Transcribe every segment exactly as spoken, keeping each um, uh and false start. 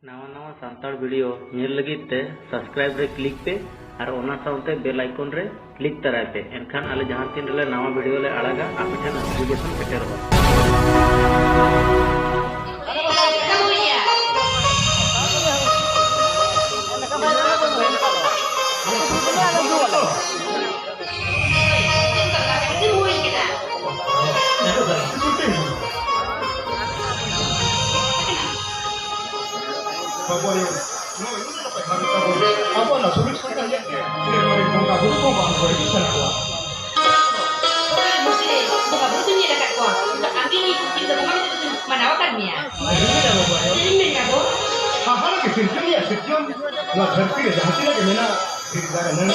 ᱱᱟᱣᱟ ᱱᱟᱣᱟ ᱥᱟᱱᱛᱟᱲ ᱵᱷᱤᱰᱤᱭᱳ ᱧᱮᱞ ᱞᱟᱹᱜᱤᱫ ᱛᱮ subscribe ᱨᱮ click ᱯᱮ ᱟᱨ ᱚᱱᱟ ᱥᱟᱶᱛᱮ bell icon ᱨᱮ click ᱛᱟᱨᱟᱭ ᱯᱮ᱾ ᱮᱱᱠᱷᱟᱱ ᱟᱞᱮ ᱡᱟᱦᱟᱸ ᱛᱤᱱ ᱨᱮᱞᱮ ᱱᱟᱣᱟ ᱵᱷᱤᱰᱤᱭᱳ ᱞᱮ ᱟᱲᱟᱜᱟ, ᱟᱯᱮ ᱴᱷᱮᱱ notification ᱥᱮᱴᱮᱨᱚᱜᱼᱟ᱾ ᱟᱵᱚᱣᱟᱜ ᱱᱚᱣᱟ ᱥᱩᱞᱩᱠ ᱥᱚᱝᱥᱟᱨ ᱧᱮᱞ ᱛᱮ ᱵᱚᱸᱜᱟ ᱵᱩᱨᱩ ᱠᱚ ᱵᱟᱝ ᱠᱚ ᱦᱤᱡᱩᱜ ᱥᱮᱱᱚᱜ ᱠᱚᱣᱟ᱾ ᱦᱳᱭ, ᱢᱟᱥᱮ, ᱵᱚᱸᱜᱟ ᱵᱩᱨᱩ ᱫᱚᱧ ᱧᱮᱞ ᱟᱠᱟᱫ ᱠᱚᱣᱟ, ᱟᱢ ᱜᱮ ᱤᱧ ᱫᱚ ᱵᱚᱸᱜᱟ ᱢᱮᱱᱛᱮ ᱫᱚᱧ ᱢᱟᱱᱟᱣ ᱟᱠᱟᱫ ᱢᱮᱭᱟ᱾ ᱪᱮᱫ ᱤᱧ ᱢᱮᱱᱟ ᱜᱚ? ᱦᱟᱦᱟᱲᱟ ᱜᱮ ᱥᱤᱨᱡᱚᱱᱤᱭᱟᱹ ᱥᱤᱨᱡᱚᱱ, ᱱᱚᱣᱟ ᱫᱷᱟᱹᱨᱛᱤ ᱨᱮ ᱡᱟᱦᱟᱸ ᱛᱤᱱᱟᱹᱜ ᱜᱮ ᱢᱮᱱᱟᱜ, ᱵᱤᱨ ᱫᱟᱨᱮ ᱱᱟᱹᱲᱤ,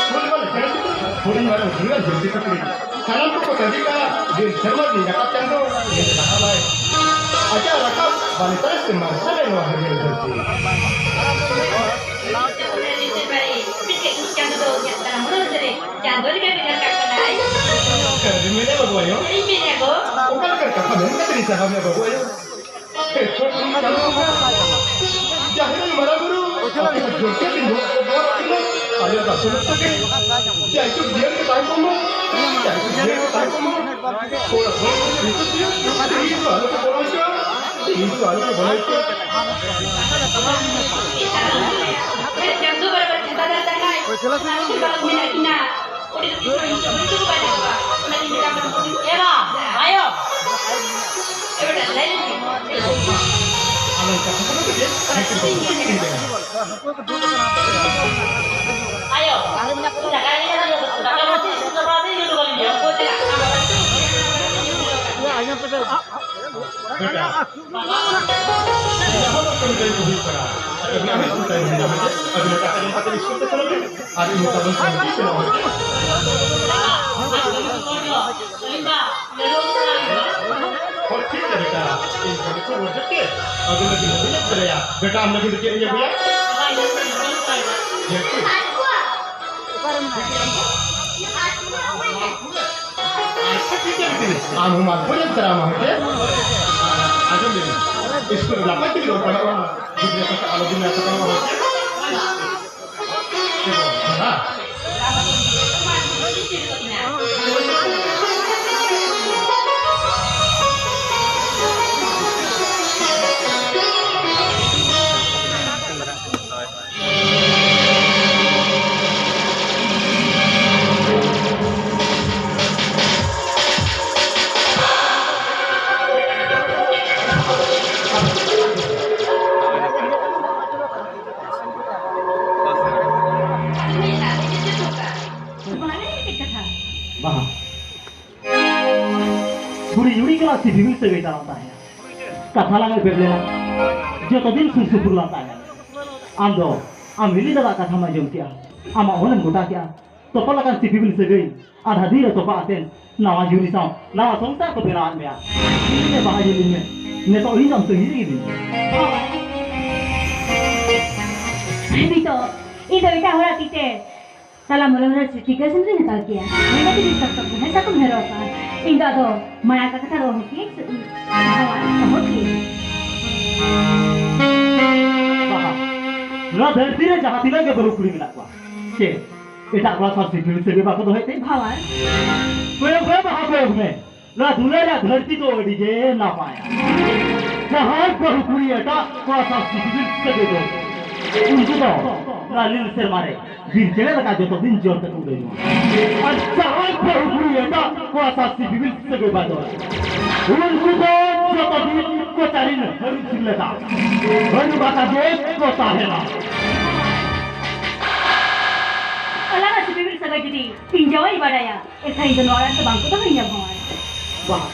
ᱠᱩᱞ ᱵᱟᱞᱟ ᱪᱮᱬᱮ ᱪᱩᱯᱲᱩ, ᱦᱩᱰᱤᱧ ᱢᱟᱨᱟᱝ ᱫᱷᱤᱨᱤ ᱫᱷᱟᱹᱨᱛᱤ ᱯᱩᱨᱤ, ᱥᱟᱱᱟᱢ ᱠᱚᱠᱚ ᱛᱟᱺᱜᱤ ᱠᱟᱜᱼᱟ ᱡᱮ ᱥᱮᱨᱢᱟ ᱫᱤᱱ ᱨᱟᱠᱟᱵ ᱪᱟᱸᱫᱚ ᱧᱤᱫᱟᱹ ᱨᱟᱠᱟᱵᱟᱭ᱾ ᱟᱡᱟᱜ ᱨᱟᱠᱟᱵ ᱵᱟᱞᱮ ᱛᱟᱨᱟᱥ ᱛᱮ ᱢᱟᱨᱥᱟᱞᱮ ᱱᱚᱣᱟ ᱦᱟᱹᱨᱭᱟᱹᱲ ᱫᱷᱟᱹᱨᱛᱤ᱾ ᱪᱟᱸᱫᱚ ᱫᱚ ᱤᱧᱟᱹᱜ ᱛᱟᱲᱟᱢ ᱦᱚᱨ ᱨᱮ ᱪᱟᱸᱫᱚ ᱞᱮᱠᱟ ᱜᱮ ᱨᱟᱠᱟᱵ ᱠᱟᱱᱟᱭ᱾ ᱪᱮᱫ ᱤᱧ ᱢᱮᱱᱟ ᱵᱟᱹᱵᱩ ᱟᱭᱳ? ᱪᱮᱫ ᱤᱧ ᱢᱮᱱᱟ ᱜᱚ? ᱚᱠᱟ ᱞᱮᱠᱟᱱ ᱠᱟᱛᱷᱟ ᱢᱮᱱ ᱠᱟᱛᱮ ᱤᱧ ᱥᱟᱦᱟᱣ ᱢᱮᱭᱟ ᱵᱟᱹᱵᱩ ᱟᱭᱳ? ᱦᱮ ᱪᱷᱳᱴ ᱪᱟᱸᱫᱚ ᱵᱚᱸᱜᱟ, ᱡᱟᱦᱮᱨ ᱟᱭᱳ ᱢᱟᱨᱟᱝ ᱵᱩᱨᱩ, ᱟᱯᱮ ᱫᱚ ᱡᱳᱨ ᱜᱮ ᱛᱤᱸᱜᱩ ᱠᱚ ᱫᱚᱦᱚ ᱠᱟᱜ ᱠᱤᱱᱟ᱾ ᱟᱞᱮᱭᱟᱜ ᱫᱟᱥᱚᱱ ᱛᱮᱜᱮ ᱡᱟᱭᱡᱩᱜᱽ ᱡᱤᱭᱚᱱ ᱜᱮ ᱛᱟᱦᱮᱸ ᱠᱚᱜ ᱢᱟ, ᱡᱟᱭᱡᱩᱜᱽ ᱡᱤᱭᱚᱱ ᱜᱮ ᱛᱟᱦᱮᱸ ᱠᱚᱜ ᱢᱟ᱾ ᱦᱚᱲ ᱦᱚᱲ ᱠᱚ ᱡᱚᱛᱚ ᱡᱤᱭᱚᱱ ᱛᱤᱥ ᱦᱚᱸ ᱟᱞᱚ ᱠᱚ ᱵᱚᱞᱚ ᱦᱚᱪᱚᱣᱟᱜ, ᱛᱤᱥ ᱦᱚᱸ ᱟᱞᱚ ᱠᱚ ᱵᱚᱞᱚ ᱦᱚᱪᱚᱣᱟᱜ᱾ ᱪᱟᱸᱫᱚ ᱵᱟᱨᱟᱵᱟᱨ ᱪᱷᱟᱛᱟ ᱫᱟᱨᱮ ᱛᱟᱦᱮᱱᱟᱭ᱾ ᱢᱮᱱᱟᱜ ᱠᱤᱱᱟ᱾ ᱮ ᱵᱟ, ᱟᱭᱳ᱾ ᱟᱭᱳ᱾ ᱫᱟᱠᱟ ᱨᱮᱜᱮ ᱫᱟᱠᱟ ᱠᱚ ᱤᱥᱤᱱ ᱥᱟᱯᱲᱟᱣ ᱛᱮ ᱤᱧ ᱩᱰᱩᱠ ᱟᱹᱞᱤᱧ ᱜᱮᱭᱟ᱾ ᱵᱮᱴᱟ, ᱡᱟᱦᱟᱸ ᱫᱚ ᱠᱟᱹᱢᱤ ᱠᱟᱹᱢᱤ ᱠᱚ ᱦᱩᱭᱩᱜ ᱠᱟᱱᱟ᱾ ᱟᱫᱚ ᱱᱤᱭᱟᱹ ᱦᱚᱸ ᱥᱩᱵᱤᱫᱷᱟ ᱧᱟᱢᱟ ᱡᱮ ᱟᱹᱵᱤᱱ ᱫᱟᱠᱟ ᱡᱚᱢ ᱠᱟᱛᱮ ᱤᱥᱠᱩᱞ ᱛᱮ ᱥᱮᱱᱚᱜ ᱵᱤᱱ ᱟᱨ ᱤᱧ ᱫᱚ ᱟᱫᱚ ᱥᱟᱱᱛᱤ ᱥᱮᱱᱚᱜ ᱦᱩᱭᱩᱜ ᱠᱟᱱᱟ᱾ ᱦᱚᱸ, ᱴᱷᱤᱠ ᱜᱮᱭᱟ ᱵᱮᱴᱟ, ᱤᱧ ᱠᱟᱹᱢᱤ ᱠᱚ ᱨᱚᱲ ᱠᱟᱛᱮ ᱟᱹᱵᱤᱱ ᱞᱟᱹᱜᱤᱫ ᱦᱚᱸ ᱵᱟᱹᱧ ᱟᱹᱜᱩ ᱫᱟᱲᱮᱭᱟᱜᱼᱟ᱾ ᱵᱮᱴᱟ, ᱟᱢ ᱞᱟᱹᱜᱤᱫ ᱫᱚ ᱪᱮᱫ ᱤᱧ ᱟᱹᱜᱩᱭᱟ? ᱡᱮᱞ ᱯᱤᱥ᱾ ᱟᱪᱪᱷᱟ, ᱴᱷᱤᱠ ᱜᱮᱭᱟ ᱵᱤᱴᱤ, ᱟᱢ ᱦᱚᱸ ᱢᱟᱞᱯᱩᱣᱟ ᱡᱟᱛᱨᱟ ᱢᱟ ᱦᱮᱸ ᱪᱮ? ᱟᱸᱡᱚᱢ ᱞᱮᱜᱮ᱾ ᱤᱥᱠᱩᱞ ᱨᱮ ᱱᱟᱯᱟᱭ ᱛᱮᱜᱮ ᱚᱞ ᱯᱟᱲᱦᱟᱜ ᱢᱟ᱾ ᱜᱤᱫᱽᱨᱟᱹ ᱠᱚ ᱟᱞᱚ ᱵᱤᱱ ᱟᱛᱟ ᱠᱚᱣᱟ᱾ ᱵᱟᱦᱟ᱾ ᱵᱩᱲᱦᱤ ᱡᱩᱲᱤ ᱠᱟᱱᱟ ᱥᱤᱵᱤᱞ ᱥᱟᱹᱜᱟᱹᱭ ᱛᱟᱞᱟᱝ ᱛᱟᱦᱮᱸᱱᱟ᱾ ᱠᱟᱛᱷᱟ ᱞᱟᱝ ᱮᱯᱮᱨ ᱞᱮᱱᱟ, ᱡᱚᱛᱚ ᱫᱤᱱ ᱥᱩᱨ ᱥᱩᱯᱩᱨ ᱞᱟᱝ ᱛᱟᱦᱮᱸᱱᱟ᱾ ᱟᱢ ᱫᱚ ᱟᱢ ᱦᱤᱞᱤ ᱫᱟᱫᱟᱜ ᱠᱟᱛᱷᱟᱢ ᱟᱸᱡᱚᱢ ᱠᱮᱜᱼᱟ, ᱟᱢᱟᱜ ᱚᱞᱮᱢ ᱜᱚᱴᱟ ᱠᱮᱜᱼᱟ, ᱛᱚᱯᱟ ᱞᱮᱠᱟᱱ ᱥᱤᱯᱤᱵᱤᱞ ᱥᱟᱹᱜᱟᱹᱭ ᱟᱨ ᱦᱟᱹᱫᱤ ᱨᱮ ᱛᱚᱯᱟ ᱟᱛᱮᱱ ᱱᱟᱣᱟ ᱡᱩᱨᱤ ᱥᱟᱶ ᱱᱟᱣᱟ ᱥᱚᱝᱥᱟᱨ ᱠᱚ ᱵᱮᱱᱟᱣᱟᱫ ᱢᱮᱭᱟ᱾ ᱧᱮᱞ ᱢᱮ ᱵᱟᱦᱟ, ᱧᱮᱞ ᱢᱮ, ᱱᱤᱛᱚᱜ ᱤᱧ ᱟᱢ ᱛᱟᱹᱜᱤ ᱨᱮᱜᱮ ᱢᱮᱱᱟᱹᱧᱟ᱾ ᱱᱤᱛᱚᱜ ᱤᱧ ᱫᱚ ᱮᱴᱟᱜ ᱦᱚᱲᱟᱜ ᱛᱤ ᱛᱮ ᱛᱟᱞᱟ ᱢᱚᱞᱚᱝ ᱨᱮ ᱴᱤᱠᱟᱹ ᱥᱤᱸᱫᱩᱨᱤᱧ ᱦᱟᱛᱟᱣ ᱠᱮᱭᱟ᱾ ᱢᱮᱱ ᱠᱟᱛᱮ ᱡᱩᱫᱤ ᱥᱟᱵ ᱠᱟᱜ ᱢᱮ, ᱥᱟᱠᱚᱢ ᱦᱮᱨᱚᱜ ᱠᱟᱱ, ᱤᱧ ᱫᱚ ᱟᱫᱚ ᱢᱟᱭᱟ ᱠᱟᱛᱷᱟ ᱨᱚᱲ ᱦᱚᱸ ᱠᱤ ᱥᱮ ᱤᱧ ᱫᱚ ᱚᱦᱚ ᱠᱤ? ᱵᱟᱦᱟ, ᱱᱚᱣᱟ ᱫᱷᱟᱹᱨᱛᱤ ᱨᱮ ᱡᱟᱦᱟᱸ ᱛᱤᱱᱟᱹᱜ ᱜᱮ ᱵᱟᱹᱦᱩ ᱠᱩᱲᱤ ᱢᱮᱱᱟᱜ ᱠᱚᱣᱟ, ᱪᱮᱫ ᱮᱴᱟᱜ ᱠᱚᱲᱟ ᱥᱟᱶ ᱥᱤᱯᱤᱵᱤᱞ ᱥᱟᱹᱜᱟᱹᱭ ᱵᱟᱠᱚ ᱫᱚᱦᱚᱭ ᱛᱮ? ᱵᱷᱟᱣᱟᱨ᱾ ᱠᱚᱭᱚᱜ ᱢᱮ ᱵᱟᱦᱟ, ᱠᱚᱭᱚᱜ ᱢᱮ᱾ ᱱᱚᱣᱟ ᱫᱩᱞᱟᱹᱲ ᱨᱮᱭᱟᱜ ᱫᱷᱟᱹᱨᱛᱤ ᱫᱚ ᱟᱹᱰᱤ ᱜᱮ ᱱᱟᱯᱟᱭᱟ᱾ ᱡᱟᱦᱟᱸᱭ ᱵᱟᱹᱦᱩ ᱠᱩᱲᱤ ᱮᱴᱟᱜ ᱠᱚᱲᱟ ᱥᱟᱶ ᱥᱤᱯᱤᱵᱤᱞ ᱥᱟᱹᱜᱟᱹᱭ ᱫᱚ, ᱩᱱᱠᱩ ᱫᱚ ᱱᱚᱣᱟ ᱱᱤᱞ ᱥᱮᱨᱢᱟ ᱨᱮ ᱵᱤᱨ ᱪᱮᱬᱮ ᱞᱮᱠᱟ ᱡᱚᱛᱚ ᱫᱤᱱ ᱡᱤᱭᱚᱱ ᱛᱮᱠᱚ ᱩᱰᱟᱹᱭ ᱢᱟ᱾ ᱟᱨ ᱡᱟᱦᱟᱸᱭ ᱵᱟᱹᱦᱩ ᱠᱩᱲᱤ ᱮᱴᱟᱜ ᱠᱚᱲᱟ ᱥᱟᱶ ᱥᱤᱯᱤᱵᱤᱞ ᱥᱟᱹᱜᱟᱹᱭ ᱵᱟᱡᱚᱨᱟ, ᱩᱱᱠᱩ ᱫᱚ ᱡᱚᱛᱚ ᱫᱤᱱ ᱠᱚᱪᱟᱨᱤᱱ ᱦᱟᱹᱨᱩᱵ ᱥᱤᱢ ᱞᱮᱠᱟ ᱦᱟᱹᱨᱩᱵ ᱟᱠᱟ ᱜᱮ ᱠᱚ ᱛᱟᱦᱮᱱᱟ᱾ ᱟᱞᱟᱝᱟᱜ ᱥᱤᱯᱤᱵᱤᱞ ᱥᱟᱹᱜᱟᱹᱭ ᱡᱩᱫᱤ ᱤᱧ ᱡᱟᱶᱟᱭ ᱵᱟᱰᱟᱭᱟ, ᱮᱱᱠᱷᱟᱱ ᱤᱧ ᱫᱚ ᱱᱚᱣᱟ ᱚᱲᱟᱜ ᱨᱮᱫᱚ ᱵᱟᱝ ᱠᱚ ᱫᱚᱦᱚᱧᱟ ᱵᱷᱟᱣᱟᱨ᱾ ᱵᱟᱦᱟ᱾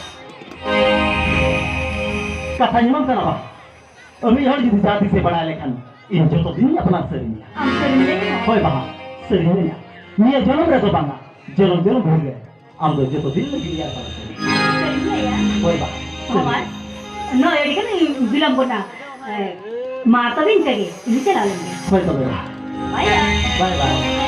ᱠᱟᱛᱷᱟᱧ ᱮᱢᱟᱢ ᱠᱟᱱᱟ ᱵᱟᱦᱟ᱾ ᱟᱨ ᱢᱤᱫ ᱦᱚᱲ ᱡᱩᱫᱤ ᱡᱟᱦᱟᱸ ᱛᱤᱥᱮ ᱵᱟᱲᱟᱭ ᱞᱮᱠᱷᱟᱱ, ᱤᱧ ᱡᱚᱛᱚ ᱫᱤᱱ ᱟᱯᱱᱟᱨ ᱥᱟᱹᱨᱤᱧᱟ᱾ ᱟᱢ ᱥᱟᱹᱨᱤᱧ ᱞᱟᱹᱭᱟ? ᱦᱳᱭ ᱵᱟᱦᱟ, ᱥᱟᱹᱨᱤᱧ ᱞᱟᱹᱭᱟ᱾ ᱱᱤᱭᱟᱹ ᱡᱚᱱᱚᱢ ᱨᱮᱫᱚ ᱵᱟᱝᱟ, ᱡᱚᱱᱚᱢ ᱡᱚᱱᱚᱢ ᱵᱷᱳᱨ ᱨᱮ ᱟᱢ ᱫᱚ ᱡᱚᱛᱚ ᱫᱤᱱ ᱞᱟᱹᱜᱤᱫ ᱤᱧ ᱟᱯᱱᱟᱨ ᱥᱟᱹᱨᱤᱧᱟ᱾ ᱥᱟᱹᱨᱤᱧ ᱞᱟᱹᱭᱟ? ᱦᱳᱭ ᱵᱟᱦᱟ, ᱥᱟᱹᱨᱤᱧ ᱵᱷᱟᱣᱟᱨ, ᱞᱟᱹᱭᱟ᱾ ᱱᱚᱜᱼᱚᱭ ᱟᱹᱰᱤ ᱜᱟᱱ ᱵᱤᱞᱚᱢ ᱜᱚᱫ ᱱᱟ᱾ ᱮ, ᱢᱟ ᱛᱚᱵᱮ ᱤᱱᱠᱟᱹ ᱜᱮ, ᱤᱧ ᱪᱟᱞᱟᱣ ᱞᱮᱱ ᱜᱮ᱾ ᱦᱳᱭ ᱛᱚᱵᱮ᱾ ᱵᱟᱭ ᱵᱟᱭ᱾ ᱵᱟᱭ ᱵᱟᱭ᱾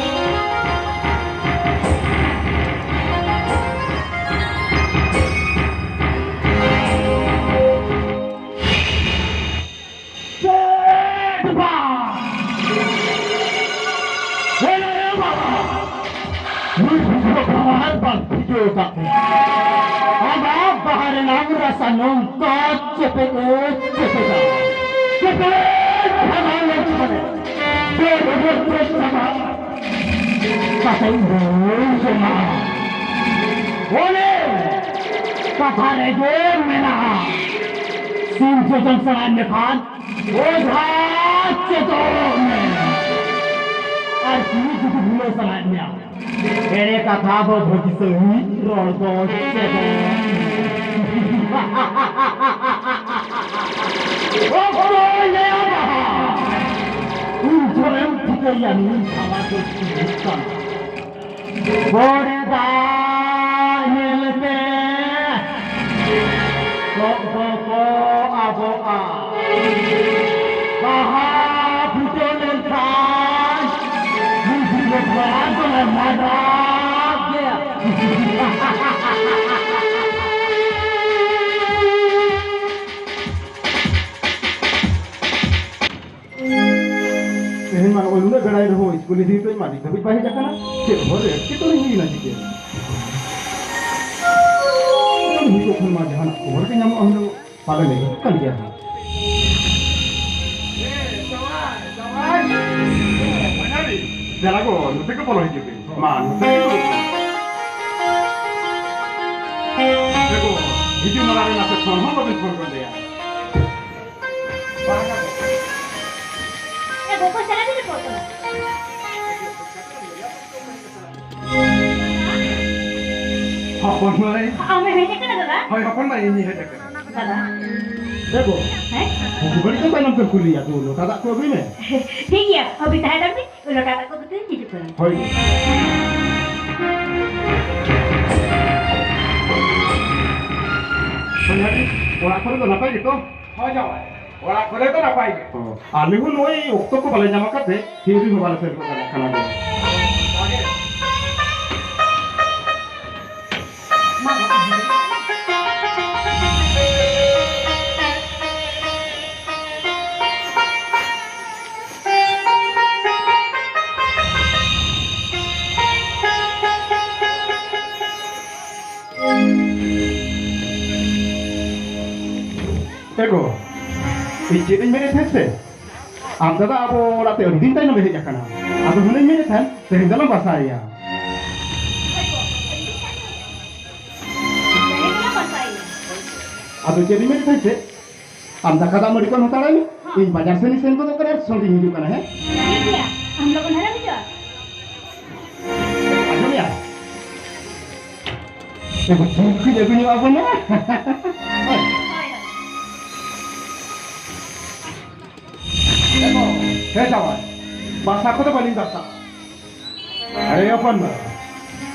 ᱠᱟᱜ ᱢᱮ᱾ ᱟᱢᱟᱜ ᱵᱟᱦᱟ ᱨᱮᱱᱟᱜ ᱨᱟᱥᱟ ᱱᱚᱝᱠᱟ ᱪᱮᱯᱮᱫ ᱮ ᱪᱮᱯᱮᱫᱟ᱾ ᱪᱮᱯᱮᱫ ᱵᱷᱟᱜᱟᱣ ᱞᱮᱱᱠᱷᱟᱱ ᱫᱟᱹᱲ ᱩᱰᱩᱠ ᱠᱚ ᱪᱟᱵᱟᱜ ᱠᱟᱛᱮ ᱨᱩᱣᱟᱹᱲ ᱡᱚᱝᱟ᱾ ᱚᱱᱮ ᱠᱟᱛᱷᱟ ᱨᱮᱜᱮ ᱢᱮᱱᱟᱜᱼᱟ, ᱥᱤᱢ ᱡᱚᱡᱚᱢ ᱥᱟᱱᱟᱭᱮᱫ ᱢᱮᱠᱷᱟᱱ ᱚᱡᱷᱟ ᱪᱮᱫᱚᱜ ᱢᱮ᱾ ᱟᱨ ᱠᱩᱲᱤ ᱡᱩᱫᱤ ᱵᱷᱩᱞᱟᱹᱣ ᱥᱟᱱᱟᱭᱮᱫ ᱢᱮᱭᱟ, ᱮᱲᱮ ᱠᱟᱛᱷᱟ ᱫᱚ ᱵᱷᱟᱹᱜᱤ ᱥᱟᱹᱦᱤᱡ ᱨᱚᱲ ᱫᱚ ᱪᱮᱫᱚᱜ ᱢᱮ᱾ ᱚᱠᱚᱭ ᱞᱟᱹᱭᱟᱢᱟ? ᱩᱱ ᱡᱚᱦᱚᱜ ᱮᱢ ᱴᱷᱤᱠᱟᱹᱭᱟ ᱱᱩᱭ ᱵᱷᱟᱞᱟ ᱫᱚ ᱪᱤᱞᱤ ᱠᱟᱱᱟ᱾ ᱵᱚᱲᱮ ᱫᱟᱜ ᱧᱮᱞᱛᱮ ᱠᱚᱸᱜ ᱫᱚᱠᱚ ᱟᱵᱚᱜᱼᱟ᱾ ᱵᱟᱦᱟ ᱯᱷᱩᱴᱟᱹᱣ ᱞᱮᱱᱠᱷᱟᱱ ᱵᱤᱡᱽᱞᱤ ᱫᱚ ᱫᱚᱢᱮ ᱢᱟᱨᱟᱜ ᱜᱮᱭᱟ᱾ ᱛᱮᱦᱮᱧ ᱢᱟ ᱱᱚᱜᱼᱚᱭ ᱱᱩᱱᱟᱹᱜ ᱵᱮᱲᱟᱭ ᱨᱮᱦᱚᱸ ᱥᱠᱩᱞ ᱤᱫᱤ ᱦᱚᱴᱚᱧ ᱢᱟ ᱱᱤᱛ ᱫᱷᱟᱹᱵᱤᱡ ᱵᱟᱭ ᱦᱮᱡ ᱟᱠᱟᱱᱟ᱾ ᱪᱮᱫ ᱦᱚᱨ ᱨᱮ ᱮᱴᱠᱮᱴᱚᱬᱮ ᱦᱩᱭ ᱮᱱᱟ ᱪᱤᱠᱟᱹ? ᱩᱱᱤ ᱦᱤᱡᱩᱜ ᱠᱷᱟᱱ ᱢᱟ ᱡᱟᱦᱟᱱᱟᱜ ᱠᱷᱚᱵᱚᱨ ᱜᱮ ᱧᱟᱢᱚᱜᱼᱟ ᱦᱩᱱᱟᱹᱝ, ᱯᱟᱞᱮᱱ ᱦᱤᱡᱩᱜ ᱠᱟᱱ ᱜᱮᱭᱟ ᱦᱟᱸᱜ᱾ ᱫᱮᱞᱟ ᱜᱚ, ᱱᱚᱛᱮ ᱜᱮ ᱵᱚᱞᱚ ᱦᱤᱡᱩᱜ ᱵᱤᱱ᱾ ᱢᱟ, ᱱᱚᱛᱮ ᱜᱮ ᱫᱩᱲᱩᱵ ᱵᱤᱱ᱾ ᱮ ᱜᱚ, ᱦᱤᱡᱩᱜ ᱢᱟᱲᱟᱝ ᱨᱮ ᱱᱟᱥᱮ ᱯᱷᱳᱱ ᱦᱚᱸ ᱵᱟᱵᱤᱱ ᱯᱷᱳᱱ ᱜᱚᱫ ᱞᱮᱭᱟ᱾ ᱮ ᱜᱚ, ᱚᱠᱚᱭ ᱥᱟᱞᱟᱜ ᱵᱤᱱ ᱨᱚᱯᱚᱲ ᱠᱟᱱᱟ? ᱦᱚᱯᱚᱱ ᱢᱟᱹᱭ᱾ ᱟᱢᱮᱢ ᱦᱮᱡ ᱟᱠᱟᱱᱟ ᱫᱟᱫᱟ? ᱦᱳᱭ, ᱦᱚᱯᱚᱱ ᱢᱟᱹᱭ, ᱤᱧᱤᱧ ᱦᱮᱡ ᱟᱠᱟᱱᱟ᱾ ᱫᱟᱫᱟ᱾ ᱮ ᱜᱚ, ᱦᱮᱸ? ᱵᱩᱜᱤ ᱵᱟᱹᱲᱤᱡ ᱫᱚ ᱛᱟᱭᱱᱚᱢ ᱛᱮᱢ ᱠᱩᱞᱤᱭᱟ, ᱫᱩ ᱞᱚᱴᱟ ᱫᱟᱜ ᱠᱚ ᱟᱹᱜᱩᱭ ᱢᱮ᱾ ᱴᱷᱤᱠ ᱜᱮᱭᱟ, ᱟᱹᱵᱤᱱ ᱛᱟᱦᱮᱸ ᱦᱟᱛᱟᱲ ᱵᱤᱱ, ᱞᱚᱴᱟ ᱫᱟᱜ ᱠᱚ ᱟᱹᱜᱩ ᱠᱟᱛᱮ ᱞᱤᱧ ᱦᱤᱡᱩᱜ ᱠᱟᱱᱟ᱾ ᱦᱳᱭ᱾ ᱥᱚᱸᱡᱷᱟᱲᱤ, ᱚᱲᱟᱜ ᱠᱚᱨᱮ ᱫᱚ ᱱᱟᱯᱟᱭ ᱜᱮᱛᱚ? ᱦᱳᱭ ᱡᱟᱶᱟᱭ, ᱚᱲᱟᱜ ᱠᱚᱨᱮ ᱫᱚ ᱱᱟᱯᱟᱭ ᱜᱮ᱾ ᱚ, ᱟᱞᱮ ᱦᱚᱸ ᱱᱚᱜᱼᱚᱭ ᱚᱠᱛᱚ ᱠᱚ ᱵᱟᱞᱮ ᱧᱟᱢ ᱟᱠᱟᱫ ᱛᱮ ᱛᱤᱭᱩᱨᱤ ᱦᱚᱸ ᱵᱟᱞᱮ ᱥᱮᱱ ᱜᱚᱫ ᱫᱟᱲᱮᱭᱟᱜ ᱠᱟᱱᱟ ᱞᱮ᱾ ᱮ ᱜᱚ, ᱤᱧ ᱪᱮᱫ ᱤᱧ ᱢᱮᱱᱮᱫ ᱛᱟᱦᱮᱸᱫ ᱥᱮ? ᱟᱢ ᱫᱟᱫᱟ ᱟᱵᱚ ᱚᱲᱟᱜ ᱛᱮ ᱟᱹᱰᱤ ᱫᱤᱱ ᱛᱟᱭᱱᱚᱢ ᱮ ᱦᱮᱡ ᱟᱠᱟᱱᱟ᱾ ᱟᱫᱚ ᱦᱩᱱᱟᱹᱧ ᱢᱮᱱᱮᱫ ᱛᱟᱦᱮᱸᱫ ᱛᱮᱦᱮᱧ ᱫᱚᱞᱟᱝ ᱵᱟᱥᱟᱭᱮᱭᱟ᱾ ᱟᱫᱚ ᱪᱮᱫ ᱤᱧ ᱢᱮᱱᱮᱫ ᱛᱟᱦᱮᱸᱫ ᱥᱮ? ᱟᱢ ᱫᱟᱠᱟ ᱫᱟᱜ ᱢᱟᱹᱰᱤ ᱠᱚ ᱮᱢ ᱦᱟᱛᱟᱲᱟᱭ ᱢᱮ᱾ ᱦᱚᱸ᱾ ᱤᱧ ᱵᱟᱡᱟᱨ ᱥᱮᱱ ᱤᱧ ᱥᱮᱱ ᱜᱚᱫᱚᱜ ᱠᱟᱱᱟ ᱟᱨ ᱥᱚᱸᱜᱮᱧ ᱦᱤᱡᱩᱜ ᱠᱟᱱᱟ, ᱦᱮᱸ? ᱴᱷᱤᱠ ᱜᱮᱭᱟ᱾ ᱟᱢ ᱞᱚᱜᱚᱱ ᱫᱷᱟᱨᱟᱢ ᱦᱤᱡᱩᱜᱼᱟ᱾ ᱟᱸᱡᱚᱢᱮᱭᱟ? ᱮ ᱵᱟᱹᱵᱩ, ᱡᱤᱞ ᱠᱚᱧ ᱟᱹᱜᱩ ᱧᱚᱜ ᱟᱵᱚᱱᱟ᱾ ᱦᱳᱭ, ᱦᱳᱭ᱾ ᱮ ᱵᱟᱹᱵᱩ, ᱦᱮᱸ ᱡᱟᱶᱟᱭ, ᱵᱟᱥᱟ ᱠᱚᱫᱚ ᱵᱟᱹᱞᱤᱧ ᱵᱟᱥᱟ᱾ ᱟᱨᱮ ᱦᱚᱯᱚᱱ ᱵᱟ,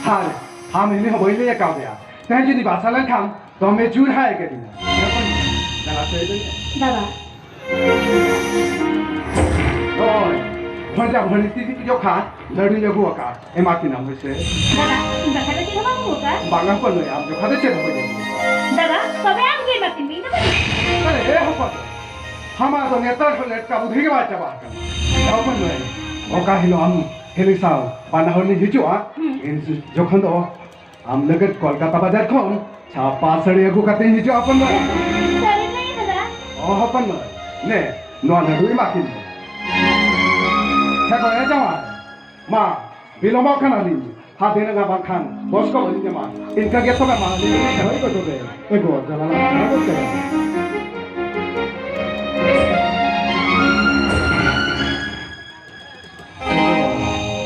ᱦᱟᱨ, ᱟᱢ ᱦᱤᱞᱤ ᱦᱚᱸ ᱵᱟᱹᱧ ᱞᱟᱹᱭ ᱟᱠᱟᱣᱫᱮᱭᱟ᱾ ᱛᱮᱦᱮᱧ ᱡᱩᱫᱤ ᱵᱟᱥᱟ ᱞᱮᱱᱠᱷᱟᱱ ᱫᱚᱢᱮ ᱡᱳᱨ ᱦᱟᱭ ᱠᱟᱹᱫᱤᱧᱟ᱾ ᱫᱟᱫᱟ᱾ ᱱᱚᱜᱼᱚᱭ, ᱵᱷᱚᱡᱟ ᱵᱷᱟᱹᱱᱤ ᱛᱤ ᱡᱚᱠᱷᱟ ᱞᱟᱹᱰᱩᱧ ᱟᱹᱜᱩ ᱟᱠᱟᱫ, ᱮᱢᱟ ᱠᱤᱱᱟᱢ ᱦᱳᱭ ᱥᱮ᱾ ᱫᱟᱫᱟ, ᱤᱧ ᱵᱟᱠᱷᱨᱟ ᱫᱚ ᱪᱮᱫ ᱦᱚᱸ ᱵᱟᱢ ᱟᱹᱜᱩ ᱟᱠᱟᱫ? ᱵᱟᱝᱟ ᱦᱚᱯᱚᱱ ᱢᱟᱹᱭ, ᱟᱢ ᱡᱚᱠᱷᱟ ᱫᱚ ᱪᱮᱫ ᱦᱚᱸ ᱵᱟᱹᱧ ᱟᱹᱜᱩ ᱟᱠᱟᱫ᱾ ᱫᱟᱫᱟ, ᱛᱚᱵᱮ ᱟᱢ ᱜᱮ ᱮᱢᱟ ᱠᱤᱱ ᱢᱮ, ᱤᱧ ᱫᱚ ᱵᱟᱹᱧ ᱮᱢᱟ᱾ ᱟᱨᱮ, ᱮ ᱦᱚᱯᱚᱱ, ᱦᱟᱢᱟ ᱫᱚ ᱱᱮᱛᱟᱨ ᱦᱚᱸ ᱞᱮᱴᱠᱟ ᱵᱩᱫᱷᱤ ᱜᱮ ᱵᱟᱭ ᱪᱟᱵᱟ ᱟᱠᱟᱱᱟ᱾ ᱦᱚᱯᱚᱱ ᱢᱟᱹᱭ, ᱚᱠᱟ ᱦᱤᱞᱳᱜ ᱟᱢ ᱦᱮᱞᱤ ᱥᱟᱶ ᱵᱟᱱᱟ ᱦᱚᱲ ᱞᱤᱧ ᱦᱤᱡᱩᱜᱼᱟ, ᱦᱩᱸ᱾ ᱤᱱ ᱡᱚᱠᱷᱚᱱ ᱫᱚ ᱟᱢ ᱞᱟᱹᱜᱤᱫ ᱠᱳᱞᱠᱟᱛᱟ ᱵᱟᱡᱟᱨ ᱠᱷᱚᱱ ᱪᱷᱟᱯᱟ ᱥᱟᱹᱲᱤ ᱟᱹᱜᱩ ᱠᱟᱛᱮᱧ ᱦᱤᱡᱩᱜᱼᱟ, ᱦᱚᱯᱚᱱ ᱢᱟᱹᱭ᱾ ᱥᱟᱹᱨᱤ ᱜᱮ ᱫᱟᱫᱟ? ᱚ, ᱦᱚᱯᱚᱱ ᱢᱟᱹᱭ, ᱱᱮ, ᱱᱚᱣᱟ ᱞᱟᱹᱰᱩ ᱮᱢᱟ ᱠᱤᱱ ᱢᱮ᱾ ᱦᱮᱸ ᱜᱚ, ᱦᱮᱸ ᱡᱟᱶᱟᱭ᱾ ᱢᱟ, ᱵᱤᱞᱚᱢᱚᱜ ᱠᱟᱱᱟᱞᱤᱧ᱾ ᱦᱟᱛ ᱫᱤᱱ ᱨᱮᱱᱟᱜ ᱵᱟᱝᱠᱷᱟᱱ ᱵᱚᱥ ᱠᱚ ᱵᱟᱹᱞᱤᱧ ᱧᱟᱢᱟ᱾ ᱤᱱᱠᱟᱹ ᱜᱮ ᱛᱚᱵᱮ, ᱢᱟ, ᱟᱹᱞᱤᱧ ᱫᱚᱞᱤᱧ ᱪᱟᱞᱟᱜ᱾ ᱦᱳᱭ ᱜᱚ, ᱛᱚᱵᱮ᱾ ᱮ ᱜᱚ, ᱡᱟᱞᱟ ᱞᱟᱝ ᱪᱟᱞᱟᱜ ᱜᱚ, ᱛᱚᱵᱮ᱾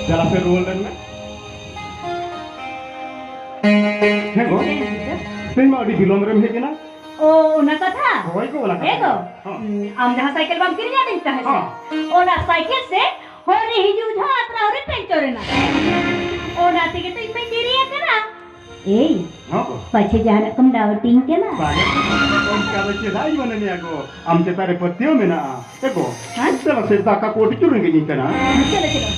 ᱫᱮᱞᱟ ᱯᱮ ᱨᱩᱣᱟᱹᱲ ᱞᱮᱱ ᱢᱮ᱾ ᱦᱮᱸ ᱜᱚ, ᱛᱮᱦᱮᱧ ᱢᱟ ᱟᱹᱰᱤ ᱵᱤᱞᱚᱢ ᱨᱮᱢ ᱦᱮᱡ ᱮᱱᱟ᱾ ᱚ, ᱚᱱᱟ ᱠᱟᱛᱷᱟ? ᱦᱳᱭ ᱜᱚ, ᱚᱱᱟ ᱠᱟᱛᱷᱟ᱾ ᱦᱮᱸ ᱜᱚ᱾ ᱦᱚᱸ᱾ ᱦᱩᱸ, ᱟᱢ ᱡᱟᱦᱟᱸ ᱥᱟᱭᱠᱮᱞ ᱵᱟᱢ ᱠᱤᱨᱤᱧ ᱟᱹᱫᱤᱧ ᱛᱟᱦᱮᱸᱫ ᱥᱮ? ᱦᱚᱸ᱾ ᱚᱱᱟ ᱥᱟᱭᱠᱮᱞ ᱥᱮ ᱦᱚᱨ ᱨᱮ ᱦᱤᱡᱩᱜ ᱡᱚᱦᱚᱜ ᱟᱛᱨᱟ ᱦᱚᱨ ᱨᱮ ᱯᱮᱱᱪᱚᱨ ᱮᱱᱟ᱾ ᱚᱱᱟ ᱛᱮᱜᱮ ᱛᱚ ᱤᱧ ᱢᱟᱧ ᱫᱮᱨᱤ ᱟᱠᱟᱱᱟ᱾ ᱮᱭ, ᱦᱚᱸ ᱜᱚ᱾ ᱯᱟᱪᱷᱮ ᱡᱟᱦᱟᱱᱟᱜ ᱠᱚᱢ ᱰᱟᱣᱴᱤᱧ ᱠᱟᱱᱟ? ᱵᱟᱝᱟ, ᱚᱱᱠᱟ ᱫᱚ ᱪᱮᱫᱟᱜ ᱤᱧ ᱢᱚᱱᱮ ᱢᱮᱭᱟ ᱜᱚ? ᱟᱢ ᱪᱮᱛᱟᱱ ᱨᱮ ᱯᱟᱹᱛᱭᱟᱹᱣ ᱢᱮᱱᱟᱜᱼᱟ᱾ ᱮ ᱜᱚ, ᱦᱮᱸ? ᱫᱮᱞᱟ ᱥᱮ ᱫᱟᱠᱟ ᱠᱚ ᱟᱹᱰᱤ ᱡᱳᱨ ᱨᱮᱸᱜᱮᱡ ᱤᱧ ᱠᱟᱱᱟ᱾ ᱪᱚᱞᱚ, ᱪᱚᱞᱚ᱾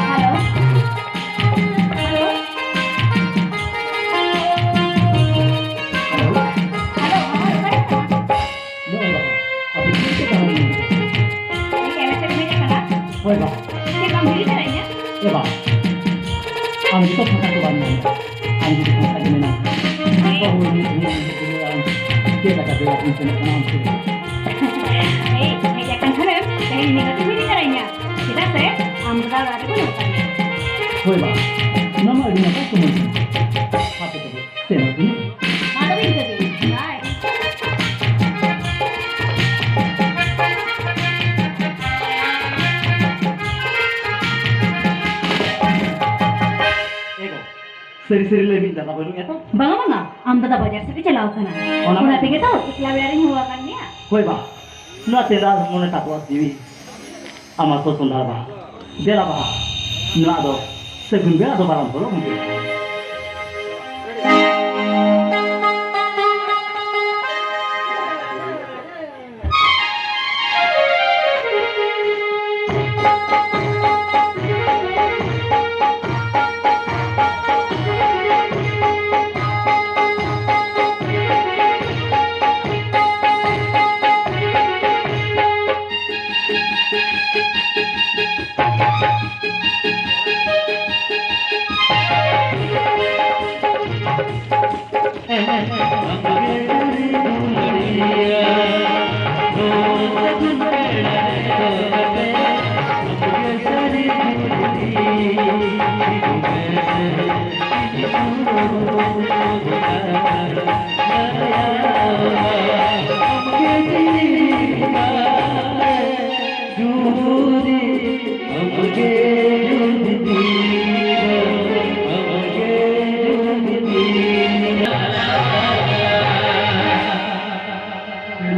Hello. Hello. Hello, hello, hello, ᱚᱠᱟᱨᱮ ᱢᱮᱱᱟᱢᱟ? ᱱᱚᱜᱼᱚᱭ ᱵᱟᱵᱟ, ᱟᱯᱮ ᱴᱷᱮᱱ ᱠᱚ ᱛᱟᱦᱮᱸ ᱞᱮᱱᱟ᱾ ᱤᱧ ᱮᱢ ᱮᱥ ᱮᱢ ᱦᱮᱡ ᱟᱠᱟᱱᱟ᱾ ᱦᱳᱭ ᱵᱟ᱾ ᱪᱮᱫ ᱵᱟᱢ ᱦᱤᱲᱤᱧ ᱫᱟᱲᱮᱭᱟᱹᱧᱟ? ᱮ ᱵᱟ, ᱟᱢ ᱡᱚᱛᱚ ᱯᱷᱟᱸᱠᱟ ᱠᱚ ᱵᱟᱢ ᱧᱟᱢᱟ᱾ ᱟᱢ ᱡᱩᱫᱤ ᱯᱷᱟᱸᱠᱟ ᱜᱮ ᱢᱮᱱᱟᱢ, ᱦᱮᱸ᱾ ᱛᱚ ᱦᱩᱲᱩ ᱢᱤᱫ ᱦᱩᱲᱩ ᱟᱢ ᱪᱮᱫ ᱞᱮᱠᱟ ᱵᱮᱲᱟ ᱠᱚᱧ ᱥᱮᱱᱚᱜ ᱠᱟᱱᱟ ᱟᱢ ᱥᱮᱫ? ᱮᱭ, ᱦᱮᱡ ᱟᱠᱟᱱ ᱠᱷᱟᱱᱮᱢ, ᱛᱮᱦᱮᱧ ᱧᱤᱫᱟᱹ ᱫᱚ ᱦᱤᱲᱤᱧ ᱫᱟᱲᱮᱭᱟᱹᱧᱟ᱾ ᱪᱮᱫᱟᱜ ᱥᱮ ᱟᱢ ᱫᱟᱫᱟ ᱚᱲᱟᱜ ᱨᱮ ᱵᱟᱹᱱᱩᱜ ᱟᱠᱟᱫ ᱢᱮᱭᱟ᱾ ᱦᱳᱭ ᱵᱟ, ᱱᱚᱣᱟ ᱢᱟ ᱟᱹᱰᱤ ᱱᱟᱯᱟᱭ ᱥᱚᱢᱚᱭ ᱠᱟᱱᱟ᱾ ᱦᱟᱯᱮ ᱛᱚᱵᱮ᱾ ᱪᱮᱫ ᱦᱚᱸ ᱵᱟᱹᱱᱩᱜ᱾ ᱢᱟ ᱛᱚᱵᱮ ᱤᱱᱠᱟᱹ ᱜᱮ᱾ ᱵᱟᱭ᱾ ᱮ ᱜᱚ, ᱥᱟᱹᱨᱤ ᱥᱟᱹᱨᱤ ᱞᱟᱹᱭ ᱢᱮ, ᱫᱟᱫᱟ ᱵᱟᱹᱱᱩᱜ ᱮᱭᱟ ᱛᱚ? ᱵᱟᱝᱟ, ᱵᱟᱝᱟ, ᱟᱢ ᱫᱟᱫᱟ ᱵᱟᱡᱟᱨ ᱥᱮᱫ ᱮ ᱪᱟᱞᱟᱣ ᱠᱟᱱᱟ᱾ ᱚᱱᱟ ᱚᱱᱟ ᱢᱟ ᱛᱮᱜᱮ ᱛᱚ ᱮᱠᱞᱟ ᱵᱮᱲᱟ ᱨᱤᱧ ᱦᱚᱦᱚ ᱟᱠᱟᱫ ᱢᱮᱭᱟ᱾ ᱦᱳᱭ ᱵᱟ, ᱱᱚᱣᱟ ᱛᱮᱫᱟ ᱢᱚᱱᱮ ᱛᱟᱠᱚᱣᱟ ᱡᱤᱣᱤ᱾ ᱟᱢᱟᱜ ᱥᱚᱥᱚᱱᱫᱷᱟᱲ ᱵᱟᱦᱟ, ᱫᱮᱞᱟ ᱵᱟᱦᱟ, ᱱᱚᱣᱟ ᱫᱚ ᱥᱟᱹᱜᱩᱱ ᱵᱮᱲᱟ ᱫᱚ ᱵᱟᱨᱟᱢ ᱵᱚᱞᱚ ᱢᱩᱪᱟᱹᱫ᱾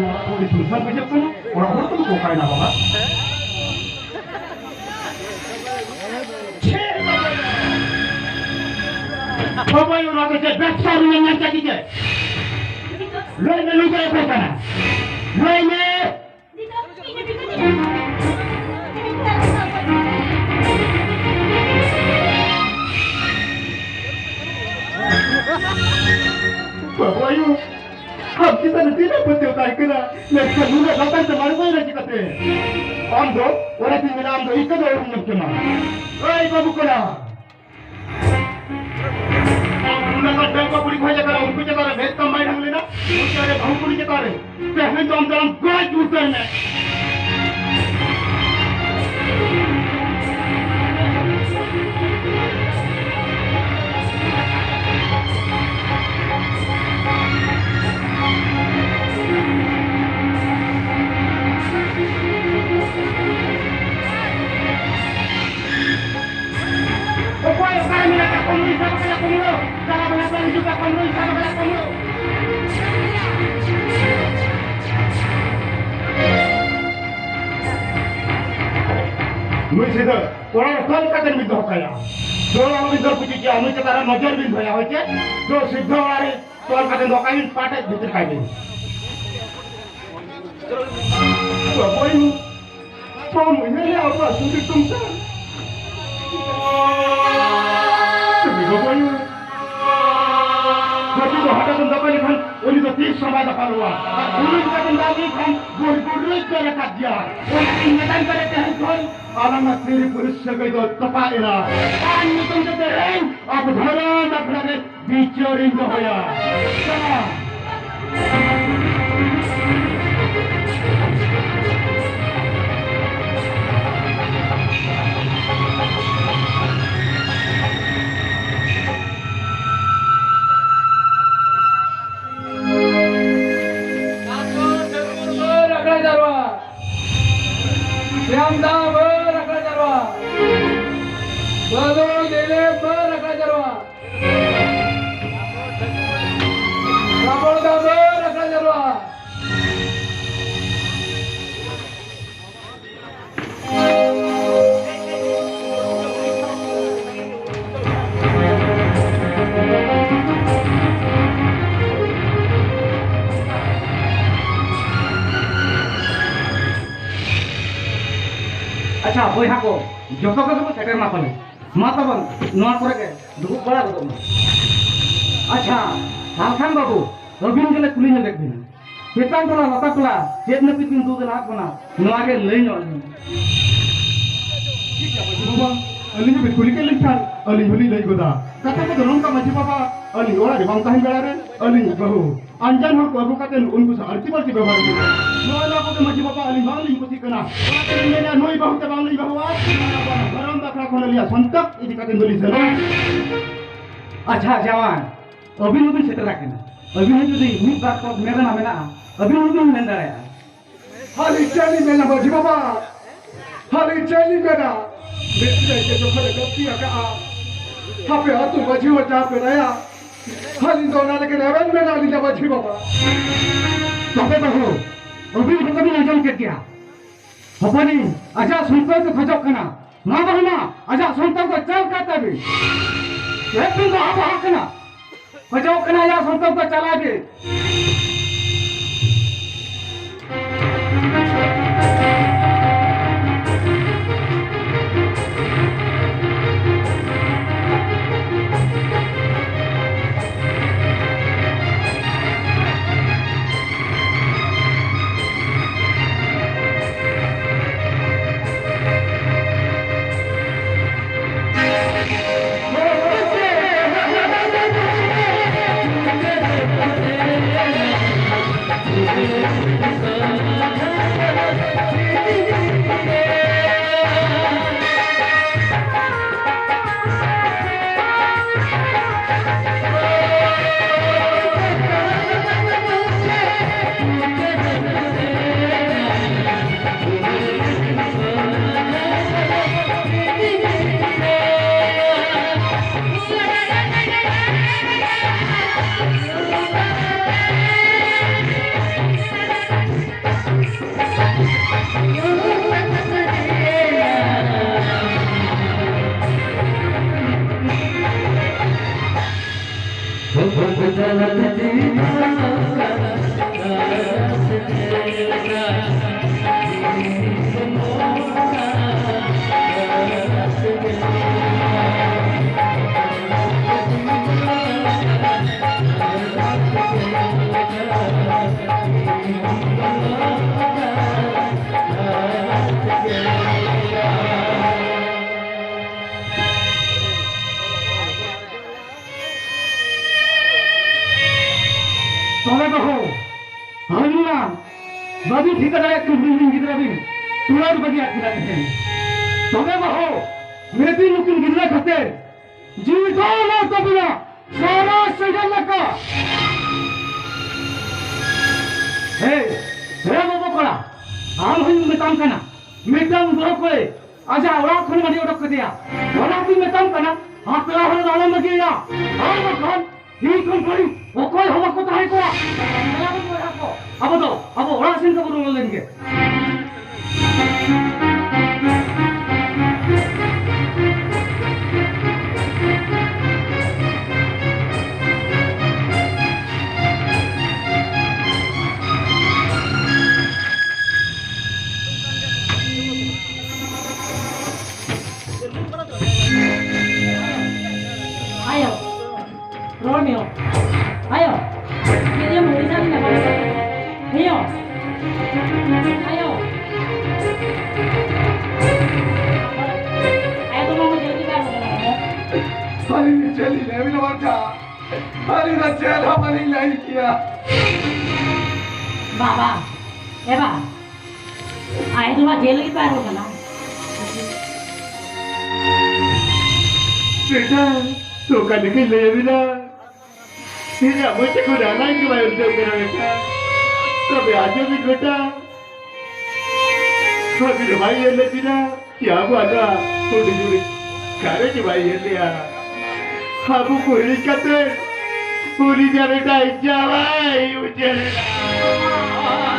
ᱱᱚᱣᱟ ᱠᱚ ᱟᱹᱰᱤ ᱥᱚᱝᱥᱟᱨ ᱵᱩᱡᱷᱟᱹᱜ ᱠᱟᱱᱟ᱾ ᱚᱲᱟᱜ ᱦᱚᱲ ᱠᱚᱫᱚ ᱠᱚ ᱚᱠᱟᱭᱮᱱᱟ ᱵᱟᱵᱟ? ᱪᱮᱫ ᱵᱟᱵᱟᱭ? ᱵᱟᱵᱟᱭ, ᱚᱱᱟ ᱫᱚ ᱪᱮᱫ ᱵᱮᱵᱽᱥᱟ ᱨᱮᱱᱟᱜ ᱧᱮᱞ ᱪᱟᱹᱠᱤ ᱪᱮᱫ? ᱞᱟᱹᱭ ᱢᱮ, ᱱᱩᱭ ᱫᱚ ᱚᱠᱚᱭ ᱠᱟᱱᱟ? ᱞᱟᱹᱭ ᱢᱮ᱾ ᱵᱟᱵᱟᱭᱩ, ᱟᱢ ᱪᱮᱛᱟᱱ ᱨᱮ ᱛᱤᱱᱟᱹᱜ ᱯᱟᱹᱛᱭᱟᱹᱣ ᱛᱟᱦᱮᱸ ᱠᱟᱱᱟ, ᱢᱮᱱᱠᱷᱟᱱ ᱱᱩᱱᱟᱹᱜ ᱞᱟᱛᱟᱨ ᱛᱮᱢ ᱟᱬᱜᱚᱭᱮᱱᱟ ᱪᱤᱠᱟᱹᱛᱮ? ᱟᱢ ᱫᱚ ᱚᱱᱟᱛᱤᱧ ᱢᱮᱱᱟ, ᱟᱢ ᱫᱚ ᱤᱠᱟᱹ ᱫᱚ ᱟᱹᱣᱨᱤᱢ ᱧᱟᱢ ᱠᱮᱢᱟ᱾ ᱮᱭ ᱵᱟᱹᱵᱩ ᱠᱚᱲᱟ, ᱚᱱᱟ ᱠᱚ ᱰᱟᱹᱝᱜᱩᱣᱟᱹ ᱠᱩᱲᱤ ᱠᱚ ᱦᱮᱡ ᱟᱠᱟᱱᱟ, ᱩᱱᱠᱩ ᱪᱮᱛᱟᱱ ᱨᱮ ᱢᱮᱫ ᱛᱟᱢ ᱵᱟᱭ ᱰᱷᱟᱝ ᱞᱮᱱᱟ, ᱩᱱᱠᱩ ᱨᱮ ᱵᱟᱹᱦᱩ ᱠᱩᱲᱤ ᱪᱮᱛᱟᱱ ᱨᱮ ᱛᱮᱦᱮᱧ ᱫᱚ ᱟᱢ ᱫᱚ ᱜᱚᱡ ᱩᱛᱟᱹᱨ ᱢᱮ᱾ ᱚᱠᱚᱭ ᱚᱠᱟᱨᱮ ᱢᱮᱱᱟᱜ ᱠᱟᱜ ᱠᱚᱣᱟ? ᱱᱩᱭ ᱥᱟᱵ ᱠᱟᱭᱟ ᱠᱩᱢᱵᱽᱲᱩ᱾ ᱪᱟᱞᱟᱣ ᱵᱮᱲᱟ ᱠᱚ ᱦᱤᱡᱩᱜ ᱠᱟᱜ ᱠᱚᱣᱟ, ᱱᱩᱭ ᱥᱟᱵ ᱠᱟᱭᱟ ᱠᱩᱢᱵᱽᱲᱩ᱾ ᱱᱩᱭ ᱥᱤᱫᱷᱟᱹ ᱚᱲᱟᱜ ᱨᱮ ᱛᱚᱞ ᱠᱟᱛᱮ ᱵᱤᱱ ᱫᱚᱦᱚ ᱠᱟᱭᱟ᱾ ᱫᱚ ᱟᱞᱚ ᱵᱤᱱ ᱫᱚᱨ ᱠᱩᱪᱤ ᱠᱮᱭᱟ, ᱱᱩᱭ ᱪᱮᱛᱟᱱ ᱨᱮ ᱱᱚᱡᱚᱨ ᱵᱤᱱ ᱫᱚᱦᱚᱭᱟ, ᱦᱳᱭ ᱪᱮ? ᱫᱚ ᱥᱤᱫᱷᱟᱹ ᱚᱲᱟᱜ ᱨᱮ ᱛᱚᱞ ᱠᱟᱛᱮ ᱫᱚᱦᱚ ᱠᱟᱭ ᱵᱤᱱ, ᱯᱟᱴᱮᱡ ᱵᱷᱤᱛᱤᱨ ᱠᱟᱭ ᱵᱤᱱ᱾ ᱵᱟᱵᱚᱭ, ᱵᱟᱢ ᱩᱭᱦᱟᱹᱨ ᱞᱮᱫᱼᱟ ᱟᱵᱚᱣᱟᱜ ᱥᱩᱨ ᱫᱤᱥᱚᱢ ᱥᱮᱫ? ᱪᱤᱞᱤ ᱵᱟᱵᱚᱭ? ᱦᱟᱹᱛᱤ ᱫᱚ ᱦᱚᱴᱟᱛ ᱮᱢ ᱫᱟᱯᱟ ᱞᱮᱠᱷᱟᱱ ᱩᱱᱤ ᱫᱚ ᱛᱤᱥ ᱦᱚᱸ ᱵᱟᱭ ᱫᱟᱯᱟᱞᱚᱜᱼᱟ᱾ ᱟᱨ ᱩᱱᱤ ᱞᱮᱠᱟᱛᱮᱢ ᱫᱟᱯᱟ ᱞᱮᱠᱷᱟᱱ ᱜᱩᱲ ᱜᱩᱲ ᱨᱮ ᱪᱮᱫ ᱞᱮᱠᱟ ᱜᱮᱭᱟ? ᱚᱱᱟᱛᱮᱧ ᱢᱮᱛᱟᱢ ᱠᱟᱱᱟ ᱛᱮᱦᱮᱧ ᱠᱷᱚᱱ ᱟᱞᱟᱝᱟᱜ ᱥᱤᱨᱤ ᱯᱩᱨᱩᱥ ᱥᱟᱹᱜᱟᱹᱭ ᱫᱚ ᱛᱚᱯᱟᱜ ᱮᱱᱟ᱾ ᱟᱨ ᱧᱩᱛᱩᱢ ᱛᱮ ᱛᱮᱦᱮᱧ ᱟᱵᱚ ᱫᱷᱚᱨᱚᱢ ᱟᱠᱷᱲᱟ ᱨᱮ ᱵᱤᱪᱟᱹᱨᱤᱧ ᱫᱚᱦᱚᱭᱟ᱾ ᱪᱟᱞᱟᱜ᱾ ᱥᱭᱟᱢ ᱫᱟ ᱵᱟᱹᱨ ᱟᱠᱷᱲᱟ ᱡᱟᱨᱣᱟ᱾ ᱵᱟᱹᱞᱩ ᱫᱤᱞᱤᱯ ᱵᱟᱹᱨ ᱟᱠᱷᱲᱟ ᱡᱟᱨᱣᱟ᱾ ᱨᱟᱵᱚᱲ ᱫᱟ ᱵᱟᱹᱨ ᱟᱠᱷᱲᱟ ᱡᱟᱨᱣᱟ᱾ ᱟᱪᱪᱷᱟ ᱵᱚᱭᱦᱟ ᱠᱚ, ᱡᱚᱛᱚ ᱠᱚᱜᱮ ᱠᱚ ᱥᱮᱴᱮᱨ ᱢᱟ ᱯᱟᱞᱮ᱾ ᱢᱟ ᱛᱟᱵᱚᱱ, ᱱᱚᱣᱟ ᱠᱚᱨᱮ ᱜᱮ ᱫᱩᱲᱩᱵ ᱵᱟᱲᱟ ᱜᱚᱫᱚᱜ ᱢᱟ᱾ ᱟᱪᱪᱷᱟ, ᱥᱟᱞᱠᱷᱟᱱ ᱵᱟᱹᱵᱩ, ᱟᱹᱵᱤᱱ ᱜᱮᱞᱮ ᱠᱩᱞᱤ ᱧᱚᱜᱮᱫ ᱵᱤᱱᱟ, ᱪᱮᱛᱟᱱ ᱴᱚᱞᱟ ᱞᱟᱛᱟᱨ ᱴᱚᱞᱟ ᱪᱮᱫ ᱱᱟᱹᱯᱤᱛ ᱵᱤᱱ ᱫᱩᱜ ᱟᱠᱟᱫ ᱵᱚᱱᱟ, ᱱᱚᱣᱟ ᱜᱮ ᱞᱟᱹᱭ ᱧᱚᱜ ᱟᱹᱞᱤᱧ ᱢᱮ᱾ ᱴᱷᱤᱠ ᱜᱮᱭᱟ ᱢᱟᱹᱡᱷᱤ ᱵᱟᱵᱟ, ᱟᱹᱞᱤᱧ ᱦᱚᱸᱵᱤᱱ ᱠᱩᱞᱤ ᱠᱮᱫ ᱞᱤᱧ ᱠᱷᱟᱱ ᱟᱹᱞᱤᱧ ᱦᱚᱸᱞᱤᱧ ᱞᱟᱹᱭ ᱜᱚᱫᱟ᱾ ᱠᱟᱛᱷᱟ ᱠᱚᱫᱚ ᱱᱚᱝᱠᱟ ᱢᱟᱹᱡᱷᱤ ᱵᱟᱵᱟ, ᱟᱹᱞᱤᱧ ᱚᱲᱟᱜ ᱨᱮ ᱵᱟᱝ ᱛᱟᱦᱮᱱ ᱵᱮᱲᱟ ᱨᱮ ᱟᱹᱞᱤᱧ ᱵᱟᱹᱦᱩ ᱟᱱᱡᱟᱱ ᱦᱚᱲ ᱠᱚ ᱟᱹᱜᱩ ᱠᱟᱛᱮ ᱩᱱᱠᱩ ᱥᱟᱶ ᱟᱹᱲᱛᱤ ᱵᱟᱹᱲᱛᱤ ᱵᱮᱵᱚᱦᱟᱨ ᱦᱩᱭᱩᱜ ᱠᱟᱱᱟ᱾ ᱱᱚᱣᱟ ᱱᱚᱣᱟ ᱠᱚᱫᱚ ᱢᱟᱹᱡᱷᱤ ᱵᱟᱵᱟ ᱟᱹᱞᱤᱧ ᱵᱟᱝᱞᱤᱧ ᱠᱩᱥᱤᱜ ᱠᱟᱱᱟ᱾ ᱚᱱᱟᱛᱮᱞᱤᱧ ᱢᱮᱱᱟ ᱱᱩᱭ ᱵᱟᱹᱦᱩ ᱛᱮ ᱵᱟᱝᱞᱤᱧ ᱵᱟᱹᱦᱩᱣᱟ᱾ ᱫᱷᱚᱨᱚᱢ ᱵᱟᱠᱷᱨᱟ ᱠᱷᱚᱱ ᱟᱹᱞᱤᱧᱟᱜ ᱥᱚᱱᱛᱟᱯ ᱤᱫᱤ ᱠᱟᱛᱮ ᱫᱚᱞᱤᱧ ᱥᱮᱱᱚᱜᱼᱟ᱾ ᱟᱪᱪᱷᱟ ᱡᱟᱶᱟᱭ, ᱟᱹᱵᱤᱱ ᱦᱚᱸᱵᱤᱱ ᱥᱮᱴᱮᱨ ᱟᱠᱟᱱᱟ, ᱟᱹᱵᱤᱱ ᱦᱚᱸ ᱡᱩᱫᱤ ᱢᱤᱫ ᱵᱟᱨ ᱯᱚᱫ ᱢᱮᱱ ᱨᱮᱱᱟᱜ ᱢᱮᱱᱟᱜᱼᱟ, ᱟᱹᱵᱤᱱ ᱦᱚᱸᱵᱤᱱ ᱢᱮᱱ ᱫᱟᱲᱮᱭᱟᱜᱼᱟ᱾ ᱦᱟᱹᱞᱤ ᱪᱮᱫ ᱞᱤᱧ ᱢᱮᱱᱟ ᱢᱟᱹᱡᱷᱤ ᱵᱟᱵᱟ, ᱦᱟᱹᱞᱤ ᱪᱮᱫ ᱞᱤᱧ ᱢᱮᱱᱟ, ᱢᱤᱫᱴᱮᱡ ᱜᱮ ᱡᱚᱠᱷᱚᱱᱮ ᱜᱟᱹᱞᱛᱤ ᱟᱠᱟᱜᱼᱟ, ᱦᱟᱯᱮ ᱟᱹᱛᱩ ᱢᱟᱹᱡᱷᱤ ᱦᱚᱸ ᱡᱟ ᱢᱮᱱᱟᱭᱟ, ᱦᱟᱹᱞᱤ ᱫᱚ ᱚᱱᱟ ᱞᱟᱹᱜᱤᱫ ᱨᱮᱵᱮᱱ ᱢᱮᱱᱟ ᱟᱹᱞᱤᱧ ᱫᱚ ᱢᱟᱹᱡᱷᱤ ᱵᱟᱵᱟ᱾ ᱛᱚᱵᱮ ᱵᱟᱹᱦᱩ, ᱟᱹᱵᱤᱱ ᱦᱚᱸ ᱛᱚᱵᱤᱱ ᱟᱸᱡᱚᱢ ᱠᱮᱫ ᱜᱮᱭᱟ, ᱦᱚᱯᱚᱱᱤᱧ ᱟᱡᱟᱜ ᱥᱚᱱᱛᱚᱨ ᱠᱚ ᱠᱷᱚᱡᱚᱜ ᱠᱟᱱᱟ᱾ ᱢᱟ ᱵᱟᱹᱦᱩ ᱢᱟ, ᱟᱡᱟᱜ ᱥᱚᱱᱛᱚᱨ ᱫᱚ ᱪᱟᱞ ᱠᱟᱜ ᱛᱟᱵᱤᱱ᱾ ᱪᱮᱫ ᱵᱤᱱ ᱵᱟᱦᱟ ᱵᱟᱦᱟᱜ ᱠᱟᱱᱟ? ᱠᱷᱚᱡᱚᱜ ᱠᱟᱱᱟ ᱟᱡᱟᱜ ᱥᱚᱱᱛᱚᱨ ᱫᱚ ᱪᱟᱞᱟᱜ ᱜᱮ᱾ ᱴᱷᱤᱠᱟᱹ ᱫᱟᱲᱮᱭᱟᱜ ᱠᱟᱱ ᱦᱩᱰᱤᱧ ᱦᱩᱰᱤᱧ ᱜᱤᱫᱽᱨᱟᱹ ᱵᱤᱱ ᱛᱩᱞᱟᱹᱣ ᱵᱟᱹᱜᱤᱭᱟᱜ ᱠᱤᱱᱟ ᱛᱮᱦᱮᱧ᱾ ᱛᱚᱵᱮ ᱵᱟᱹᱦᱩ, ᱢᱤᱫ ᱫᱤᱱ ᱱᱩᱠᱤᱱ ᱜᱤᱫᱽᱨᱟᱹ ᱠᱷᱟᱹᱛᱤᱨ ᱡᱤᱣᱤ ᱫᱚ ᱮᱢᱟᱣ ᱛᱟᱵᱤᱱᱟ ᱥᱟᱨᱟ ᱥᱮᱸᱜᱮᱞ ᱞᱮᱠᱟ᱾ ᱦᱮᱭ, ᱦᱮ ᱵᱟᱹᱵᱩ ᱠᱚᱲᱟ, ᱟᱢ ᱦᱚᱧ ᱢᱮᱛᱟᱢ ᱠᱟᱱᱟ, ᱢᱤᱫᱴᱟᱝ ᱵᱟᱹᱦᱩ ᱠᱩᱲᱤ ᱟᱡᱟᱜ ᱚᱲᱟᱜ ᱠᱷᱚᱱ ᱢᱟᱹᱰᱤ ᱚᱰᱚᱠ ᱠᱮᱫᱮᱭᱟ᱾ ᱚᱱᱟ ᱛᱤᱧ ᱢᱮᱛᱟᱢ ᱠᱟᱱᱟ, ᱦᱟᱯᱲᱟ ᱦᱚᱲ ᱫᱚ ᱟᱞᱚᱢ ᱵᱟᱹᱜᱤᱭᱟ, ᱟᱨ ᱵᱟᱠᱷᱟᱱ ᱤᱧ ᱠᱷᱚᱱ ᱵᱟᱹᱲᱤᱡ ᱚᱠᱚᱭ ᱦᱚᱸ ᱵᱟᱠᱚ ᱛᱟᱦᱮᱸ ᱠᱚᱜᱼᱟ᱾ ᱫᱮᱞᱟ ᱵᱚᱱ ᱵᱚᱭᱦᱟ ᱠᱚ, ᱟᱵᱚ ᱫᱚ ᱟᱵᱚ ᱚᱲᱟᱜ ᱥᱮᱱ ᱜᱮᱵᱚᱱ ᱨᱩᱣᱟᱹᱲ ᱞᱮᱱ ᱜᱮ᱾ ᱟᱭᱳ, ᱨᱚᱲ ᱢᱮ ᱦᱳ᱾ ᱟᱭᱳ, ᱪᱮᱫ ᱮᱢ ᱦᱩᱫᱤᱥ ᱟᱹᱫᱤᱧᱟ ᱵᱟᱝ? ᱦᱮᱸ ᱭᱳ᱾ ᱟᱭᱳ᱾ ᱟᱭᱳ, ᱫᱚ ᱢᱟᱢᱟ ᱡᱚᱞᱫᱤ ᱵᱟᱭ ᱨᱚᱲ ᱠᱟᱱᱟ ᱦᱳ᱾ ᱟᱹᱞᱤᱧ ᱫᱚ ᱪᱮᱫ ᱞᱤᱧ ᱞᱟᱹᱭ ᱟᱹᱵᱤᱱᱟ ᱵᱟᱧᱪᱟ? ᱟᱹᱞᱤᱧ ᱫᱚ ᱪᱮᱫ ᱦᱚᱸ ᱵᱟᱹᱞᱤᱧ ᱞᱟᱹᱭ ᱠᱮᱭᱟ᱾ ᱵᱟᱵᱟ, ᱮ ᱵᱟ, ᱟᱭᱳ ᱫᱚ ᱢᱟ ᱡᱮᱞ ᱨᱮᱜᱮ ᱯᱟᱨᱚᱢ ᱠᱟᱱᱟ᱾ ᱵᱮᱴᱟ, ᱛᱚ ᱚᱠᱟ ᱞᱮᱠᱟᱧ ᱞᱟᱹᱭ ᱟᱹᱵᱤᱱᱟ? ᱤᱧᱟᱜ ᱢᱚᱪᱟ ᱠᱷᱚᱱ ᱟᱲᱟᱝ ᱜᱮ ᱵᱟᱭ ᱩᱰᱩᱠ ᱠᱟᱱᱟ ᱵᱮᱴᱟ᱾ ᱛᱚᱵᱮ ᱟᱸᱡᱚᱢ ᱵᱤᱱ ᱵᱮᱴᱟ, ᱟᱹᱵᱤᱱ ᱫᱚ ᱵᱟᱭ ᱧᱮᱞ ᱞᱮᱫ ᱵᱤᱱᱟ ᱠᱤ ᱟᱵᱚᱣᱟᱜ ᱱᱚᱣᱟ ᱦᱩᱰᱤᱧ ᱦᱩᱰᱤᱧ ᱜᱷᱟᱨᱚᱸᱡᱽ ᱵᱟᱭ ᱧᱮᱞ ᱞᱮᱭᱟ? ᱟᱵᱚ ᱠᱚ ᱦᱤᱲᱤᱧ ᱠᱟᱛᱮ ᱩᱱᱤ ᱡᱮ ᱢᱤᱫᱴᱟᱝ ᱡᱟᱶᱟᱭ ᱩᱡᱟᱹᱲ ᱮᱱᱟ᱾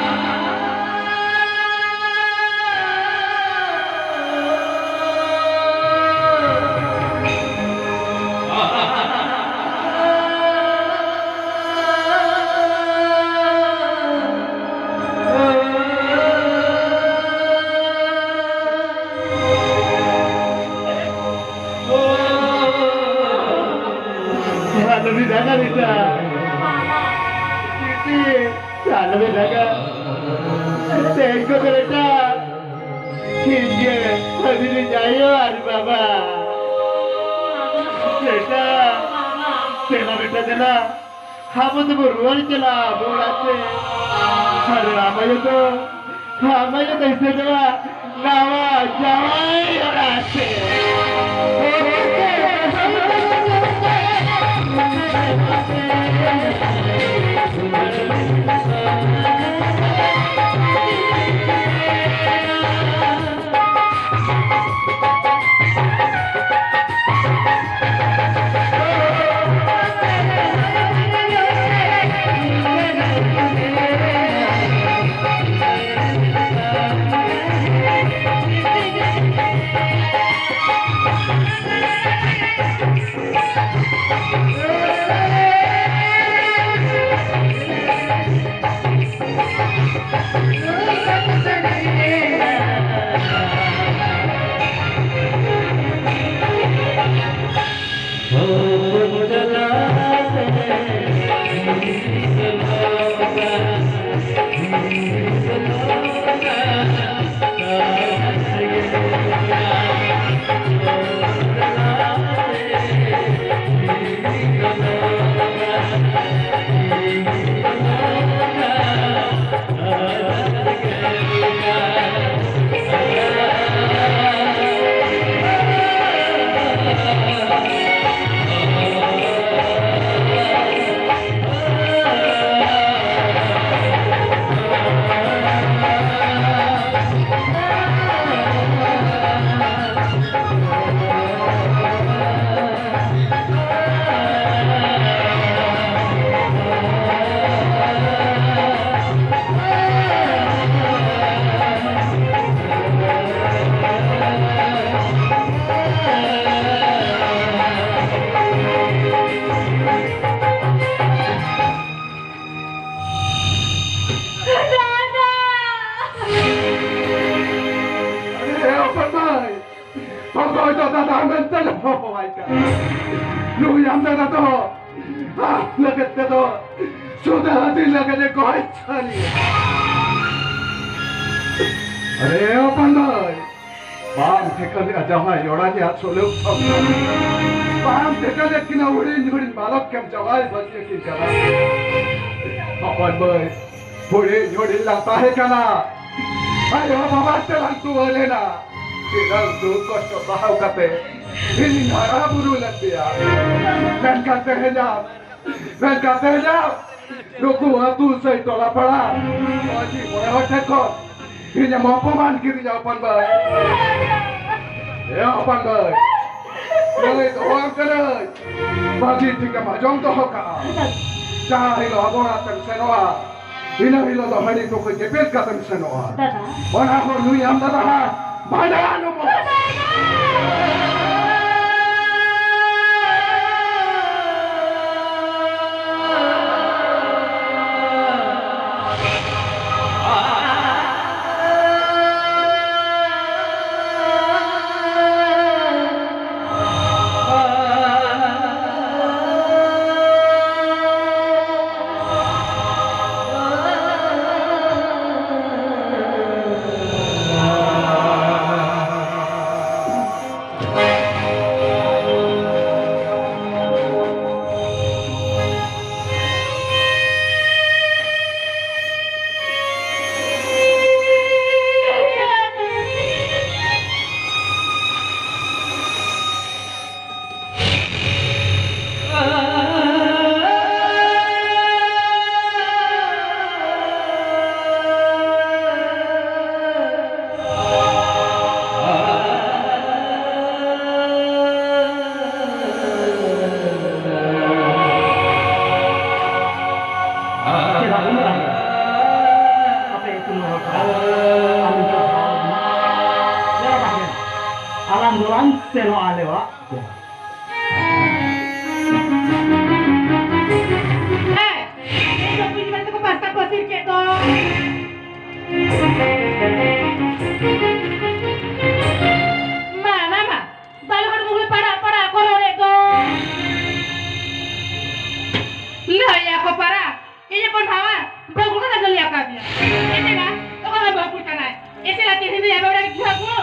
ᱟᱞᱚᱵᱤᱱ ᱨᱟᱜᱟ ᱵᱮᱴᱟ᱾ ᱵᱤᱴᱤ, ᱟᱞᱚᱵᱤᱱ ᱨᱟᱜᱟ᱾ ᱛᱮᱦᱮᱧ ᱠᱷᱚᱱ ᱫᱚ ᱵᱮᱴᱟ, ᱤᱧ ᱜᱮ ᱟᱹᱵᱤᱱᱤᱡ ᱟᱭᱳ ᱟᱨ ᱵᱟᱵᱟ᱾ ᱵᱮᱴᱟ, ᱫᱮᱞᱟ ᱵᱮᱴᱟ, ᱫᱮᱞᱟ᱾ ᱟᱵᱚ ᱫᱚᱵᱚ ᱨᱩᱣᱟᱹᱲ ᱪᱟᱞᱟᱜᱼᱟ ᱟᱵᱚ ᱚᱲᱟᱜ ᱛᱮ᱾ ᱟᱨ ᱨᱟᱢᱟᱭᱚ ᱫᱚ, ᱨᱟᱢᱟᱭᱚ ᱫᱚᱭ ᱥᱮᱴᱮᱨᱚᱜᱼᱟ ᱱᱟᱣᱟ ᱡᱟᱶᱟᱭ ᱚᱲᱟᱜ ᱛᱮ᱾ ᱫᱟᱫᱟ! ᱟᱨᱮ ᱦᱚᱯᱚᱱ ᱢᱟᱹᱭ, ᱚᱠᱚᱭ ᱫᱚ ᱫᱟᱫᱟ ᱢᱮᱱᱛᱮ ᱞᱮ ᱦᱚᱦᱚᱣᱟᱭ ᱠᱟᱱᱟ? ᱱᱩᱭ ᱟᱢ ᱫᱟᱫᱟ ᱫᱚ ᱟᱢ ᱞᱟᱹᱜᱤᱫ ᱛᱮᱫᱚ ᱥᱩᱫᱷᱟᱹ ᱦᱟᱹᱛᱤ ᱞᱟᱹᱜᱤᱫ ᱮ ᱜᱚᱡ ᱥᱟᱹᱨᱤᱭᱟ᱾ ᱟᱨᱮ ᱦᱚᱯᱚᱱ ᱢᱟᱹᱭ, ᱵᱟᱢ ᱴᱷᱤᱠᱟᱹ ᱞᱮᱫᱼᱟ ᱡᱟᱶᱟᱭ ᱚᱲᱟᱜ ᱨᱮᱭᱟᱜ ᱥᱩᱞᱩᱠ ᱥᱚᱝᱥᱟᱨ᱾ ᱵᱟᱢ ᱴᱷᱤᱠᱟᱹ ᱞᱮᱫ ᱠᱤᱱᱟ ᱦᱩᱰᱤᱧ ᱦᱩᱰᱤᱧ ᱵᱟᱞᱚᱠ ᱠᱮᱢ ᱡᱟᱶᱟᱭ ᱵᱟᱹᱜᱤ ᱟᱹᱠᱤᱱ ᱠᱟᱱᱟ᱾ ᱦᱚᱯᱚᱱ ᱢᱟᱹᱭ, ᱦᱩᱰᱤᱧ ᱦᱩᱰᱤᱧ ᱞᱟᱝ ᱛᱟᱦᱮᱸ ᱠᱟᱱᱟ, ᱟᱭᱳ ᱵᱟᱵᱟ ᱛᱮᱞᱟᱝ ᱛᱩᱣᱟᱹ ᱞᱮᱱᱟ᱾ ᱛᱤᱱᱟᱹᱜ ᱫᱩᱠ ᱠᱚᱥᱴᱚ ᱥᱟᱦᱟᱣ ᱠᱟᱛᱮ ᱤᱧᱤᱧ ᱦᱟᱨᱟ ᱵᱩᱨᱩ ᱞᱮᱫ ᱯᱮᱭᱟ᱾ ᱢᱮᱱᱠᱷᱟᱱ ᱛᱮᱦᱮᱧ ᱟᱢ ᱢᱮᱱᱠᱷᱟᱱ ᱛᱮᱦᱮᱧ ᱱᱩᱠᱩ ᱟᱹᱛᱩ ᱥᱮ ᱴᱚᱞᱟ ᱯᱟᱲᱟ ᱢᱟᱹᱡᱷᱤ ᱢᱚᱬᱮ ᱦᱚᱲ ᱴᱷᱮᱱ ᱠᱷᱚᱱ ᱤᱧᱮᱢ ᱚᱯᱚᱢᱟᱱ ᱠᱤᱫᱤᱧᱟ ᱦᱚᱯᱚᱱ ᱵᱟᱹᱭ᱾ ᱮ ᱦᱚᱯᱚᱱ ᱵᱟᱹᱭ, ᱞᱟᱹᱭ ᱫᱚᱦᱚᱣᱟᱢ ᱠᱟᱹᱱᱟᱹᱧ, ᱵᱷᱟᱹᱜᱤ ᱴᱷᱤᱠᱮᱢ ᱟᱸᱡᱚᱢ ᱫᱚᱦᱚ ᱠᱟᱜᱼᱟ᱾ ᱡᱟᱦᱟᱸ ᱦᱤᱞᱳᱜ ᱟᱵᱚ ᱚᱲᱟᱜ ᱛᱮᱢ ᱥᱮᱱᱚᱜᱼᱟ, ᱤᱱᱟᱹ ᱦᱤᱞᱳᱜ ᱫᱚ ᱦᱟᱺᱰᱤ ᱴᱩᱠᱩᱡ ᱫᱤᱯᱤᱞ ᱠᱟᱛᱮᱢ ᱥᱮᱱᱚᱜᱼᱟ᱾ ᱫᱟᱫᱟ᱾ ᱚᱱᱟ ᱦᱚᱸ ᱧᱩᱭᱟᱢ ᱫᱟᱫᱟ ᱦᱟᱸᱜ᱾ ᱵᱷᱟᱸᱰᱟᱱ ᱩᱢᱩᱞ᱾ ᱪᱮᱫᱟᱜ ᱩᱱᱟᱹᱜ ᱟᱸᱡᱷᱟᱴ? ᱟᱯᱮ ᱤᱛᱩᱱ ᱨᱚᱦᱚᱭ ᱠᱚᱲᱟ, ᱟᱹᱞᱤᱧ ᱴᱷᱮᱱ ᱫᱷᱟᱨᱟ ᱟᱹᱞᱤᱧ ᱢᱮ᱾ ᱪᱮᱫᱟᱜ ᱵᱟᱝ? ᱟᱞᱟᱝ ᱫᱚᱞᱟᱝ ᱥᱮᱱᱚᱜᱼᱟ ᱟᱞᱮ ᱚᱲᱟᱜ ᱛᱮ᱾ ᱦᱮᱸ, ᱤᱧ ᱫᱚ ᱠᱩᱲᱤ ᱜᱤᱫᱽᱨᱟᱹ ᱛᱟᱠᱚ ᱯᱟᱥᱛᱟ ᱠᱚ ᱟᱹᱥᱤᱨ ᱠᱮᱫ ᱫᱚ᱾ ᱢᱟ, ᱢᱟ, ᱢᱟ, ᱵᱟᱞᱮ ᱦᱚᱲ ᱢᱩᱦᱞᱟᱹ ᱯᱟᱲᱟᱜ, ᱯᱟᱲᱟᱜ ᱠᱚ ᱨᱚᱲᱮᱫ ᱫᱚ᱾ ᱞᱟᱹᱭᱟ ᱠᱚ ᱯᱟᱨᱟ, ᱤᱧ ᱦᱚᱯᱚᱱ ᱵᱷᱟᱣᱟ, ᱵᱟᱹᱦᱩ ᱠᱚ ᱠᱟᱱᱟ ᱞᱟᱹᱭ ᱟᱠᱟᱫᱤᱧᱟ᱾ ᱮᱛᱮ ᱵᱟ, ᱚᱠᱟ ᱞᱮ ᱵᱟᱹᱦᱩ ᱠᱩᱲᱤ ᱠᱟᱱᱟᱭ? ᱮᱥᱮ ᱞᱟᱹᱠᱤ ᱦᱤᱸᱫᱤ ᱟᱵᱟᱣᱲᱟ ᱜᱮ ᱠᱷᱩᱣᱟ ᱠᱚ᱾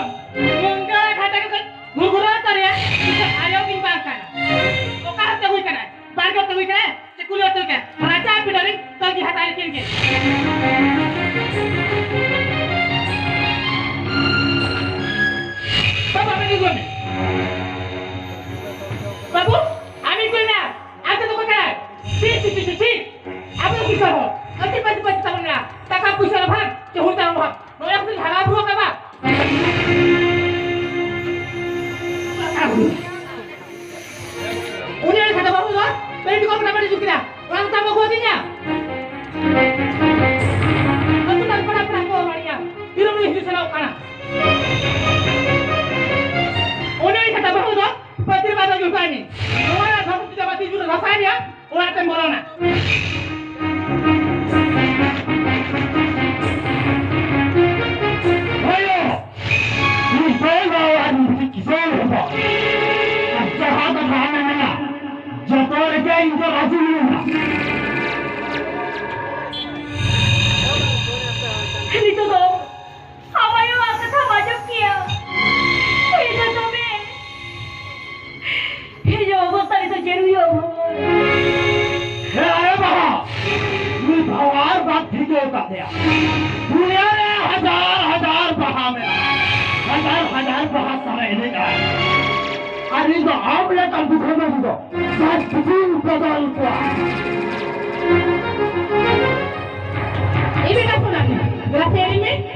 ᱵᱟᱹᱵᱩ, ᱟᱢᱤᱧ ᱠᱩᱞᱤ ᱢᱮᱭᱟ, ᱟᱢ ᱛᱮᱫᱚ ᱚᱠᱚᱭ ᱠᱟᱱᱟᱭ? ᱪᱤ, ᱪᱤ, ᱪᱤ, ᱪᱤ, ᱪᱤ᱾ ᱟᱵᱚ ᱫᱚ ᱠᱤᱥᱟᱹᱬ ᱦᱚᱲ, ᱟᱹᱰᱤ ᱯᱟᱹᱛᱤ ᱯᱟᱹᱛᱤ ᱛᱟᱵᱚᱱ ᱢᱮᱱᱟᱜᱼᱟ, ᱴᱟᱠᱟ ᱯᱩᱭᱥᱟᱹ ᱚᱵᱷᱟᱵᱽ, ᱪᱮ ᱦᱩᱲᱩ ᱪᱟᱣᱞᱮ ᱚᱵᱷᱟᱵᱽ, ᱱᱚᱜᱼᱚᱭ ᱠᱷᱟᱹᱛᱤᱨ ᱦᱟᱨᱟ ᱵᱩᱨᱩ ᱟᱠᱟᱱᱟ᱾ ᱩᱱᱤ ᱟᱹᱰᱤ ᱠᱷᱟᱴᱟ ᱵᱟᱹᱦᱩ ᱫᱚ ᱯᱮᱱᱴ ᱠᱚ ᱯᱷᱟᱴᱟᱯᱷᱟᱴᱤ ᱡᱩᱛ ᱠᱮᱫᱟ, ᱚᱱᱟ ᱫᱚ ᱛᱟᱢ ᱵᱟᱹᱦᱩ ᱟᱹᱛᱤᱧᱟ᱾ ᱟᱹᱛᱩ ᱛᱟᱞ ᱯᱟᱲᱟ ᱯᱮᱲᱟ ᱠᱚ ᱵᱟᱹᱲᱤᱡᱼᱟ, ᱛᱤᱨᱮ ᱩᱱᱤ ᱦᱤᱡᱩᱜ ᱥᱮᱱᱚᱜ ᱠᱟᱱᱟ᱾ ᱩᱱᱤ ᱟᱹᱰᱤ ᱠᱷᱟᱴᱟ ᱵᱟᱹᱦᱩ ᱫᱚ ᱯᱟᱹᱛᱤᱨ ᱵᱟᱫᱟ ᱡᱩᱛ ᱠᱟᱭ ᱢᱮ᱾ ᱱᱚᱣᱟ ᱨᱮ ᱫᱷᱚᱨᱚᱢ ᱯᱩᱡᱟᱹ ᱵᱟᱹᱛᱤ ᱡᱩᱞ ᱨᱟᱥᱟᱭ ᱨᱮᱭᱟᱜ ᱚᱲᱟᱜ ᱛᱮᱢ ᱵᱚᱞᱚᱱᱟ᱾ ᱦᱳᱭᱳ! ᱤᱧ ᱫᱚ ᱱᱚᱣᱟ ᱨᱤᱱ ᱠᱤᱥᱟᱹᱬ ᱦᱚᱯᱚᱱ᱾ ᱟᱨ ᱡᱟᱦᱟᱸ ᱠᱟᱛᱷᱟ ᱟᱢᱮᱢ ᱢᱮᱱᱟ, ᱡᱚᱛᱚ ᱨᱮᱜᱮ ᱤᱧ ᱫᱚ ᱨᱟᱹᱡᱤ ᱢᱤᱱᱟᱹᱧᱟ᱾ ᱱᱤᱛᱚᱜ ᱫᱚ ᱟᱢ ᱟᱭᱳᱣᱟᱜ ᱠᱟᱛᱷᱟᱢ ᱟᱸᱡᱚᱢ ᱠᱮᱭᱟ᱾ ᱤᱧ ᱫᱚ ᱫᱚᱢᱮ ᱤᱧᱟᱹᱜ ᱚᱵᱚᱥᱛᱟ ᱱᱤᱛᱚᱜ ᱪᱮᱫ ᱦᱩᱭᱩᱜᱼᱟ, ᱵᱷᱟᱹᱭ? ᱦᱮᱸ, ᱟᱭᱳ ᱵᱟᱵᱟ, ᱩᱱᱤ ᱵᱷᱟᱣᱟᱨ ᱵᱟᱝ ᱴᱷᱤᱠᱟᱹ ᱟᱠᱟᱫ ᱛᱟᱭᱟ᱾ ᱫᱩᱱᱤᱭᱟᱹ ᱨᱮ ᱦᱟᱡᱟᱨ ᱦᱟᱡᱟᱨ ᱵᱟᱦᱟ ᱢᱮᱱᱟᱜᱼᱟ, ᱦᱟᱡᱟᱨ ᱦᱟᱡᱟᱨ ᱵᱟᱦᱟ ᱥᱟᱞᱟᱜ ᱮᱱᱮᱡᱼᱟ᱾ ᱟᱨ ᱤᱧ ᱫᱚ ᱟᱢ ᱞᱮᱠᱟᱱ ᱵᱩᱠᱷᱟᱹ ᱢᱟᱹᱱᱢᱤ ᱫᱚ ᱵᱟᱝ ᱵᱩᱡᱷᱟᱹᱣ ᱵᱟᱫᱟᱞ ᱠᱚᱣᱟ᱾ ᱤᱧ ᱢᱮᱱᱟ ᱥᱩᱱᱟᱢᱤ, ᱜᱨᱟᱥᱮ ᱮᱱᱮᱡ ᱢᱮ᱾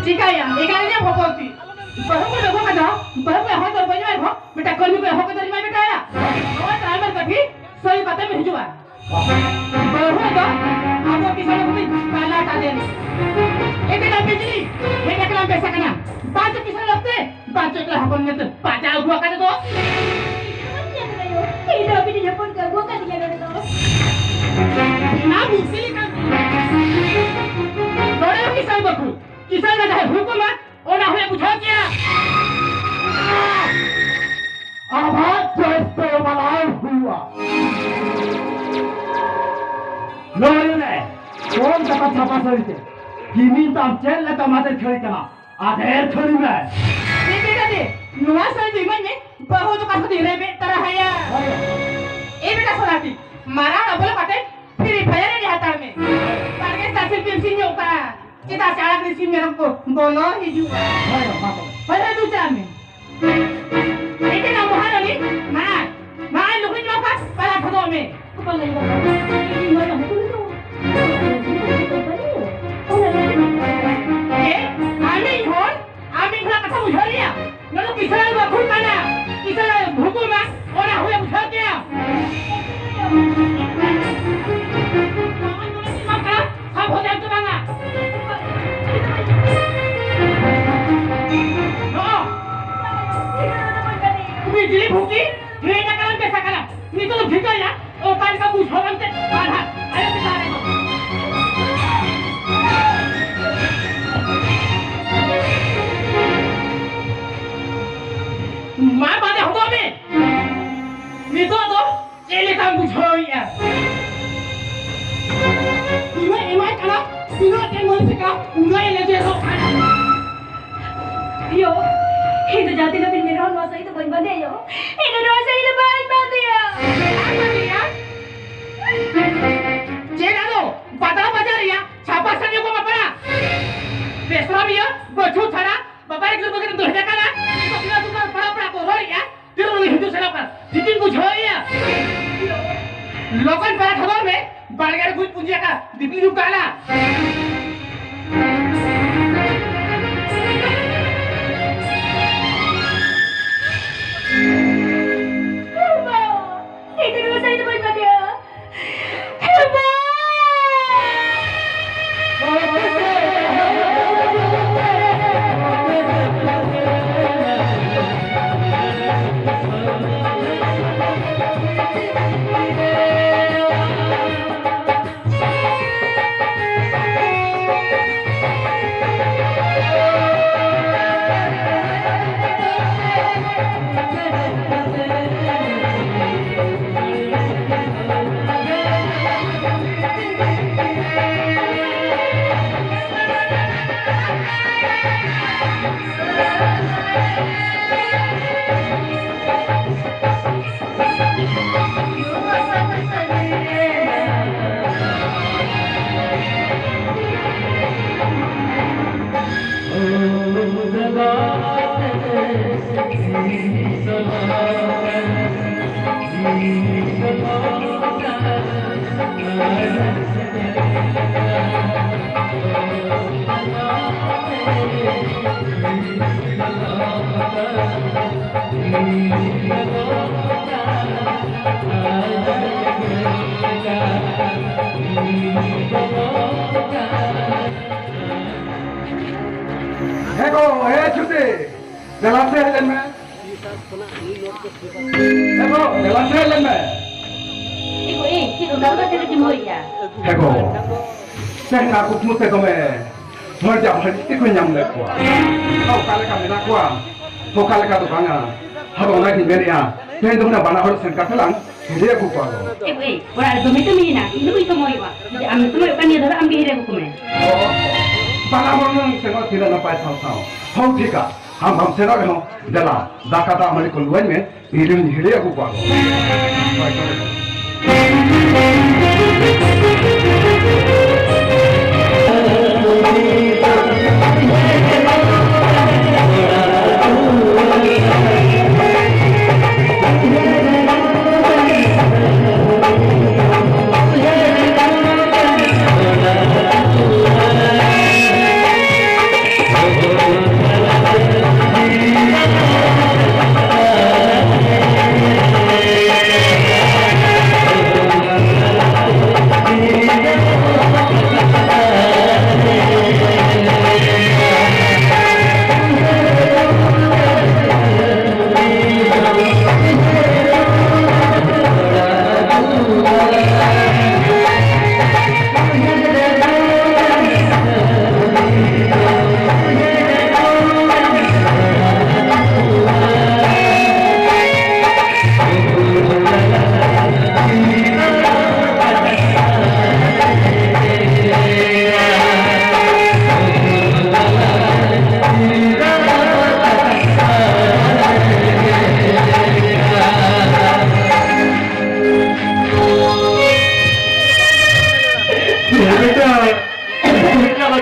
ᱪᱤᱠᱟᱹᱭᱟ? ᱮᱜᱟᱨᱚ ᱨᱮ ᱦᱚᱯᱚᱱ ᱛᱤ᱾ ᱵᱟᱹᱦᱩ ᱠᱚ ᱫᱚᱦᱚ ᱠᱟᱫᱟ, ᱵᱟᱹᱦᱩ ᱠᱚ ᱦᱚᱸ ᱫᱚᱨ ᱵᱟᱹᱧ ᱮᱢᱟᱭ ᱨᱮᱦᱚᱸ, ᱢᱤᱫᱴᱟᱝ ᱠᱟᱹᱢᱤ ᱠᱚ ᱮᱦᱚᱵ ᱠᱟᱛᱮ ᱤᱧ ᱢᱟ ᱵᱮᱴᱟᱭᱟ᱾ ᱱᱚᱣᱟ ᱰᱨᱟᱭᱵᱷᱟᱨ ᱠᱟᱹᱴᱷᱤ ᱥᱳᱭ ᱠᱟᱛᱮ ᱢᱮ ᱦᱤᱡᱩᱜᱼᱟ᱾ ᱵᱟᱹᱦᱩ ᱫᱚ ᱟᱵᱚ ᱠᱤᱥᱟᱹᱬ ᱦᱚᱯᱚᱱ ᱯᱟᱞᱟ ᱛᱟᱫᱮᱱ᱾ ᱮᱫᱮ ᱞᱟ ᱵᱤᱡᱽᱞᱤ, ᱦᱮᱡ ᱟᱠᱟᱱᱟ ᱵᱮᱥ ᱟᱠᱟᱱᱟ᱾ ᱵᱟᱝ ᱪᱚ ᱠᱤᱥᱟᱹᱬ ᱞᱚᱠᱛᱮ, ᱵᱟᱝ ᱪᱚ ᱮᱠᱞᱟ ᱦᱚᱯᱚᱱ ᱧᱮᱞᱛᱮ ᱯᱟᱸᱡᱟ ᱟᱹᱜᱩ ᱟᱠᱟᱫᱮ ᱫᱚ᱾ ᱤᱧ ᱫᱚ ᱵᱤᱴᱤ ᱦᱚᱯᱚᱱ ᱠᱚ ᱟᱹᱜᱩ ᱟᱠᱟᱫᱤᱧᱟ ᱱᱚᱰᱮ ᱫᱚ᱾ ᱚᱱᱟ ᱢᱤᱥᱤ ᱠᱟᱱ᱾ ᱱᱚᱰᱮ ᱦᱚᱸ ᱠᱤᱥᱟᱹᱬ ᱵᱟᱹᱦᱩ, ᱠᱤᱥᱟᱹᱬ ᱫᱚ ᱡᱟᱦᱟᱸᱭ ᱦᱩᱭ ᱠᱚᱜ ᱢᱟ, ᱚᱱᱟ ᱦᱚᱸᱞᱮ ᱵᱩᱡᱷᱟᱹᱣ ᱠᱮᱭᱟ᱾ ᱟᱵᱷᱟᱨ ᱪᱚᱭᱮᱥ ᱛᱮ ᱢᱟᱱᱟᱣ ᱦᱩᱭᱩᱜᱼᱟ᱾ ᱞᱚᱭ ᱨᱮ ᱚᱞ ᱠᱟᱛᱷᱟ ᱪᱷᱟᱯᱟ ᱥᱟᱹᱲᱤ ᱛᱮ ᱠᱤᱢᱤᱱ ᱛᱟᱢ ᱪᱮᱫ ᱞᱮᱠᱟ ᱢᱟᱫᱮᱨ ᱠᱷᱟᱹᱲᱤ ᱠᱟᱱᱟ, ᱟᱫᱮᱨ ᱠᱷᱟᱹᱲᱤ ᱢᱮ᱾ ᱫᱮ, ᱫᱮ, ᱫᱮ, ᱫᱮ, ᱱᱚᱣᱟ ᱥᱟᱹᱲᱤ ᱫᱚ ᱤᱢᱟᱹᱧ ᱢᱮ, ᱵᱟᱹᱦᱩ ᱫᱚ ᱚᱠᱟ ᱠᱷᱚᱱ ᱨᱮᱵᱮᱫ ᱛᱟᱨᱟ ᱦᱟᱭᱟ᱾ ᱦᱳᱭ᱾ ᱮ ᱵᱮᱴᱟ ᱥᱚᱱᱟᱴᱤ, ᱢᱟᱨᱟᱝ ᱟᱵᱚᱞ ᱠᱟᱛᱮ Free Fire ᱮᱱᱮᱡ ᱦᱟᱛᱟᱲ ᱢᱮ᱾ ᱵᱟᱲᱜᱮ ᱥᱮᱫ ᱥᱤᱢ ᱥᱤᱧᱚᱜ ᱠᱟᱱᱟ᱾ ᱪᱮᱫᱟᱜ ᱥᱮ ᱟᱲᱟᱜ ᱨᱮ ᱥᱤᱢ ᱢᱮᱨᱚᱢ ᱠᱚ ᱵᱚᱞᱚ ᱦᱤᱡᱩᱜᱼᱟ᱾ ᱦᱳᱭ, ᱢᱟ ᱛᱚᱵᱮ᱾ ᱵᱟᱝ ᱦᱩᱭᱩᱜᱼᱟ᱾ ᱤᱧ ᱢᱟ ᱵᱟᱹᱦᱩ ᱠᱩᱲᱤ ᱫᱚ ᱚᱱᱟ ᱞᱟᱹᱜᱤᱫ ᱚᱱᱟ ᱞᱟᱹᱜᱤᱫ ᱮ, ᱟᱢᱤᱡ ᱦᱚᱲ, ᱟᱢᱤᱡ ᱦᱚᱲᱟᱜ ᱠᱟᱛᱷᱟ ᱵᱩᱡᱷᱟᱹᱣ ᱞᱮᱭᱟ᱾ ᱱᱚᱣᱟ ᱫᱚ ᱠᱤᱥᱟᱹᱬ ᱵᱟᱠᱷᱳᱞ ᱠᱟᱱᱟ, ᱠᱤᱥᱟᱹᱬ ᱵᱷᱩᱠᱩ ᱢᱟ, ᱚᱱᱟ ᱦᱩᱭ ᱵᱩᱡᱷᱟᱹᱣ ᱠᱮᱭᱟ᱾ ᱥᱟᱵ ᱦᱚᱫ ᱮᱢ ᱛᱟᱞᱟᱝᱟ᱾ ᱱᱚᱜᱼᱚ, ᱵᱤᱡᱽᱞᱤ ᱵᱷᱩᱠᱤ, ᱦᱮᱡ ᱟᱠᱟᱱ ᱯᱮ ᱥᱟᱠᱟᱞᱟ᱾ ᱱᱤᱛᱚᱜ ᱫᱚ ᱴᱷᱤᱠᱟᱹᱭᱟ, ᱚᱠᱟ ᱞᱮᱠᱟ ᱵᱩᱡᱷᱟᱹᱣ ᱮᱱᱛᱮ ᱵᱟᱨᱦᱟ ᱟᱭᱳ ᱪᱮᱛᱟᱱ ᱨᱮᱫᱚ᱾ ᱢᱟ ᱵᱟᱫᱮ ᱦᱚᱫᱚᱜ ᱢᱮ᱾ ᱱᱤᱛᱚᱜ ᱫᱚ ᱪᱮᱫ ᱞᱮᱠᱟᱢ ᱵᱩᱡᱷᱟᱹᱣᱮᱫᱼᱟ? ᱛᱤᱱᱟᱹᱜ ᱮᱢᱟᱭ ᱠᱟᱱᱟ, ᱛᱤᱱᱟᱹᱜ ᱴᱮᱱ ᱢᱟᱹᱱᱥᱤᱠᱟ, ᱩᱱᱟᱹᱜ ᱮ ᱞᱮᱡᱮᱨᱚᱜ ᱠᱟᱱᱟ᱾ ᱭᱳ, ᱤᱧ ᱫᱚ ᱡᱟᱦᱟᱸ ᱛᱤᱱᱟᱹᱜ ᱵᱤᱱ ᱢᱮᱱ ᱨᱮᱦᱚᱸ ᱱᱚᱣᱟ ᱥᱟᱹᱲᱤ ᱫᱚ ᱵᱟᱹᱧ ᱵᱟᱸᱫᱮᱭᱟ ᱭᱳ᱾ ᱤᱧ ᱫᱚ ᱱᱚᱣᱟ ᱥᱟᱹᱲᱤ ᱫᱚ ᱵᱟᱹᱧ ᱵᱟᱸᱫᱮᱭᱟ᱾ ᱵᱟᱢ ᱵᱟᱸᱫᱮᱭᱟ? ᱪᱮᱫ ᱟᱫᱚ? ᱯᱟᱛᱲᱟ ᱵᱟᱡᱟᱨ ᱨᱮᱭᱟᱜ ᱪᱷᱟᱯᱟ ᱥᱟᱹᱲᱤ ᱠᱚ ᱵᱟᱯᱞᱟ? ᱵᱮᱥᱨᱟ ᱵᱤᱭᱟᱹ, ᱵᱟᱹᱪᱷᱩ ᱪᱷᱟᱲᱟ, ᱵᱟᱵᱟ ᱨᱮ ᱜᱤᱫᱽᱨᱟᱹ ᱵᱟᱹᱜᱤ ᱫᱚ ᱦᱮᱡ ᱟᱠᱟᱱᱟ᱾ ᱤᱧ ᱫᱚ ᱛᱤᱱᱟᱹᱜ ᱫᱩᱠᱟᱹᱱ ᱯᱟᱲᱟ ᱯᱟᱲᱟ ᱠᱚ ᱨᱚᱲᱮᱜᱼᱟ᱾ ᱛᱤᱱᱟᱹᱜ ᱩᱱᱤ ᱦᱤᱡᱩᱜ ᱥᱮᱱᱚᱜ ᱠᱟᱱᱟ, ᱴᱷᱤᱠᱤᱧ ᱵᱩᱡᱷᱟᱹᱣᱮᱫᱼᱟ᱾ ᱞᱚᱜᱚᱱ ᱯᱟᱨᱟ ᱴᱷᱚᱜᱚᱨ ᱢᱮ, ᱵᱟᱲᱜᱮ ᱨᱮ ᱜᱩᱡ ᱯᱩᱸᱡᱤ ᱟᱠᱟᱫ ᱫᱤᱯᱤᱞ ᱡᱩᱜ ᱠᱟᱜᱼᱟ᱾ ᱮᱱᱛᱮ ᱨᱮᱦᱚᱸ ᱥᱟᱹᱲᱤ ᱫᱚ ᱵᱟᱹᱧ ᱵᱟᱸᱫᱮᱭᱟ᱾ ᱦᱮ ᱢᱟ! ᱦᱮᱸ ᱜᱚ, ᱦᱮᱸ ᱪᱷᱩᱴᱤ, ᱫᱮᱞᱟ ᱥᱮ ᱦᱮᱡ ᱞᱮᱱ ᱢᱮ᱾ ᱦᱮᱸ ᱜᱚ, ᱫᱮᱞᱟ ᱥᱮ ᱦᱮᱡ ᱞᱮᱱ ᱢᱮ᱾ ᱮ ᱜᱚ, ᱮ, ᱪᱮᱫ ᱚᱱᱟ ᱫᱚ ᱪᱮᱫ ᱞᱮᱠᱟᱢ ᱦᱩᱭᱮᱜᱼᱟ? ᱦᱮᱸ ᱜᱚ, ᱛᱮᱦᱮᱧ ᱢᱟ ᱠᱩᱠᱢᱩ ᱛᱮ ᱫᱚᱢᱮ ᱦᱚᱲ ᱡᱟ ᱦᱚᱲ ᱪᱤᱴᱷᱤ ᱠᱚᱧ ᱧᱟᱢ ᱞᱮᱫ ᱠᱚᱣᱟ᱾ ᱚᱠᱟ ᱞᱮᱠᱟ ᱢᱮᱱᱟᱜ ᱠᱚᱣᱟ, ᱚᱠᱟ ᱞᱮᱠᱟ ᱫᱚ ᱵᱟᱝᱟ᱾ ᱟᱫᱚ ᱚᱱᱟᱜᱤᱧ ᱢᱮᱱᱮᱫᱼᱟ, ᱛᱮᱦᱮᱧ ᱫᱚ ᱦᱩᱱᱟᱹᱝ ᱵᱟᱱᱟ ᱦᱚᱲ ᱥᱮᱱ ᱠᱟᱛᱮ ᱞᱟᱝ ᱦᱤᱨᱤ ᱟᱹᱜᱩ ᱠᱚᱣᱟ ᱜᱚ᱾ ᱮ ᱜᱚ, ᱮ, ᱚᱲᱟᱜ ᱨᱮ ᱫᱚᱢᱮ ᱠᱟᱹᱢᱤ ᱦᱮᱱᱟᱜᱼᱟ, ᱤᱧ ᱫᱚ ᱵᱟᱹᱧ ᱥᱚᱢᱚᱭᱚᱜᱼᱟ᱾ ᱡᱩᱫᱤ ᱟᱢ ᱥᱚᱢᱚᱭᱚᱜ ᱠᱷᱟᱱ ᱱᱤᱭᱟᱹ ᱫᱷᱟᱣ ᱫᱚ ᱟᱢ ᱜᱮ ᱦᱤᱨᱤ ᱟᱹᱜᱩ ᱠᱚᱢᱮ᱾ ᱵᱟᱱᱟ ᱦᱚᱲ ᱦᱩᱱᱟᱹᱝ ᱥᱮᱱᱚᱜ ᱛᱤᱱᱟᱹᱜ ᱱᱟᱯᱟᱭ ᱥᱟᱶ ᱥᱟᱶ᱾ ᱦᱚᱸ, ᱴᱷᱤᱠᱟ, ᱟᱢ ᱵᱟᱢ ᱥᱮᱱᱚᱜ ᱨᱮᱦᱚᱸ, ᱫᱮᱞᱟ, ᱫᱟᱠᱟ ᱫᱟᱜ ᱢᱟᱹᱰᱤ ᱠᱚ ᱞᱩᱣᱟᱹᱧ ᱢᱮ, ᱤᱧ ᱨᱮᱱ ᱦᱤᱨᱤ ᱟᱹᱜᱩ ᱠᱚᱣᱟ ᱠᱚ᱾ ᱵᱮᱴᱟ, ᱵᱮᱴᱟ,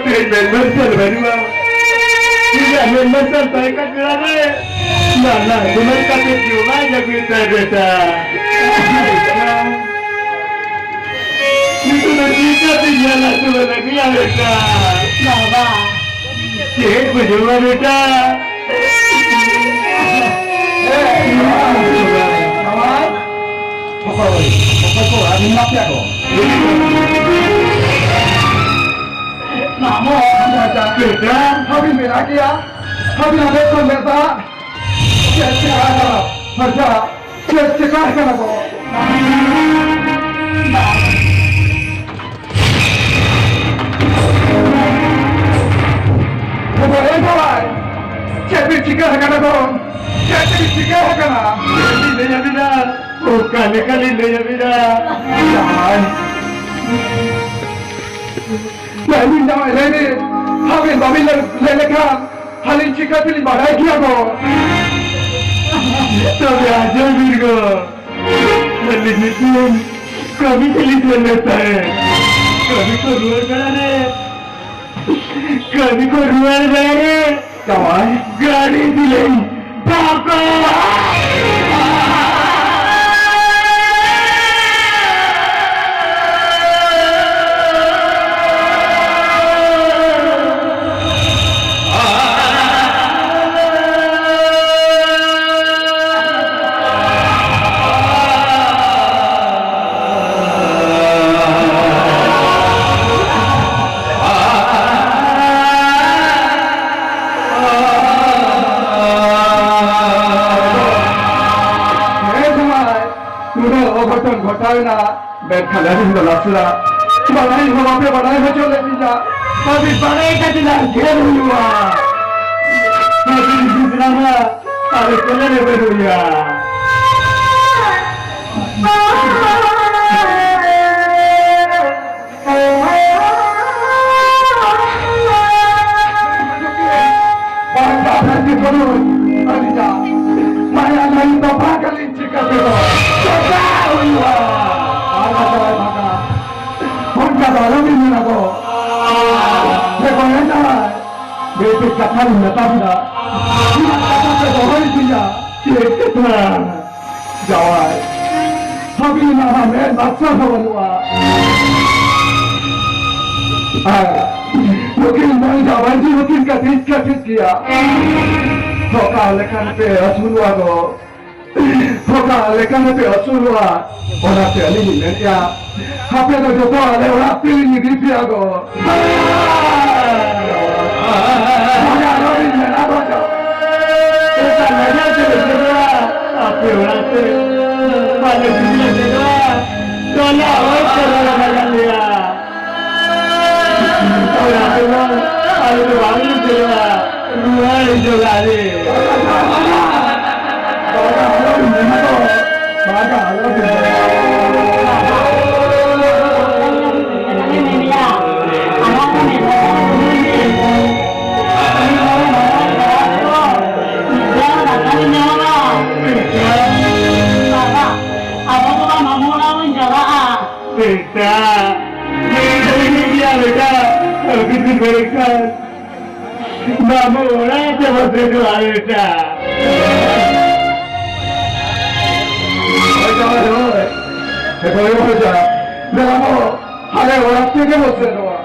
ᱛᱮᱦᱮᱧ ᱢᱮᱱ ᱢᱮᱱ ᱥᱟᱞ ᱵᱟᱹᱱᱩᱜᱼᱟ᱾ ᱤᱧᱟᱹᱜ ᱢᱮᱱ ᱢᱮᱱ ᱥᱟᱞ ᱛᱟᱦᱮᱸ ᱠᱟᱱ ᱵᱮᱲᱟ ᱨᱮ, ᱱᱟᱱᱟ ᱫᱩᱞᱟᱹᱲ ᱠᱟᱛᱮ ᱡᱚᱢᱟᱭ ᱟᱹᱜᱩᱭ ᱛᱟᱭ ᱵᱮᱴᱟ᱾ ᱪᱤᱠᱟᱹᱛᱮ ᱧᱮᱞ ᱟᱹᱥᱩᱞ ᱞᱟᱹᱜᱤᱫ ᱵᱮᱴᱟ? ᱵᱟᱵᱟ᱾ ᱪᱮᱫ ᱵᱩᱡᱷᱟᱹᱣᱟ ᱵᱮᱴᱟ? ᱡᱟᱶᱟᱭ, ᱚᱠᱚᱭ, ᱚᱠᱚᱭ ᱠᱚ ᱚᱲᱟᱜ ᱨᱮ ᱢᱮᱱᱟᱜ ᱯᱮᱭᱟ ᱠᱚ? ᱱᱟᱢᱚ, ᱵᱮᱴᱟ, ᱦᱟᱹᱵᱤ ᱢᱮᱱᱟᱜ ᱜᱮᱭᱟ᱾ ᱦᱟᱹᱵᱤ ᱟᱵᱮ ᱠᱚ ᱢᱮᱛᱟ᱾ ᱪᱮᱫ ᱪᱮᱠᱟ ᱟᱠᱟᱱᱟ? ᱯᱷᱟᱨᱪᱟ᱾ ᱪᱮᱫ ᱪᱮᱠᱟ ᱟᱠᱟᱱᱟ ᱠᱚ? ᱮ ᱵᱟᱵᱟᱭ, ᱪᱮᱫ ᱵᱤᱱ ᱪᱤᱠᱟᱹ ᱟᱠᱟᱱᱟ ᱠᱚ? ᱪᱮᱫ ᱵᱤᱱ ᱪᱤᱠᱟᱹ ᱟᱠᱟᱱᱟ? ᱪᱮᱫ ᱞᱤᱧ ᱞᱟᱹᱭ ᱟᱹᱵᱤᱱᱟ? ᱚᱠᱟ ᱞᱮᱠᱟ ᱞᱤᱧ ᱞᱟᱹᱭ ᱟᱹᱵᱤᱱᱟ? ᱡᱟᱦᱟᱸᱭ ᱞᱟᱹᱭ ᱵᱤᱱ, ᱡᱟᱶᱟᱭ, ᱞᱟᱹᱭ ᱵᱤᱱ᱾ ᱟᱹᱵᱤᱱ ᱵᱟᱹᱵᱤᱱ ᱞᱟᱹᱭ, ᱞᱟᱹᱭ ᱞᱮᱠᱷᱟᱱ ᱟᱹᱞᱤᱧ ᱪᱤᱠᱟᱹ ᱛᱮᱞᱤᱧ ᱵᱟᱰᱟᱭ ᱠᱮᱭᱟ ᱜᱚ? ᱛᱚᱵᱮ ᱟᱸᱡᱚᱢ ᱵᱤᱱ ᱜᱚ, ᱟᱹᱞᱤᱧ ᱢᱤᱫᱴᱤᱱ ᱠᱟᱹᱢᱤ ᱛᱮᱞᱤᱧ ᱥᱮᱱ ᱞᱮᱱ ᱛᱟᱦᱮᱸᱫ᱾ ᱠᱟᱹᱢᱤ ᱠᱚ ᱨᱩᱣᱟᱹᱲ ᱵᱮᱲᱟ ᱨᱮ, ᱠᱟᱹᱢᱤ ᱠᱚ ᱨᱩᱣᱟᱹᱲ ᱵᱮᱲᱟ ᱨᱮ ᱡᱟᱶᱟᱭ, ᱜᱟᱹᱰᱤ ᱛᱮᱞᱤᱧ ᱫᱷᱟᱠᱟ᱾ ᱦᱮᱸ ᱡᱟᱶᱟᱭ, ᱱᱩᱱᱟᱹᱜ ᱚᱜᱷᱚᱴᱚᱱ ᱜᱷᱚᱴᱟᱣ ᱮᱱᱟ, ᱢᱮᱱᱠᱷᱟᱱ ᱟᱹᱞᱤᱧ ᱫᱚ ᱱᱟᱥᱮᱱᱟᱜ ᱵᱟᱲᱟᱭ ᱦᱚᱸ ᱵᱟᱯᱮ ᱵᱟᱲᱟᱭ ᱦᱚᱪᱚ ᱞᱮᱫ ᱞᱤᱧᱟ᱾ ᱟᱹᱵᱤᱱ ᱵᱟᱲᱟᱭ ᱠᱟᱛᱮ ᱱᱟᱜ ᱜᱮᱨ ᱦᱩᱭᱩᱜᱼᱟ᱾ ᱟᱹᱵᱤᱱ ᱜᱤᱫᱽᱨᱟᱹ ᱢᱟ ᱟᱞᱮ ᱠᱚᱞᱮ ᱨᱮᱵᱮᱱ ᱦᱩᱭᱩᱜᱼᱟ᱾ ᱵᱟᱝ ᱫᱟᱫᱟ ᱡᱤᱵᱚᱱ ᱟᱹᱞᱤᱧᱟᱜ ᱢᱟᱭᱟ ᱞᱟᱹᱭ ᱫᱚ ᱵᱟᱝ ᱟᱹᱞᱤᱧ ᱪᱤᱠᱟᱹ ᱛᱮᱫᱚ ᱪᱮᱠᱟ ᱦᱩᱭᱩᱜᱼᱟ? ᱵᱟᱝ ᱫᱟᱫᱟ ᱵᱷᱟᱜᱟ᱾ ᱚᱱᱠᱟ ᱫᱚ ᱟᱞᱚᱵᱤᱱ ᱢᱮᱱᱟ ᱜᱚ᱾ ᱥᱮ ᱵᱟᱝ ᱮᱱᱟ? ᱢᱤᱫᱴᱤᱡ ᱠᱟᱛᱷᱟ ᱞᱤᱧ ᱢᱮᱛᱟ ᱵᱤᱱᱟ᱾ ᱚᱱᱟ ᱠᱟᱛᱷᱟ ᱯᱮ ᱫᱚᱦᱚᱭ ᱛᱤᱧᱟ᱾ ᱪᱮᱫ ᱠᱟᱛᱷᱟ? ᱡᱟᱶᱟᱭ, ᱦᱟᱹᱵᱤ ᱢᱟ ᱢᱮᱫ ᱢᱟᱨᱥᱟᱞ ᱦᱚᱸ ᱵᱟᱹᱱᱩᱜᱼᱟ᱾ ᱟᱨ ᱱᱩᱠᱤᱱ ᱢᱟᱹᱭ ᱡᱟᱶᱟᱭ ᱡᱤᱣᱤ ᱱᱩᱠᱤᱱ ᱠᱟᱹᱴᱤᱡ ᱠᱟᱹᱴᱤᱡ ᱜᱮᱭᱟ᱾ ᱚᱠᱟ ᱞᱮᱠᱟᱱ ᱯᱮ ᱟᱹᱥᱩᱞᱚᱜᱼᱟ ᱜᱚ? ᱚᱠᱟ ᱞᱮᱠᱟᱱ ᱯᱮ ᱟᱹᱥᱩᱞᱚᱜᱼᱟ? ᱚᱱᱟᱛᱮ ᱟᱹᱞᱤᱧ ᱞᱤᱧ ᱢᱮᱱᱮᱫᱼᱟ, ᱟᱯᱮ ᱫᱚ ᱡᱚᱛᱚ ᱟᱞᱮ ᱚᱲᱟᱜ ᱛᱮᱞᱤᱧ ᱤᱫᱤ ᱯᱮᱭᱟ ᱜᱚ᱾ ᱵᱟᱝᱟ, ᱟᱞᱚᱵᱤᱱ ᱢᱮᱱᱟ ᱜᱚ᱾ ᱮᱴᱟᱜ ᱞᱟᱡᱟᱣ ᱛᱮᱞᱮ ᱥᱮᱱᱚᱜᱼᱟ, ᱟᱯᱮ ᱚᱲᱟᱜ ᱛᱮ ᱵᱟᱞᱮ ᱤᱫᱤ ᱯᱮᱭᱟ ᱜᱚ᱾ ᱴᱚᱞᱟ ᱦᱚᱲ ᱠᱚ ᱞᱟᱜᱟ ᱞᱮᱭᱟ᱾ ᱚᱲᱟᱜ ᱛᱮᱫᱚ ᱟᱞᱮ ᱫᱚ ᱵᱟᱝᱞᱮ ᱪᱟᱞᱟᱜᱼᱟ᱾ ᱨᱩᱣᱟᱹᱲ ᱦᱤᱡᱩᱜ ᱟᱞᱮ᱾ ᱟᱵᱚ ᱫᱚ ᱢᱟᱢᱩ ᱚᱲᱟᱜ ᱵᱚᱱ ᱪᱟᱞᱟᱜᱼᱟ᱾ ᱵᱮᱴᱟ, ᱞᱟᱹᱭ ᱫᱟᱲᱮᱭᱟᱜ ᱜᱮᱭᱟ ᱵᱮᱴᱟ, ᱟᱹᱵᱤᱱ ᱵᱤᱱ ᱢᱮᱱᱮᱫ ᱠᱷᱟᱱ ᱵᱟᱹᱵᱩ ᱚᱲᱟᱜ ᱛᱮ ᱵᱚᱱ ᱥᱮᱱᱚᱜᱼᱟ ᱵᱮᱴᱟ᱾ ᱦᱳᱭ, ᱦᱳᱭ, ᱦᱳᱭ᱾ ᱦᱳᱭ, ᱦᱳᱭ, ᱵᱮᱴᱟ᱾ ᱫᱮᱞᱟ ᱵᱚ, ᱟᱞᱮ ᱚᱲᱟᱜ ᱛᱮᱜᱮ ᱵᱚ ᱥᱮᱱᱚᱜᱼᱟ᱾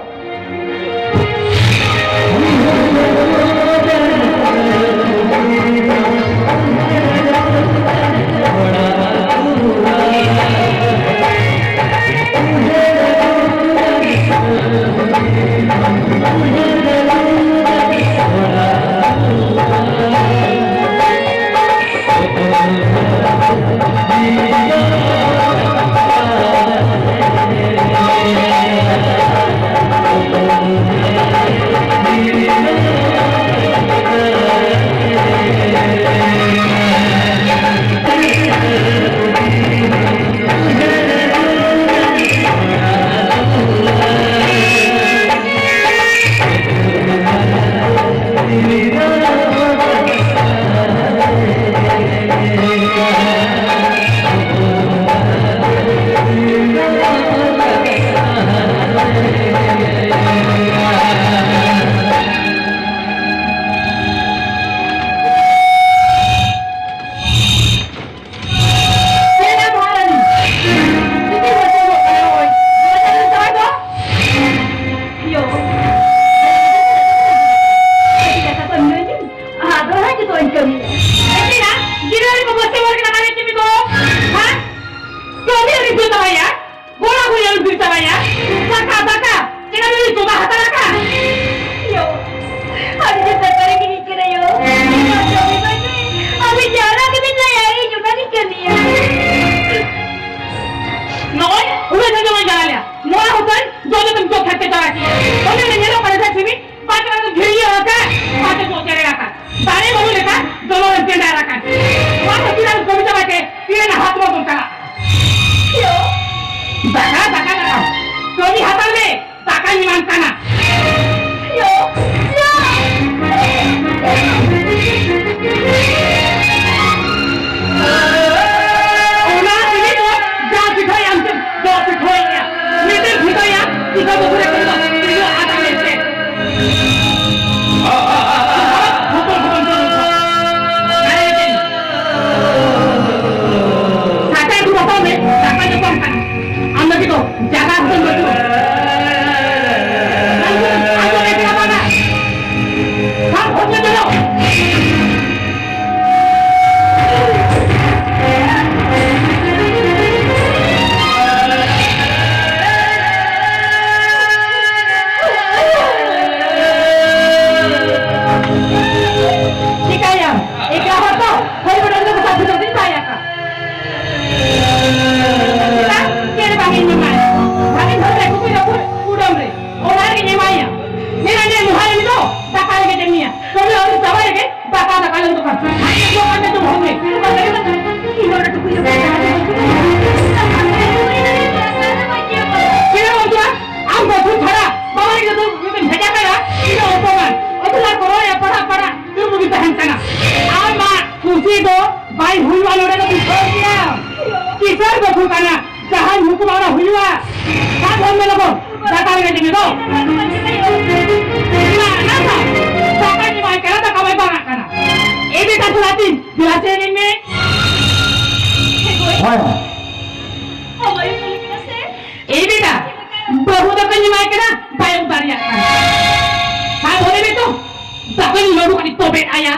ᱵᱟᱹᱧ ᱠᱟᱹᱢᱤᱭᱟ᱾ ᱮᱛᱮ ᱱᱟ, ᱜᱤᱫᱽᱨᱟᱹ ᱨᱮ ᱵᱟᱵᱟ ᱥᱮ ᱦᱚᱲ ᱠᱟᱱᱟ ᱢᱟᱱᱮ ᱪᱮᱫ ᱫᱚ? ᱦᱮᱸ? ᱠᱟᱹᱢᱤ ᱟᱹᱰᱤ ᱡᱩᱛ ᱛᱟᱵᱟᱭᱟ᱾ ᱜᱚᱲᱟ ᱜᱚᱲᱤ ᱟᱹᱰᱤ ᱡᱩᱛ ᱛᱟᱵᱟᱭᱟ᱾ ᱫᱟᱠᱟ, ᱫᱟᱠᱟ᱾ ᱪᱮᱫᱟᱜ ᱵᱟᱹᱧ ᱡᱚᱢᱟ ᱦᱟᱛᱟᱲ ᱟᱠᱟᱫ? ᱭᱳ, ᱟᱹᱰᱤ ᱡᱩᱛ ᱫᱟᱠᱟ ᱨᱮᱜᱮ ᱱᱤᱝᱠᱟᱹ ᱱᱟ ᱭᱳ᱾ ᱤᱧ ᱡᱚᱢ ᱵᱟᱹᱧ ᱡᱚᱢ᱾ ᱟᱹᱵᱤᱱ ᱡᱟᱦᱟᱱᱟᱜ ᱜᱮᱵᱤᱱ ᱞᱟᱹᱭᱟ, ᱤᱧ ᱚᱱᱟ ᱜᱮ ᱠᱟᱹᱢᱤᱭᱟ᱾ ᱱᱚᱜᱼᱚᱭ, ᱩᱱᱟᱹᱜ ᱡᱷᱟᱹᱞ ᱡᱚᱢᱟᱧ ᱪᱟᱞᱟᱣ ᱞᱮᱭᱟ᱾ ᱱᱚᱣᱟ ᱦᱚᱛᱚᱧ ᱡᱚᱡᱚ ᱛᱮᱢ ᱡᱚᱜ ᱯᱷᱮᱰ ᱛᱮ ᱪᱟᱵᱟ ᱠᱮᱫᱟ᱾ ᱚᱱᱮ ᱧᱮᱞᱚᱜ ᱠᱟᱱᱟ ᱥᱮ ᱥᱤᱢᱤ? ᱯᱟᱸᱪ ᱴᱟᱠᱟ ᱫᱚ ᱡᱷᱟᱹᱞᱤᱭᱟᱹ ᱟᱠᱟᱫ, ᱯᱟᱸᱪ ᱴᱟᱠᱟ ᱫᱚ ᱪᱮᱨᱮᱡ ᱟᱠᱟᱫ᱾ ᱫᱟᱨᱮ ᱵᱟᱹᱱᱩᱜ ᱞᱮᱠᱟ ᱡᱚᱞᱚ ᱨᱮ ᱴᱮᱸᱰᱟᱨ ᱟᱠᱟᱱ᱾ ᱱᱚᱣᱟ ᱠᱷᱟᱹᱛᱤᱨ ᱟᱢ ᱠᱟᱹᱢᱤ ᱪᱟᱵᱟᱭ ᱛᱮ ᱛᱤᱨᱮ ᱱᱟᱦᱟᱜ ᱦᱚᱲᱢᱚ ᱵᱚᱱ ᱪᱟᱞᱟᱜ ᱠᱟᱱᱟ᱾ ᱫᱟᱠᱟ, ᱫᱟᱠᱟ, ᱫᱟᱠᱟ᱾ ᱠᱟᱹᱢᱤ ᱦᱟᱛᱟᱲ ᱢᱮ, ᱫᱟᱠᱟᱧ ᱮᱢᱟᱢ ᱠᱟᱱᱟ᱾ ᱚᱱᱟ ᱛᱮᱜᱮ ᱛᱚ ᱡᱟ ᱯᱤᱴᱷᱟᱹᱭᱟᱢ ᱪᱮᱫ, ᱡᱟ ᱯᱤᱴᱷᱟᱹᱭᱟ᱾ ᱢᱤᱫᱴᱮᱱ ᱯᱤᱴᱷᱟᱹᱭᱟ, ᱯᱤᱴᱷᱟᱹ ᱵᱩᱠᱩ ᱨᱮ ᱠᱷᱚᱱ ᱫᱚ ᱛᱤᱱᱟᱹᱜ ᱟᱴ ᱢᱮᱱᱛᱮ᱾ ᱦᱚᱯᱚᱱ ᱦᱚᱯᱚᱱ ᱠᱚ ᱱᱚᱝᱠᱟ᱾ ᱟᱨᱮ ᱢᱤᱫᱴᱮᱱ ᱥᱟᱪᱟᱭ ᱫᱩ ᱦᱟᱛᱟᱣ ᱢᱮ, ᱫᱟᱠᱟ ᱡᱚᱛᱚᱢ ᱠᱟᱱᱟ᱾ ᱟᱢ ᱞᱟᱹᱜᱤᱫ ᱫᱚ ᱡᱟᱭᱜᱟ ᱦᱚᱸ ᱵᱟᱹᱪᱩᱜᱼᱟ᱾ ᱟᱢ ᱫᱚ ᱮᱠᱞᱟ ᱵᱟᱝᱟ᱾ ᱥᱟᱵ ᱦᱚᱪᱚ ᱪᱚᱞᱚ᱾ ᱪᱤᱠᱟᱹᱭᱟᱢ? ᱮᱠᱞᱟ ᱦᱚᱲ ᱛᱚ, ᱦᱚᱭ ᱵᱚᱰᱚᱞ ᱫᱚ ᱥᱟᱵ ᱦᱚᱪᱚ ᱫᱤᱱ ᱵᱟᱭ ᱟᱠᱟ᱾ ᱪᱮᱫ ᱵᱟᱝ ᱤᱧ ᱮᱢᱟᱭ? ᱵᱷᱟᱜᱮ ᱦᱚᱲ ᱨᱮ ᱠᱩᱠᱩ ᱨᱟᱹᱯᱩᱫ ᱠᱩᱰᱟᱹᱢ ᱨᱮ᱾ ᱚᱱᱟ ᱨᱮᱜᱮᱧ ᱮᱢᱟᱭᱟ᱾ ᱢᱮᱱᱟ ᱡᱮ ᱢᱩᱦᱟ ᱨᱮ ᱫᱚ ᱫᱟᱠᱟ ᱨᱮᱜᱮ ᱡᱚᱢ ᱢᱮᱭᱟ᱾ ᱠᱟᱹᱢᱤ ᱟᱹᱣᱨᱤ ᱪᱟᱵᱟ ᱨᱮᱜᱮ ᱫᱟᱠᱟ, ᱫᱟᱠᱟ ᱞᱟᱹᱜᱤᱫ ᱫᱚ ᱠᱟᱱ᱾ ᱟᱨ ᱡᱚᱢ ᱠᱟᱛᱮ ᱡᱚᱢ ᱦᱚᱸ ᱢᱮ᱾ ᱤᱧ ᱱᱚᱰᱮ ᱴᱩᱠᱩᱡ ᱨᱮ ᱫᱟᱠᱟ ᱨᱮᱜᱮ ᱡᱚᱢ ᱢᱮ᱾ ᱪᱮᱫᱟᱜ ᱵᱟᱹᱪᱩᱜᱼᱟ? ᱟᱢ ᱵᱟᱹᱪᱩᱜ ᱪᱷᱟᱲᱟ ᱵᱟᱵᱟ ᱜᱤᱫᱽᱨᱟᱹ ᱫᱚ ᱢᱤᱫᱴᱮᱱ ᱵᱷᱮᱡᱟ ᱠᱟᱭᱟ᱾ ᱤᱧ ᱫᱚ ᱚᱯᱚᱢᱟᱱ᱾ ᱚᱛ ᱞᱟᱨ ᱠᱚ ᱨᱚᱲ ᱮ ᱯᱟᱲᱦᱟᱜ, ᱯᱟᱲᱦᱟᱜ᱾ ᱫᱩᱲᱩᱵ ᱜᱮ ᱛᱟᱦᱮᱱ ᱠᱟᱱᱟ᱾ ᱟᱢᱟᱜ ᱠᱩᱥᱤ ᱫᱚ ᱵᱟᱭ ᱦᱩᱭᱩᱜᱼᱟ, ᱱᱚᱰᱮ ᱫᱚ ᱵᱩᱡᱷᱟᱹᱣ ᱜᱮᱭᱟᱢ᱾ ᱠᱤᱥᱟᱹᱬ ᱵᱟᱹᱦᱩ ᱠᱟᱱᱟ, ᱡᱟᱦᱟᱸᱭ ᱧᱩᱛᱩᱢ ᱚᱱᱟ ᱦᱩᱭᱩᱜᱼᱟ᱾ ᱥᱟᱵ ᱫᱷᱚᱱ ᱢᱮ ᱞᱚᱜᱚᱱ, ᱫᱟᱠᱟ ᱨᱮᱸᱜᱮᱡ ᱢᱮ ᱫᱚ᱾ ᱚᱱᱟ, ᱚᱱᱟ ᱥᱟᱶ ᱫᱟᱠᱟᱧ ᱮᱢᱟᱭ ᱠᱟᱱᱟ, ᱫᱟᱠᱟ ᱵᱟᱭ ᱵᱟᱝᱟᱜ ᱠᱟᱱᱟ᱾ ᱮ ᱵᱮᱴᱟ, ᱛᱷᱚᱲᱟ ᱫᱤᱱ ᱵᱮᱲᱟ ᱥᱮᱱ ᱮᱱ ᱢᱮ᱾ ᱦᱳᱭ, ᱦᱳᱭ᱾ ᱮ ᱵᱮᱴᱟ, ᱵᱟᱹᱦᱩ ᱫᱟᱠᱟᱧ ᱮᱢᱟᱭ ᱠᱟᱱᱟ, ᱵᱟᱭ ᱩᱵ ᱫᱟᱲᱮᱭᱟᱜ ᱠᱟᱱᱟ᱾ ᱥᱟᱵ ᱫᱷᱚᱱ ᱢᱮ ᱛᱚ᱾ ᱫᱟᱠᱟᱧ ᱞᱟᱹᱰᱩ ᱠᱟᱹᱴᱤᱡ ᱛᱚᱵᱮ ᱟᱭᱟ᱾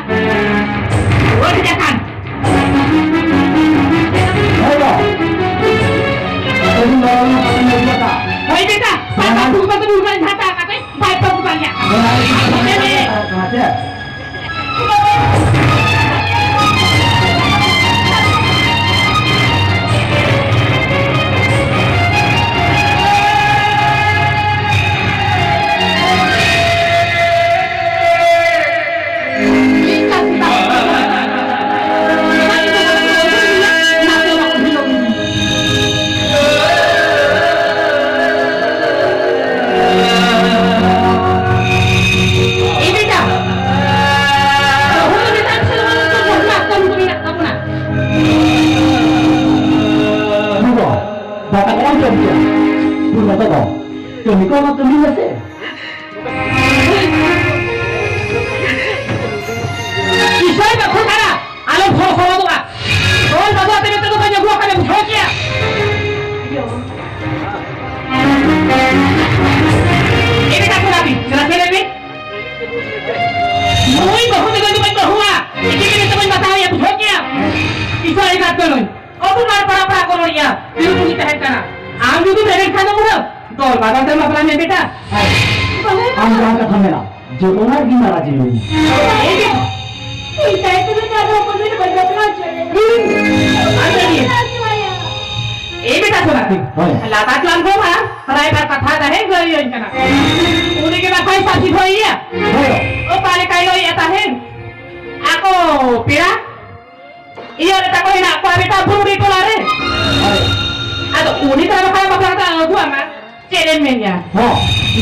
ᱠᱟᱹᱢᱤ ᱠᱚ ᱢᱟ ᱠᱟᱹᱢᱤ ᱢᱮᱥᱮ᱾ ᱠᱤᱥᱟᱹᱭ ᱵᱟᱠᱷᱳᱞ ᱠᱟᱱᱟ, ᱟᱞᱚᱢ ᱥᱚᱨᱚ ᱥᱚᱨᱚ ᱫᱚᱜᱼᱟ᱾ ᱨᱚᱲ ᱵᱟᱫᱚ ᱟᱛᱮ ᱱᱤᱛᱚᱜ ᱫᱚ ᱵᱟᱹᱧ ᱟᱹᱜᱩ ᱟᱠᱟᱫᱟ, ᱵᱩᱡᱷᱟᱹᱣ ᱠᱮᱜᱼᱟ? ᱮ ᱵᱮᱴᱟ, ᱠᱷᱚᱱᱟ ᱵᱤᱱ, ᱪᱟᱞᱟᱜ ᱠᱟᱱᱟ ᱵᱤᱱ? ᱱᱩᱭ ᱵᱟᱹᱦᱩ ᱛᱮᱫᱚ ᱤᱧ ᱫᱚ ᱵᱟᱹᱧ ᱵᱟᱹᱦᱩᱣᱟ᱾ ᱮᱠᱮ ᱛᱮᱜᱮ ᱛᱚ ᱵᱟᱹᱧ ᱵᱟᱛᱟᱣᱮᱭᱟ, ᱵᱩᱡᱷᱟᱹᱣ ᱠᱮᱜᱼᱟᱢ? ᱤᱥᱚᱨ ᱮᱸᱜᱟᱛ ᱠᱟᱹᱱᱟᱹᱧ᱾ ᱟᱵᱚ ᱢᱟ ᱯᱟᱲᱟ ᱯᱟᱲᱟ ᱠᱚ ᱨᱚᱲᱮᱜᱼᱟ, ᱛᱤᱨᱩ ᱯᱩᱸᱜᱤ ᱛᱟᱦᱮᱸ ᱠᱟᱱᱟ᱾ ᱟᱢ ᱡᱩᱫᱤᱢ ᱨᱮᱵᱮᱱ ᱠᱷᱟᱱ ᱫᱚ ᱯᱩᱨᱟᱹ ᱫᱚᱞ ᱵᱟᱫᱚᱞ ᱛᱮᱢ ᱵᱟᱯᱞᱟ ᱢᱮ ᱵᱮᱴᱟ᱾ ᱟᱢ ᱡᱟᱦᱟᱸ ᱠᱟᱛᱷᱟ ᱢᱮᱱᱟ, ᱡᱚᱛᱚᱱᱟᱜ ᱜᱮ ᱱᱟᱨᱟᱡ ᱦᱩᱭᱩᱜᱼᱟ᱾ ᱤᱧ ᱛᱟᱭ ᱛᱩᱞᱩᱡ ᱟᱨᱦᱚᱸ ᱚᱠᱚᱭ ᱫᱚ ᱵᱟᱹᱧ ᱵᱟᱯᱞᱟ ᱦᱚᱪᱚᱭᱟ᱾ ᱟᱢ ᱫᱚ ᱪᱮᱫ? ᱮᱭ ᱵᱮᱴᱟ ᱥᱚᱱᱟᱛᱤ, ᱦᱳᱭ᱾ ᱞᱟᱛᱟ ᱪᱩᱣᱟᱱ ᱠᱚ ᱢᱟ ᱨᱟᱭᱵᱟᱨ ᱠᱟᱛᱷᱟ ᱛᱟᱦᱮᱸ ᱜᱟᱹᱭ ᱠᱟᱱᱟ᱾ ᱩᱱᱤ ᱜᱮ ᱵᱟᱠᱷᱟᱡ ᱥᱟᱹᱠᱷᱤ ᱦᱚᱭ ᱭᱟ᱾ ᱦᱳᱭ᱾ ᱚᱠᱟ ᱞᱮᱠᱟᱭ ᱞᱟᱹᱭᱮᱫ ᱛᱟᱦᱮᱸᱱ? ᱟᱠᱚ ᱯᱮᱲᱟ ᱤᱭᱟᱹ ᱨᱮ ᱛᱟᱠᱚ ᱦᱮᱱᱟᱜ ᱠᱚᱣᱟ ᱵᱮᱴᱟ ᱵᱩᱨᱩᱰᱤ ᱴᱚᱞᱟ ᱨᱮ᱾ ᱦᱳᱭ᱾ ᱟᱫᱚ ᱩᱱᱤ ᱫᱚ ᱵᱟᱠᱷᱟᱡ ᱵᱟᱯᱞᱟ ᱠᱟᱛᱮ ᱟᱹᱜᱩ ᱟᱢᱟ᱾ ᱪᱮᱫ ᱮᱢ ᱢᱮᱱᱟ? ᱦᱚᱸ᱾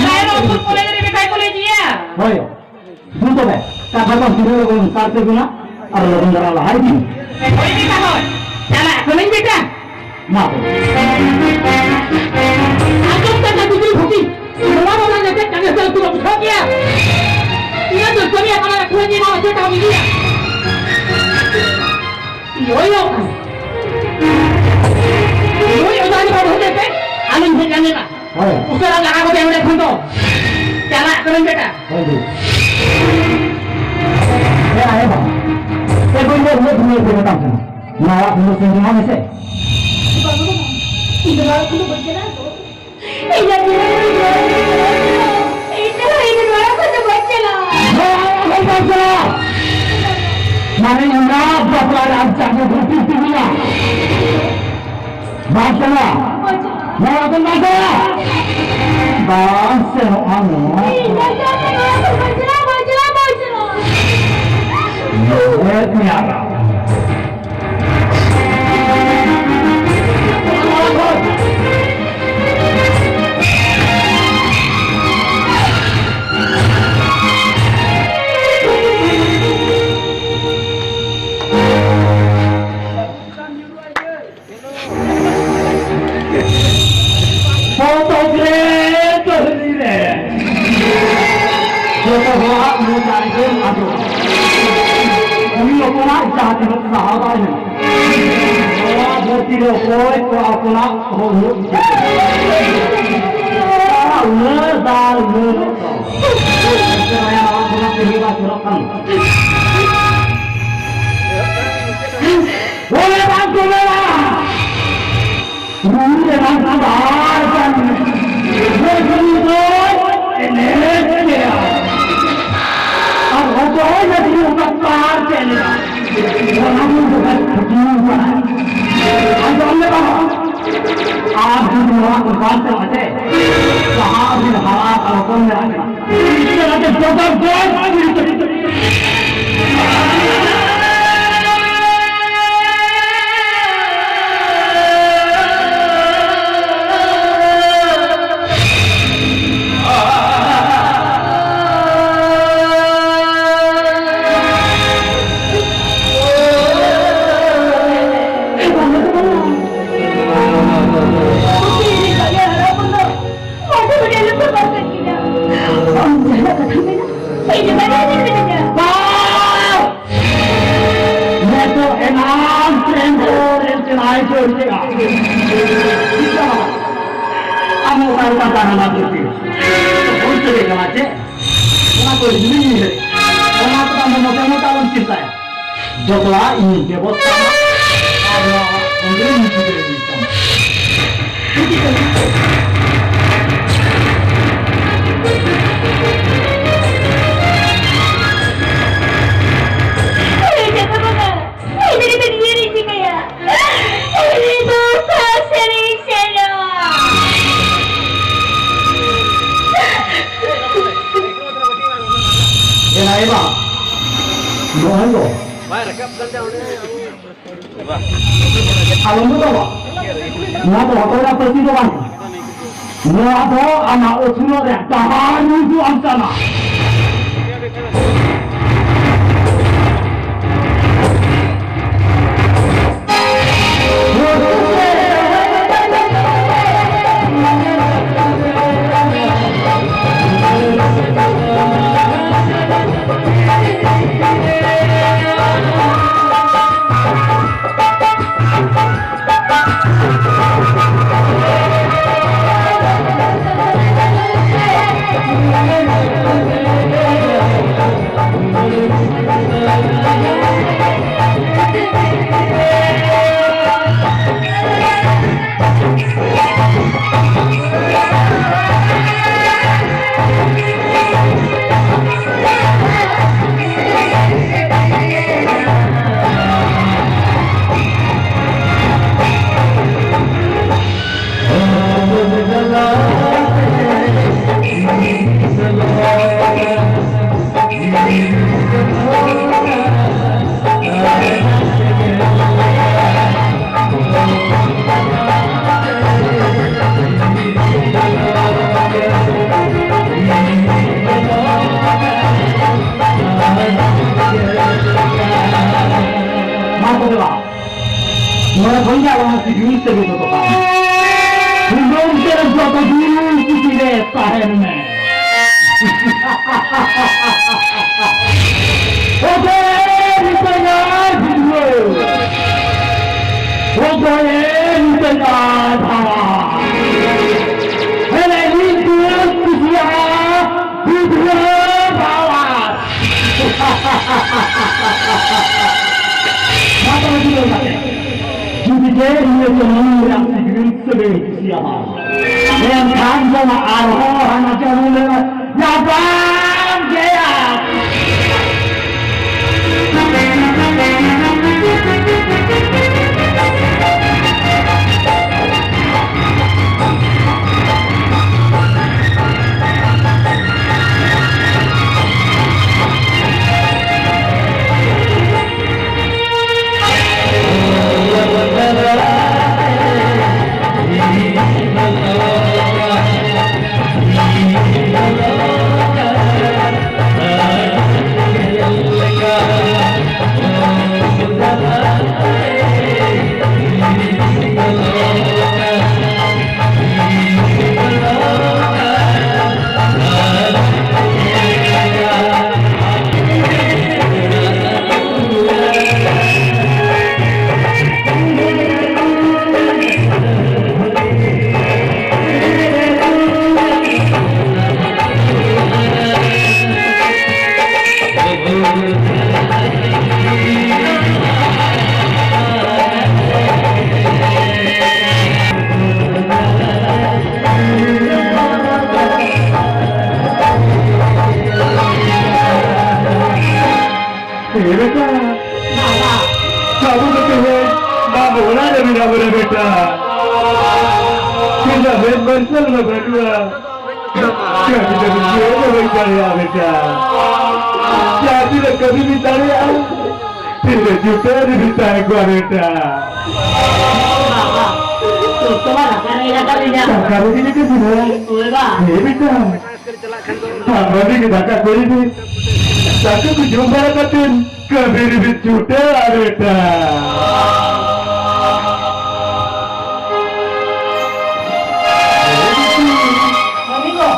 ᱨᱟᱭᱨᱚᱝᱯᱩᱨ ᱠᱚᱞᱮᱡᱽ ᱨᱮ ᱵᱮᱴᱟᱭ ᱠᱚᱞᱮᱡᱽ ᱜᱮᱭᱟ᱾ ᱦᱳᱭ᱾ ᱫᱩ ᱛᱚᱵᱮ, ᱠᱟᱛᱷᱟ ᱫᱚ ᱛᱤᱱᱟᱹᱜ ᱞᱚᱜᱚᱱ ᱥᱟᱨ ᱛᱮ ᱵᱮᱱᱟ ᱟᱨ ᱞᱚᱜᱚᱱ ᱫᱷᱟᱨᱟ ᱞᱟᱦᱟ ᱤᱫᱤ ᱢᱮ᱾ ᱦᱳᱭ ᱵᱮᱴᱟ, ᱦᱳᱭ᱾ ᱪᱟᱞᱟᱜ ᱠᱟᱹᱱᱟᱹᱧ ᱵᱮᱴᱟ᱾ ᱢᱟ ᱛᱚᱵᱮ᱾ ᱟᱸᱡᱚᱢ ᱠᱟᱛᱮ ᱜᱤᱫᱽᱨᱟᱹ ᱵᱷᱩᱛᱤ, ᱱᱚᱣᱟ ᱵᱟᱞᱟ ᱡᱟᱛᱮ ᱠᱟᱜᱚᱡᱽ ᱫᱚ ᱯᱩᱨᱟᱹ ᱵᱩᱡᱷᱟᱹᱣ ᱠᱮᱭᱟ᱾ ᱤᱧᱟᱹᱜ ᱫᱚ ᱠᱟᱹᱢᱤ ᱟᱠᱟᱱᱟ, ᱠᱷᱩᱞᱟᱹ ᱧᱮᱞᱟ, ᱪᱮᱫ ᱠᱟᱹᱢᱤ ᱜᱮᱭᱟ? ᱭᱳᱭᱳ᱾ ᱱᱩᱭ ᱚᱡᱷᱟ ᱜᱮ ᱵᱟᱵᱚ ᱦᱮᱡ ᱯᱮ, ᱟᱞᱚᱢ ᱦᱮᱡ ᱟᱞᱮ ᱢᱟ᱾ ᱦᱳᱭ᱾ ᱩᱥᱟᱹᱨᱟ ᱞᱟᱜᱟ ᱠᱚᱯᱮ ᱚᱸᱰᱮ ᱠᱷᱚᱱ ᱫᱚ᱾ ᱪᱟᱞᱟᱜ ᱠᱟᱹᱱᱟᱹᱧ ᱵᱮᱴᱟ᱾ ᱦᱳᱭ ᱫᱩ᱾ ᱮ ᱟᱭᱳ ᱵᱟ, ᱮ ᱵᱟᱹᱧ ᱫᱚ ᱩᱱᱟᱹᱜ ᱫᱩᱞᱟᱹᱲ ᱛᱮ ᱢᱮᱛᱟᱢ ᱠᱟᱱᱟ᱾ ᱱᱚᱣᱟ ᱚᱲᱟᱜ ᱠᱷᱚᱱ ᱫᱚ ᱥᱮᱱ ᱡᱚᱝ ᱢᱮᱥᱮ᱾ ᱵᱟᱹᱵᱩ, ᱤᱧ ᱫᱚ ᱱᱚᱣᱟ ᱚᱲᱟᱜ ᱠᱷᱚᱱ ᱫᱚ ᱵᱟᱹᱧ ᱪᱟᱞᱟᱜᱼᱟ ᱜᱚ᱾ ᱤᱧ ᱫᱚ ᱱᱚᱣᱟ ᱚᱲᱟᱜ ᱠᱷᱚᱱ ᱫᱚ ᱵᱟᱹᱧ ᱪᱟᱞᱟᱜᱼᱟ᱾ ᱱᱚᱣᱟ ᱚᱲᱟᱜ ᱠᱷᱚᱱ ᱵᱟᱢ ᱪᱟᱞᱟᱜᱼᱟ᱾ ᱢᱟᱱᱮ ᱤᱧ ᱨᱟᱡᱽ ᱵᱟᱯᱞᱟ ᱨᱮ ᱟᱢ ᱪᱟᱠᱨᱤ ᱵᱷᱚᱨᱛᱤ ᱛᱤᱧᱟ᱾ ᱵᱟᱢ ᱪᱟᱞᱟᱜᱼᱟ? ᱱᱚᱣᱟ ᱫᱚ ᱵᱟᱢ ᱪᱟᱞᱟᱜᱼᱟ? ᱵᱟᱢ ᱥᱮᱱᱚᱜᱼᱟ ᱱᱚᱣᱟ? ᱪᱮᱫ ᱢᱮᱭᱟ? ᱥᱟᱦᱟᱣ ᱫᱟᱲᱮᱭᱟᱜᱼᱟ᱾ ᱱᱚᱣᱟ ᱫᱷᱟᱹᱨᱛᱤ ᱨᱮ ᱚᱠᱚᱭ ᱠᱚᱲᱟ ᱦᱚᱯᱚᱱᱟᱜ ᱦᱚᱲ ᱦᱩᱭᱩᱜ ᱪᱮᱫ? ᱩᱢᱮᱨ ᱫᱟᱞ ᱩᱢᱮᱨ ᱫᱚ᱾ ᱱᱚᱣᱟ ᱠᱷᱚᱱᱟᱜ ᱛᱮᱦᱮᱧ ᱵᱟᱝ ᱥᱮᱱᱚᱜ ᱠᱟᱱ᱾ ᱚᱱᱮ ᱵᱟᱝ ᱠᱚ ᱢᱮᱱᱟ, ᱨᱩ ᱨᱮᱱᱟᱜ ᱫᱟᱲ ᱠᱟᱱ ᱜᱚᱡ ᱜᱩᱨᱩ ᱫᱚ ᱮᱱᱮᱡ ᱜᱮᱭᱟ᱾ ᱟᱨ ᱚᱠᱚᱭ ᱡᱩᱫᱤ ᱚᱱᱠᱟ ᱯᱟᱨ ᱠᱮᱫ ᱞᱮᱠᱟ, ᱚᱱᱟ ᱫᱚ ᱡᱚᱠᱷᱚᱱ ᱠᱷᱩᱴᱤ ᱠᱟᱱᱟ᱾ ᱟᱸᱡᱚᱢ ᱞᱮ ᱵᱟᱵᱟ, ᱟᱨ ᱡᱩᱫᱤ ᱱᱚᱣᱟ ᱠᱚ ᱵᱟᱝ ᱪᱟᱞᱟᱜᱼᱟ ᱥᱮ, ᱡᱟᱦᱟᱸ ᱫᱤᱱ ᱦᱟᱨᱟ ᱟᱨ ᱦᱚᱯᱚᱱ ᱢᱮᱱᱟᱜ ᱠᱤᱱᱟ, ᱪᱮᱫ ᱞᱮᱠᱟᱛᱮ ᱡᱚᱛᱚ ᱜᱚᱡ ᱜᱤᱰᱤ ᱠᱟᱛᱮ ᱱᱤᱛᱚᱜ ᱮᱱᱟᱝ ᱴᱨᱮᱱ ᱠᱚ ᱨᱮᱞ ᱪᱟᱞᱟᱣ ᱦᱚᱪᱚ ᱦᱚᱪᱚᱭᱟ᱾ ᱟᱢ ᱚᱠᱟ ᱞᱮᱠᱟ ᱛᱟᱦᱮᱱᱟ ᱫᱷᱟᱹᱨᱛᱤ ᱨᱮ? ᱵᱩᱡᱽ ᱫᱟᱲᱮᱭᱟᱜ ᱠᱟᱱᱟ ᱪᱮ? ᱚᱱᱟ ᱠᱚ ᱡᱤᱣᱤ ᱧᱩᱭ ᱫᱟᱲᱮᱭᱟᱜ᱾ ᱚᱱᱟ ᱠᱚᱫᱚ ᱟᱢ ᱫᱚ ᱢᱚᱪᱟ ᱢᱚᱪᱟ ᱟᱞᱚᱢ ᱪᱤᱱᱛᱟᱹᱭᱟ᱾ ᱡᱚᱛᱚᱣᱟᱜ ᱤᱧ ᱵᱮᱵᱚᱥᱛᱷᱟ ᱟᱢᱟ᱾ ᱟᱨ ᱱᱚᱣᱟ ᱚᱸᱰᱮ ᱤᱧ ᱴᱷᱤᱠᱟᱹ ᱤᱫᱤᱭ ᱛᱟᱢᱟ᱾ ᱩᱱᱤ ᱫᱚ ᱚᱠᱟ ᱥᱮᱫ ᱮ ᱥᱮᱱᱚᱜᱼᱟ? ᱮ ᱱᱟᱭ ᱵᱟ, ᱱᱚᱜᱼᱚᱭ ᱫᱚ᱾ ᱟᱞᱚᱢ ᱵᱚᱛᱚᱨᱚᱜᱼᱟ᱾ ᱱᱚᱣᱟ ᱫᱚ ᱦᱚᱴᱚᱜ ᱨᱮᱭᱟᱜ ᱯᱟᱹᱛᱤ ᱫᱚ ᱵᱟᱝ ᱠᱟᱱᱟ᱾ ᱱᱚᱣᱟ ᱫᱚ ᱟᱢᱟᱜ ᱩᱛᱱᱟᱹᱣ ᱨᱮᱭᱟᱜ ᱰᱟᱦᱟᱨ ᱩᱫᱩᱜ ᱟᱢ ᱠᱟᱱᱟ᱾ ᱟᱫᱚ ᱫᱮᱞᱟ, ᱱᱚᱰᱮ ᱠᱷᱚᱱ ᱜᱮ ᱟᱞᱟᱝ ᱥᱤᱵᱤᱞ ᱛᱮᱜᱮ ᱡᱚᱛᱚ ᱠᱟᱜ᱾ ᱠᱩᱰᱟᱹᱢ ᱛᱮ ᱡᱚᱛᱚ ᱫᱤᱱ ᱠᱩᱥᱤ ᱨᱮ ᱛᱟᱦᱮᱱ ᱢᱮ᱾ ᱚᱠᱚᱭᱮ ᱱᱤᱛᱚᱜ ᱱᱟᱭ ᱵᱷᱤᱰᱣᱟᱹ? ᱚᱠᱚᱭᱮ ᱱᱤᱛᱚᱜ ᱱᱟᱭ ᱵᱷᱟᱲᱟ? ᱮᱱᱮᱡ ᱱᱤᱛᱚᱜ ᱠᱩᱥᱤᱭᱟᱜᱼᱟ ᱵᱷᱤᱰᱣᱟᱹ ᱵᱟᱵᱟ᱾ ᱢᱟ ᱛᱚᱵᱮ ᱡᱩᱞᱟᱹᱣ ᱠᱟᱛᱮ᱾ ᱡᱩᱫᱤ ᱜᱮ ᱤᱧ ᱪᱚᱞᱚᱱ ᱨᱮᱭᱟᱜ ᱥᱤᱠᱲᱤ ᱥᱟᱹᱜᱟᱹᱭ ᱠᱩᱥᱤᱭᱟᱜᱼᱟ, ᱮᱱᱠᱷᱟᱱ ᱫᱚ ᱟᱨᱦᱚᱸ ᱦᱟᱱᱟ ᱪᱚᱞᱚᱱ ᱨᱮ ᱧᱟᱯᱟᱢ ᱜᱮᱭᱟ᱾ ए बेटा, बाबा। बाबू तो तुम्हें माँ बोला जब ना मेरा बेटा। तेरा बेट बंसल में बैठुआ। कभी कभी क्यों नहीं बैठा बेटा? चाची ने कभी भी तारे आओ। तेरे जूते नहीं बिताए को बेटा। बाबा, तो तुम्हारा क्या नहीं लगा बेटा? सरकारी के लिए किसी ने? ओए बा। ये बेटा। हाँ, बड़ी की धक्का कोई नहीं। ᱫᱟᱠᱟ ᱠᱚ ᱡᱚᱢ ᱵᱟᱲᱟ ᱠᱟᱛᱮ ᱠᱟᱹᱢᱤ ᱨᱮᱵᱤᱱ ᱪᱷᱩᱴᱟᱹᱣᱟ ᱵᱮᱴᱟ᱾ ᱢᱟᱹᱢᱤ ᱜᱚ,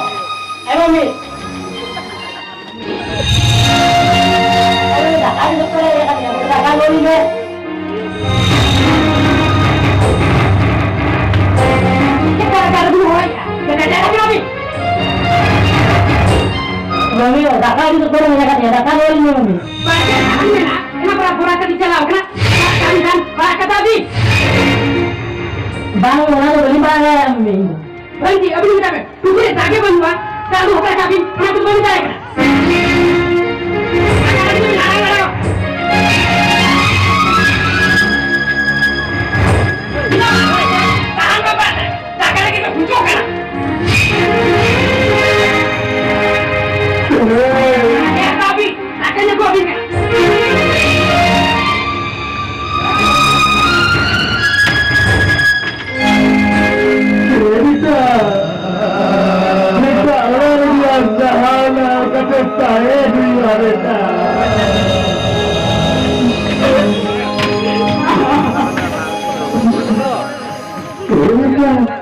ᱮ ᱢᱟᱹᱢᱤ᱾ ᱟᱨᱮ, ᱫᱟᱠᱟ ᱜᱮ ᱡᱚᱛᱚ ᱨᱮ ᱤᱭᱟᱹ ᱠᱟᱱ ᱜᱮᱭᱟ, ᱫᱟᱠᱟ ᱞᱚᱞᱚᱭ ᱢᱮ᱾ ᱪᱮᱫ ᱞᱮᱠᱟ ᱫᱟᱠᱟ ᱨᱮ ᱫᱩᱲᱩᱵ ᱦᱚᱲ? ᱪᱮᱫ ᱞᱮᱠᱟ ᱫᱟᱠᱟ ᱨᱮ ᱫᱩᱲᱩᱵ? ᱢᱟᱹᱢᱤ, ᱫᱟᱠᱟ ᱜᱮ ᱡᱚᱛᱚ ᱨᱮ ᱤᱭᱟᱹ ᱠᱟᱱ ᱜᱮᱭᱟ, ᱫᱟᱠᱟ ᱞᱚᱞᱚᱭ ᱢᱮ, ᱢᱟᱹᱢᱤ᱾ ᱵᱟᱨ ᱯᱮ ᱠᱟᱹᱢᱤ ᱢᱮᱱᱟᱜᱼᱟ, ᱚᱱᱟ ᱯᱚᱨᱟ ᱯᱚᱨᱟ ᱠᱟᱹᱴᱤᱡ ᱪᱟᱞᱟᱣ ᱠᱟᱱᱟ᱾ ᱠᱟᱹᱢᱤ ᱠᱷᱟᱱ ᱯᱟᱲᱦᱟᱜ ᱠᱟᱛᱷᱟ ᱵᱤᱱ᱾ ᱵᱟᱝ, ᱚᱱᱟ ᱫᱚ ᱵᱟᱹᱞᱤᱧ ᱯᱟᱲᱦᱟᱣ ᱫᱟᱲᱮᱭᱟᱜᱼᱟ, ᱢᱟᱹᱢᱤ, ᱤᱧ ᱫᱚ᱾ ᱵᱟᱝ ᱡᱤ, ᱟᱹᱵᱤᱱ ᱢᱮᱛᱟ ᱵᱮᱱ, ᱴᱩᱠᱩᱡ ᱨᱮ ᱫᱟᱜ ᱜᱮ ᱵᱟᱹᱱᱩᱜᱼᱟ, ᱫᱟᱜ ᱫᱚ ᱚᱠᱟ ᱨᱮ ᱠᱟᱜ ᱵᱤᱱ? ᱚᱱᱟ ᱠᱚ ᱵᱟᱹᱧ ᱢᱮᱛᱟ ᱵᱮᱱ ᱠᱟᱱᱟ᱾ ᱛᱟᱦᱟᱱ ᱵᱟᱵᱟ, ᱫᱟᱠᱟ ᱞᱟᱹᱜᱤᱫ ᱫᱚ ᱵᱩᱡᱷᱟᱹᱣ ᱠᱟᱱᱟ᱾ ᱫᱟᱠᱟ ᱧᱩ ᱠᱚ ᱟᱹᱵᱤᱱ ᱠᱟᱱᱟ᱾ ᱢᱮᱛᱟ, ᱢᱮᱛᱟ, ᱚᱲᱟᱜ ᱨᱮᱜᱮ ᱟᱨ ᱡᱟᱦᱟᱱᱟᱜ ᱠᱟᱛᱮ ᱛᱟᱦᱮᱸ ᱦᱩᱭᱩᱜᱼᱟ, ᱢᱮᱛᱟ᱾ ᱢᱮᱛᱟ᱾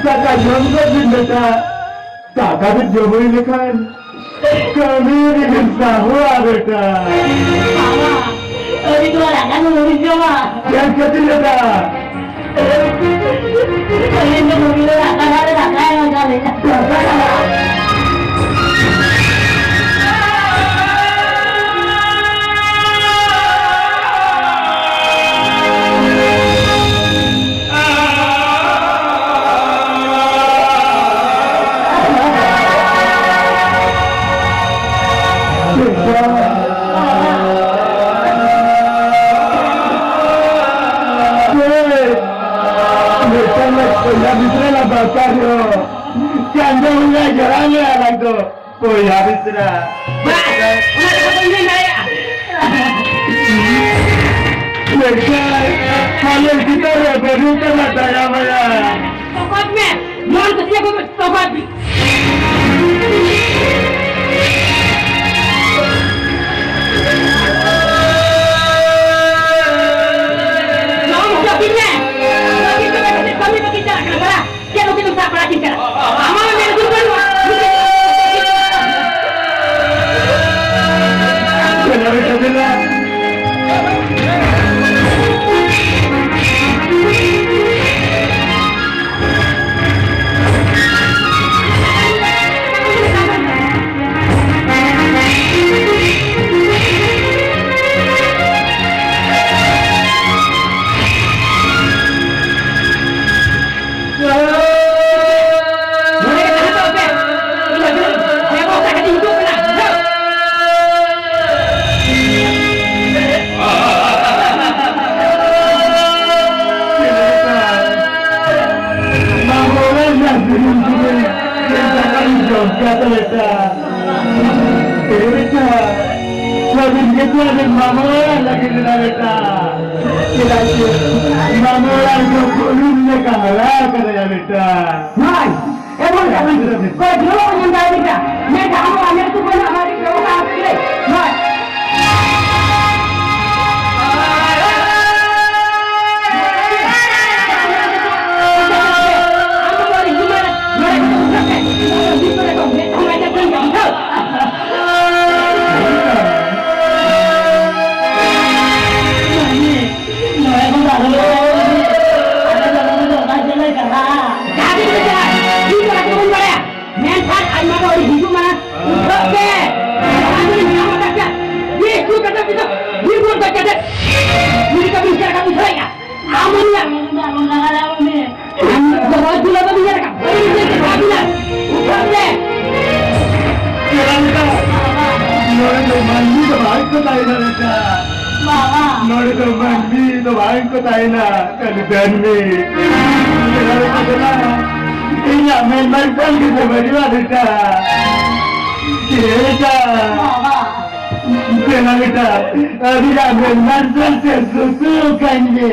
ᱫᱟᱠᱟ ᱡᱚᱢ ᱜᱚᱫ ᱵᱤᱱ, ᱢᱮᱛᱟ᱾ ᱫᱟᱠᱟ ᱵᱤᱱ ᱡᱚᱢ ᱦᱩᱭ ᱞᱮᱠᱷᱟᱱ ᱠᱟᱹᱢᱤ ᱨᱮᱵᱤᱱ ᱥᱟᱦᱚᱜᱼᱟ, ᱵᱮᱴᱟ᱾ ᱵᱟᱵᱟ, ᱟᱹᱞᱤᱧ ᱫᱚ ᱫᱟᱠᱟ ᱫᱚ ᱵᱟᱹᱞᱤᱧ ᱡᱚᱢᱟ᱾ ᱪᱮᱫ ᱠᱷᱟᱹᱛᱤᱨ, ᱵᱮᱴᱟ? ᱟᱹᱞᱤᱧ ᱫᱚ ᱠᱟᱹᱢᱤ ᱫᱚ ᱫᱟᱠᱟ ᱫᱟᱜ ᱨᱮ ᱫᱟᱠᱟ ᱮᱢ ᱟᱠᱟᱫ ᱞᱤᱧᱟ᱾ ᱫᱟᱠᱟ ᱫᱟᱜ? ᱢᱤᱫᱴᱟᱝ ᱞᱮ ᱠᱚᱭᱞᱟ ᱵᱷᱤᱛᱨᱤ ᱞᱮ ᱫᱚᱨᱠᱟᱨ ᱧᱚᱜ᱾ ᱪᱟᱸᱫᱳ ᱵᱚᱸᱜᱟ ᱡᱚᱲᱟᱣ ᱞᱮᱭᱟ ᱞᱟᱝ ᱫᱚ᱾ ᱵᱚᱭᱦᱟ ᱢᱤᱥᱨᱟ᱾ ᱵᱟ, ᱚᱱᱟ ᱠᱟᱛᱷᱟ ᱫᱚᱧ ᱢᱮᱱ ᱫᱟᱲᱮᱭᱟᱜᱼᱟ᱾ ᱢᱮᱱᱠᱷᱟᱱ ᱟᱞᱮ ᱪᱮᱛᱟᱱ ᱨᱮ ᱵᱟᱹᱱᱩᱜ ᱛᱟᱢᱟ ᱫᱟᱭᱟ ᱢᱟᱭᱟ᱾ ᱛᱚᱠᱚᱡ ᱢᱮ᱾ ᱢᱚᱱ ᱠᱩᱥᱤᱭᱟᱜ ᱠᱚ ᱛᱚᱯᱟᱜ ᱵᱤᱱ᱾ ᱱᱚᱣᱟ ᱢᱩᱪᱟᱹᱫ ᱵᱤᱱ ᱢᱮ᱾ ᱵᱟᱹᱜᱤ ᱠᱟᱛᱮ ᱠᱟᱹᱢᱤ ᱵᱟᱹᱜᱤ ᱪᱟᱞᱟᱜ ᱠᱟᱱᱟ, ᱵᱟᱲᱟ᱾ ᱪᱮᱫ ᱞᱟᱹᱜᱤᱫ ᱮᱢ ᱥᱟᱵ ᱵᱟᱲᱟ ᱠᱤᱱ ᱠᱟᱱᱟ? ᱟᱢᱟᱜ ᱢᱮᱫ ᱩᱛᱟᱹᱨ ᱠᱟᱱᱟ᱾ ᱵᱮᱴᱟ, ᱵᱮᱴᱟ, ᱵᱮᱴᱟ, ᱢᱟᱢᱟ ᱞᱟᱹᱜᱤᱫ ᱨᱮᱱᱟᱜ ᱵᱮᱴᱟ᱾ ᱪᱮᱫᱟᱜ ᱥᱮ ᱢᱟᱢᱟ ᱚᱲᱟᱜ ᱨᱮᱫᱚ ᱵᱩᱞᱩᱝ ᱞᱮᱠᱟ ᱦᱟᱨᱟ ᱟᱠᱟᱱᱟᱭᱟ ᱵᱮᱴᱟ᱾ ᱵᱷᱟᱭ, ᱮᱢᱚᱱ ᱠᱟᱹᱢᱤ ᱠᱚ ᱫᱩᱲᱩᱵ ᱧᱟᱢ ᱫᱟᱲᱮ ᱵᱮᱴᱟ᱾ ᱢᱮᱱᱠᱷᱟᱱ ᱟᱢ ᱚᱲᱟᱜ ᱢᱮᱫ ᱛᱩᱯᱟᱹ ᱨᱮᱱᱟᱜ ᱵᱟᱹᱲᱤᱡ ᱵᱮᱵᱚᱦᱟᱨ ᱟᱯᱮ ᱜᱮ᱾ ᱵᱷᱟᱭ᱾ ᱢᱮᱱᱠᱷᱟᱱ ᱟᱭᱢᱟ ᱦᱚᱲ ᱦᱤᱡᱩᱜ ᱢᱟ, ᱩᱴᱷᱟᱹᱜ ᱯᱮ᱾ ᱟᱢ ᱫᱚ ᱱᱤᱭᱟᱹ ᱠᱟᱛᱷᱟ ᱵᱤᱱ ᱥᱮᱬᱟ ᱠᱟᱜ ᱵᱩᱡᱷᱟᱹᱣᱮᱫᱼᱟ? ᱟᱢ ᱫᱚ ᱨᱚᱦᱚᱭ ᱛᱩᱞᱟᱹ ᱵᱟᱹᱵᱤᱱ ᱧᱮᱞ ᱟᱠᱟᱫ? ᱵᱟᱹᱵᱤᱱ ᱧᱮᱞ ᱟᱠᱟᱫ? ᱩᱴᱷᱟᱹᱜ ᱯᱮ᱾ ᱱᱚᱰᱮ ᱫᱚ ᱢᱟᱹᱱᱢᱤ ᱫᱚ ᱵᱟᱝ ᱠᱚ ᱛᱟᱦᱮᱱᱟ ᱵᱮᱴᱟ᱾ ᱵᱟᱵᱟ᱾ ᱱᱚᱰᱮ ᱫᱚ ᱢᱟᱹᱱᱢᱤ ᱫᱚ ᱵᱟᱝ ᱠᱚ ᱛᱟᱦᱮᱱᱟ, ᱠᱷᱟᱹᱞᱤ ᱫᱟᱹᱱᱢᱤ᱾ ᱪᱮᱫᱟᱜ ᱵᱮᱴᱟ ᱪᱮᱫᱟᱜ? ᱤᱧᱟᱜ ᱢᱮᱫ ᱢᱟᱨᱥᱟᱞ ᱜᱮ ᱥᱮ ᱵᱟᱹᱱᱩᱜᱼᱟ ᱵᱮᱴᱟ᱾ ᱪᱮᱫ ᱵᱮᱴᱟ? ᱵᱟᱵᱟ᱾ ᱫᱮᱞᱟ ᱵᱮᱴᱟ, ᱟᱹᱵᱤᱱᱟᱜ ᱢᱮᱫ ᱢᱟᱨᱥᱟᱞ ᱛᱮ ᱥᱩᱥᱩ ᱠᱟᱱ ᱜᱮ᱾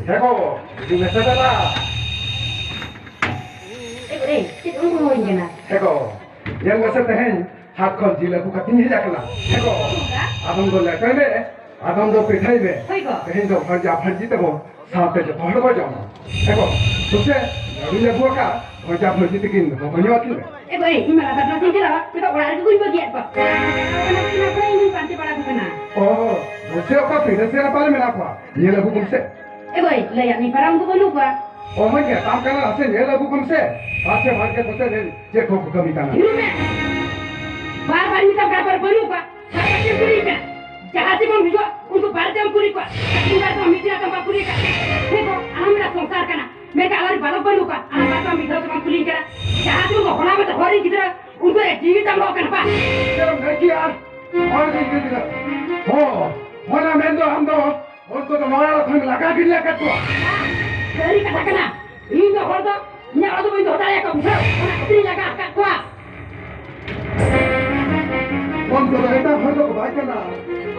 ᱦᱮᱸ ᱜᱚ, ᱦᱤᱡᱩᱜ ᱢᱮᱥᱮ ᱫᱟᱫᱟ᱾ ᱮ ᱜᱚ, ᱮ, ᱪᱮᱫ ᱩᱱᱠᱩ ᱦᱚᱦᱚᱧ ᱠᱟᱱᱟ? ᱦᱮᱸ ᱜᱚ, ᱧᱮᱞ ᱢᱮᱥᱮ ᱛᱮᱦᱮᱧ ᱦᱟᱴ ᱠᱷᱚᱱ ᱡᱤᱞ ᱟᱹᱜᱩ ᱠᱟᱛᱮᱧ ᱦᱮᱡ ᱟᱠᱟᱱᱟ᱾ ᱦᱮᱸ ᱜᱚ, ᱟᱫᱚᱢ ᱫᱚ ᱞᱮᱴᱚᱭ ᱢᱮ, ᱟᱫᱚᱢ ᱫᱚ ᱯᱤᱴᱷᱟᱹᱭ ᱢᱮ᱾ ᱦᱳᱭ ᱜᱚ᱾ ᱛᱮᱦᱮᱧ ᱫᱚ ᱵᱷᱟᱡᱟ ᱵᱷᱟᱹᱡᱤ ᱛᱮᱵᱚ ᱥᱟᱶᱛᱮ ᱡᱚᱛᱚ ᱦᱚᱲ ᱵᱚ ᱡᱚᱢᱟ᱾ ᱮ ᱜᱚ, ᱫᱩᱥᱮ ᱟᱹᱰᱤ ᱞᱮ ᱟᱹᱜᱩ ᱟᱠᱟᱫ, ᱵᱷᱟᱡᱟ ᱵᱷᱟᱹᱡᱤ ᱛᱤᱠᱤᱱ ᱫᱚ ᱵᱟᱹᱧ ᱦᱚᱦᱚ ᱟᱹᱠᱤᱱ ᱢᱮ᱾ ᱮ ᱜᱚ, ᱤᱧ ᱢᱟ ᱞᱟᱛᱟᱨ ᱠᱞᱟᱥ ᱤᱧ ᱪᱟᱞᱟᱣᱟ, ᱱᱤᱛᱚᱜ ᱚᱲᱟᱜ ᱨᱮᱜᱮ ᱠᱚᱧ ᱵᱟᱹᱜᱤᱭᱟᱫ ᱠᱚᱣᱟ᱾ ᱚᱱᱟ ᱠᱷᱟᱹᱛᱤᱨ ᱤᱧ ᱯᱟᱱᱛᱮ ᱵᱟᱲᱟ ᱟᱠᱚ ᱠᱟᱱᱟ᱾ ᱚ, ᱫᱩᱥᱮ ᱚᱠᱟ ᱯᱤᱲᱟᱹ ᱥᱮ ᱨᱟᱯᱟᱨ ᱢᱮᱱᱟᱜ ᱠᱚᱣᱟ, ᱧᱮᱞ ᱟᱹᱜᱩ ᱠᱚᱢ ᱥᱮ᱾ ᱮ ᱜᱚ, ᱞᱟᱹᱭᱟᱫ ᱢᱮ ᱯᱟᱨᱟ ᱩᱱᱠᱩ ᱵᱟᱹᱱᱩᱜ ᱠᱚᱣᱟ᱾ ᱚ, ᱦᱳᱭ ᱜᱮ, ᱛᱟᱢ ᱠᱟᱱᱟ, ᱱᱟᱥᱮ ᱧᱮᱞ ᱟᱹᱜᱩ ᱠᱚᱢ ᱥᱮ᱾ ᱯᱟᱪᱷᱮ ᱵᱟᱲᱜᱮ ᱠᱚᱥᱮ ᱨᱮ ᱪᱮᱫ ᱠᱚ ᱠᱚ ᱠᱟᱹᱢᱤ ᱠᱟᱱᱟ᱾ ᱦᱤᱡᱩᱜ ᱢᱮ᱾ ᱵᱟᱨ ᱵᱟᱨ ᱢᱮᱛᱟᱢ ᱠᱟᱱᱟ, ᱯᱟᱨᱟ ᱵᱟᱹᱱᱩᱜ ᱠᱚᱣᱟ᱾ ᱵᱟᱨ ᱵᱟᱨ ᱪᱮᱫ ᱮᱢ ᱠᱩᱞᱤᱧ ᱠᱟᱱᱟ? ᱡᱟᱦᱟᱸ ᱥᱮᱫ ᱵᱚᱱ ᱦᱤᱡᱩᱜᱼᱟ, ᱩᱱᱠᱩ ᱵᱟᱨ ᱫᱷᱟᱣ ᱮᱢ ᱠᱩᱞᱤ ᱠᱚᱣᱟ᱾ ᱟᱨ ᱤᱧ ᱵᱟᱨ ᱫᱷᱟᱣ ᱢᱤᱫ ᱫᱤᱱ ᱟᱛᱚᱢ ᱵᱟᱢ ᱠᱩᱞᱤ ᱠᱟᱜ᱾ ᱦᱮᱸ ᱜᱚ, ᱟᱞᱚᱢ ᱢᱮᱱᱟ ᱥᱚᱝᱥᱟᱨ ᱠᱟᱱᱟ᱾ ᱢᱮᱱᱠᱷᱟᱱ ᱟᱞᱟᱝ ᱵᱟᱞᱚᱠ ᱵᱟᱹᱱᱩᱜ ᱠᱚᱣᱟ᱾ ᱟᱞᱟᱝ ᱵᱟᱨ ᱫᱷᱟᱣ ᱢᱤᱫ ᱫᱷᱟᱣ ᱫᱚ ᱵᱟᱢ ᱠᱩᱞᱤᱧ ᱠᱟᱱᱟ᱾ ᱡᱟᱦᱟᱸ ᱥᱮᱫ ᱵᱚᱱ ᱦᱚᱞᱟ ᱢᱟᱫᱷᱮᱨ ᱦᱚᱲ ᱨᱮᱱ ᱜᱤᱫᱽᱨᱟᱹ, ᱩᱱᱠᱩ ᱨᱮ ᱡᱤᱣᱤ ᱛᱟᱢ ᱞᱚᱜ ᱠᱟᱱᱟ ᱵᱟ᱾ ᱪᱮᱫ ᱮᱢ ᱞᱟᱹᱭ ᱠᱮᱜᱼᱟ? ᱦᱚᱲ ᱨᱮᱱ ᱜᱤᱫᱽᱨᱟᱹ? ᱦᱚᱸ, ᱚᱱᱟ ᱢᱮᱱᱫᱚ ᱟᱢ ᱫᱚ ᱩᱱᱠᱩ ᱫᱚ ᱱᱚᱣᱟ ᱟᱲᱟᱜ ᱠᱷᱚᱱ ᱞᱟᱜᱟ ᱜᱤᱰᱤ ᱟᱠᱟᱫ ᱠᱚᱣᱟ᱾ ᱥᱟᱹᱨᱤ ᱠᱟᱛᱷᱟ ᱠᱟᱱᱟ, ᱤᱧ ᱫᱚ ᱦᱚᱲ ᱫᱚ ᱤᱧᱟᱹᱜ ᱚᱲᱟᱜ ᱫᱚ ᱵᱟᱹᱧ ᱫᱚᱦᱚ ᱫᱟᱲᱮᱭᱟᱠᱚᱣᱟ, ᱵᱩᱡᱷᱟᱹᱣ? ᱚᱱᱟ ᱠᱷᱟᱹᱛᱤᱨ ᱤᱧ ᱞᱟᱜᱟ ᱟᱠᱟᱫ ᱠᱚᱣᱟ᱾ ᱩᱱᱠᱩ ᱫᱚ ᱮᱴᱟᱜ ᱦᱚᱲ ᱫᱚᱠᱚ ᱵᱟᱭ ᱠᱟᱱᱟ᱾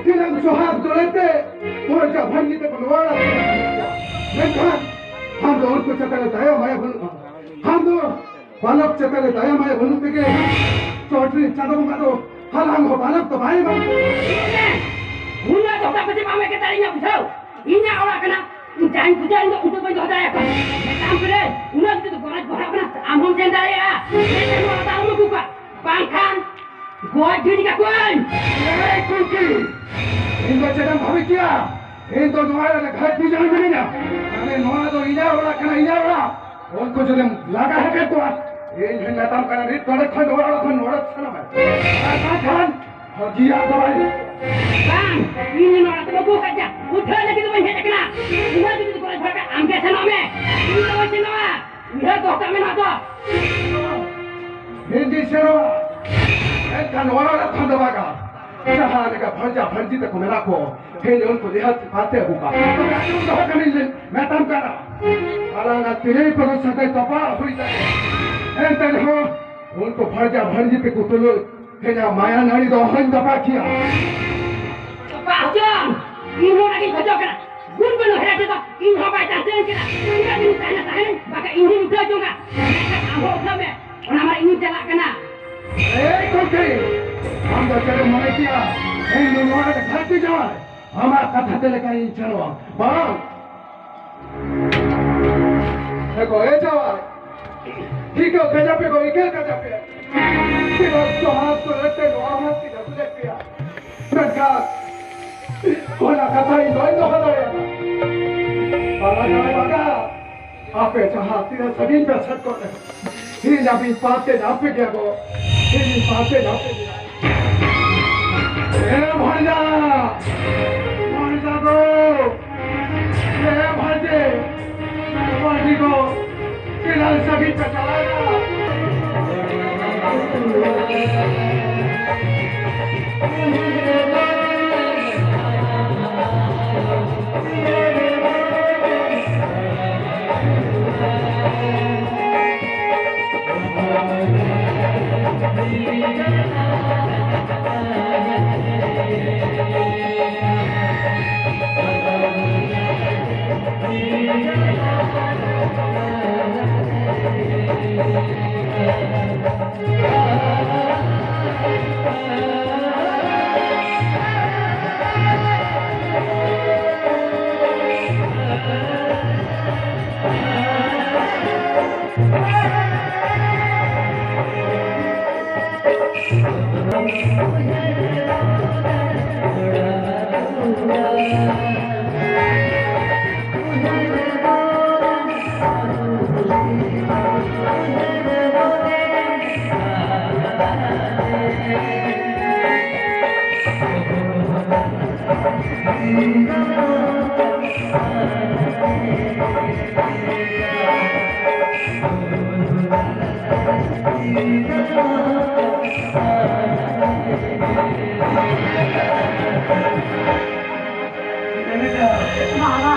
ᱛᱤᱱᱟᱹᱜ ᱥᱚᱦᱟᱜ ᱫᱚᱲᱮ ᱛᱮ ᱦᱚᱲ ᱡᱟ ᱵᱷᱟᱹᱜᱤ ᱛᱮᱠᱚ ᱱᱚᱣᱟ ᱟᱲᱟᱜ ᱠᱷᱚᱱ ᱞᱟᱜᱟ ᱟᱠᱟᱫ ᱠᱚᱣᱟ᱾ ᱢᱮᱱᱠᱷᱟᱱ ᱟᱢ ᱫᱚ ᱩᱱᱠᱩ ᱪᱮᱛᱟᱱ ᱨᱮ ᱫᱟᱭᱟ ᱢᱟᱭᱟ ᱵᱟᱹᱱᱩᱜᱼᱟ᱾ ᱟᱢ ᱫᱚ ᱵᱟᱞᱚᱠ ᱪᱮᱛᱟᱱ ᱨᱮ ᱫᱟᱭᱟ ᱢᱟᱭᱟ ᱵᱟᱹᱱᱩᱜ ᱛᱮᱜᱮ ᱪᱚᱴ ᱨᱮ ᱪᱟᱸᱫᱚ ᱵᱚᱸᱜᱟ ᱫᱚ ᱦᱟᱞᱟᱝ ᱦᱚᱸ ᱵᱟᱞᱚᱠ ᱫᱚ ᱵᱟᱭ ᱮᱢᱟ᱾ ᱩᱱᱟᱹᱜ ᱫᱚ ᱛᱟᱯᱮ ᱪᱮᱫ ᱵᱟᱢ ᱮᱜᱮᱨ ᱫᱟᱲᱮᱭᱟᱹᱧᱟ ᱵᱩᱡᱷᱟᱹᱣ? ᱤᱧᱟᱹᱜ ᱚᱲᱟᱜ ᱠᱟᱱᱟ, ᱤᱧ ᱡᱟᱦᱟᱸᱧ ᱵᱩᱡᱷᱟᱹᱣ ᱤᱧ ᱫᱚ ᱩᱱᱠᱩ ᱵᱟᱹᱧ ᱫᱚᱦᱚ ᱫᱟᱲᱮᱭᱟᱠᱚᱣᱟ᱾ ᱢᱮᱛᱟᱢ ᱠᱟᱹᱱᱟᱹᱧ, ᱩᱱᱟᱹᱜ ᱡᱩᱫᱤ ᱜᱚᱨᱚᱡᱽ ᱜᱚᱦᱚᱲᱟᱜ ᱠᱟᱱᱟ ᱟᱢ ᱦᱚᱸᱢ ᱥᱮᱱ ᱫᱟᱲᱮᱭᱟᱜᱼᱟ᱾ ᱢᱮᱱᱠᱷᱟᱱ ᱱᱚᱣᱟ ᱫᱚ ᱟᱞᱚᱢ ᱟᱹᱜᱩ ᱠᱚᱣᱟ, ᱵᱟᱝᱠᱷᱟᱱ ᱜᱚᱡ ᱜᱤᱰᱤ ᱠᱟᱠᱚᱣᱟᱹᱧ᱾ ᱮᱭ ᱠᱩᱝᱠᱤ, ᱤᱧ ᱫᱚ ᱪᱮᱫ ᱮᱢ ᱵᱷᱟᱵᱤ ᱠᱮᱭᱟ? ᱤᱧ ᱫᱚ ᱱᱚᱣᱟ ᱨᱮ ᱜᱷᱟᱴ ᱵᱤᱡᱟᱹ ᱢᱤᱱᱟᱹᱧᱟ᱾ ᱢᱟᱱᱮ ᱱᱚᱣᱟ ᱫᱚ ᱤᱧᱟᱹᱜ ᱚᱲᱟᱜ ᱠᱟᱱᱟ, ᱤᱧᱟᱹᱜ ᱚᱲᱟᱜ᱾ ᱩᱱᱠᱩ ᱡᱩᱫᱤᱢ ᱞᱟᱜᱟ ᱦᱚᱪᱚ ᱠᱚᱣᱟ, ᱤᱧ ᱦᱚᱧ ᱢᱮᱛᱟᱢ ᱠᱟᱱᱟ, ᱱᱤᱛ ᱱᱚᱰᱮ ᱠᱷᱚᱱ ᱱᱚᱣᱟ ᱚᱲᱟᱜ ᱠᱷᱚᱱ ᱱᱚᱰᱮ ᱥᱟᱱᱟᱢ᱾ ᱟᱨ ᱵᱟᱝᱠᱷᱟᱱ ᱦᱚᱸ ᱡᱤᱭᱟ ᱫᱚ ᱵᱟᱭ᱾ ᱵᱟᱝ, ᱤᱧ ᱱᱚᱣᱟ ᱚᱲᱟᱜ ᱫᱚ ᱵᱟᱹᱧ ᱦᱮᱡ ᱟᱠᱟᱱᱟ᱾ ᱩᱴᱷᱟᱹᱣ ᱞᱟᱹᱜᱤᱫ ᱫᱚ ᱵᱟᱹᱧ ᱦᱮᱡ ᱟᱠᱟᱱᱟ᱾ ᱩᱱᱟᱹᱜ ᱡᱩᱫᱤ ᱠᱚ ᱵᱷᱟᱜᱟ, ᱟᱢ ᱜᱮ ᱥᱮᱱᱚᱜ ᱢᱮ᱾ ᱤᱧ ᱫᱚ ᱵᱟᱹᱧ ᱥᱮᱱᱚᱜᱼᱟ᱾ ᱩᱭᱦᱟᱹᱨ ᱫᱚᱦᱚ ᱠᱟᱜ ᱢᱮ ᱱᱚᱣᱟ ᱫᱚ᱾ ᱤᱧ ᱜᱤᱧ ᱥᱮᱱᱚᱜᱼᱟ᱾ ᱢᱮᱱᱠᱷᱟᱱ ᱱᱚᱣᱟ ᱚᱲᱟᱜ ᱠᱷᱚᱱ ᱫᱚ ᱵᱟᱝᱟ᱾ ᱡᱟᱦᱟᱸ ᱞᱮᱠᱟ ᱵᱷᱟᱹᱨᱡᱟ ᱵᱷᱟᱹᱨᱡᱤ ᱛᱮᱠᱚ ᱢᱮᱱᱟᱜ ᱠᱚ, ᱛᱮᱦᱮᱧ ᱩᱱᱠᱩ ᱱᱤᱦᱟᱹᱛ ᱯᱟᱱᱛᱮ ᱟᱹᱜᱩ ᱠᱚᱣᱟ᱾ ᱛᱚᱵᱮ ᱟᱸᱡᱚᱢ ᱫᱚᱦᱚ ᱠᱟᱹᱱᱟᱹᱧ ᱞᱤᱧ ᱢᱮᱛᱟᱢ ᱠᱟᱱᱟ, ᱟᱞᱟᱝᱟᱜ ᱛᱤᱨᱤ ᱯᱩᱨᱩᱥ ᱥᱟᱹᱜᱟᱹᱭ ᱛᱚᱯᱟᱜ ᱦᱩᱭ ᱫᱟᱲᱮᱭᱟᱜᱼᱟ᱾ ᱮᱱᱛᱮ ᱨᱮᱦᱚᱸ ᱩᱱᱠᱩ ᱵᱷᱟᱹᱨᱡᱟ ᱵᱷᱟᱹᱨᱡᱤ ᱛᱮᱠᱚ ᱛᱩᱞᱩᱡ ᱛᱮᱦᱮᱧᱟᱜ ᱢᱟᱭᱟ ᱱᱟᱹᱲᱤ ᱫᱚ ᱚᱦᱚᱧ ᱛᱚᱯᱟᱜ ᱠᱮᱭᱟ᱾ ᱛᱚᱯᱟᱜ ᱦᱚᱪᱚᱜ ᱟᱢ, ᱤᱧ ᱦᱚᱸ ᱚᱱᱟᱜᱤᱧ ᱠᱷᱚᱡᱚᱜ ᱠᱟᱱᱟ᱾ ᱠᱩᱱ ᱵᱟᱹᱱᱩᱜ ᱦᱮᱲᱮ ᱛᱮᱫᱚ ᱤᱧ ᱦᱚᱸ ᱵᱟᱭ ᱪᱟᱥ ᱡᱟᱹᱧ ᱠᱟᱱᱟ᱾ ᱛᱤᱱᱟᱹᱜ ᱫᱤᱱ ᱛᱟᱦᱮᱱᱟ ᱛᱟᱦᱮᱱ, ᱵᱟᱠᱷᱟᱱ ᱤᱧ ᱦᱚᱸᱧ ᱩᱴᱷᱟᱹᱣ ᱡᱚᱝᱟ᱾ ᱢᱮᱱᱠᱷᱟᱱ ᱟᱢ ᱦᱚᱸ ᱩᱴᱷᱟᱹᱣ ᱢᱮ, ᱚᱱᱟ ᱢᱟ ᱤᱧᱤᱧ ᱪᱟᱞᱟᱜ ᱠᱟᱱᱟ᱾ ᱮᱭ ᱠᱩᱱᱛᱤ, ᱟᱢ ᱫᱚ ᱪᱮᱫ ᱮᱢ ᱢᱚᱱᱮ ᱠᱮᱭᱟ? ᱤᱧ ᱫᱚ ᱱᱚᱣᱟ ᱨᱮ ᱜᱷᱟᱹᱴᱤ ᱡᱟᱶᱟᱭ, ᱟᱢᱟᱜ ᱠᱟᱛᱷᱟ ᱛᱮ ᱞᱮᱠᱟ ᱤᱧ ᱪᱟᱞᱟᱣᱟ᱾ ᱵᱟᱝ! ᱮ ᱜᱚ, ᱮ ᱡᱟᱶᱟᱭ, ᱴᱷᱤᱠᱟᱹ ᱠᱟᱡᱟᱯᱮ ᱜᱚ, ᱤᱠᱟᱹ ᱠᱟᱡᱟᱯᱮ᱾ ᱪᱮᱫᱟᱜ ᱥᱚᱢᱟᱡᱽ ᱠᱚᱨᱮ ᱛᱮ ᱱᱚᱣᱟ ᱢᱟ ᱪᱮᱫᱟᱜ ᱠᱚ ᱞᱮᱫ ᱯᱮᱭᱟ? ᱢᱮᱱᱠᱷᱟᱱ ᱚᱱᱟ ᱠᱟᱛᱷᱟ ᱤᱧ ᱵᱟᱹᱧ ᱫᱚᱦᱚ ᱫᱟᱲᱮᱭᱟᱫᱟ᱾ ᱵᱟᱞᱟ ᱡᱟᱶᱟᱭ ᱵᱟᱜᱟ, ᱟᱯᱮ ᱡᱟᱦᱟᱸ ᱛᱤᱱᱟᱹᱜ ᱥᱟᱺᱜᱤᱧ ᱯᱮ ᱥᱮᱱ ᱠᱚᱜ ᱨᱮᱦᱚᱸ, ᱤᱧ ᱟᱹᱵᱤᱱ ᱯᱟᱯ ᱛᱮ ᱧᱟᱢ ᱯᱮ ᱜᱮᱭᱟ ᱜᱚ᱾ ᱤᱧ ᱯᱟᱯ ᱛᱮ ᱧᱟᱢ ᱯᱮ ᱜᱮᱭᱟ᱾ ᱮ ᱵᱷᱟᱹᱭᱟ, ᱵᱷᱟᱹᱭᱟ ᱜᱚ, ᱮ ᱵᱷᱟᱹᱭ, ᱵᱷᱟᱹᱭ ᱜᱚ, ᱪᱮᱫᱟᱜ ᱥᱟᱺᱜᱤᱧ ᱯᱮ ᱪᱟᱞᱟᱣᱮᱱᱟ? ᱵᱟᱵᱟ᱾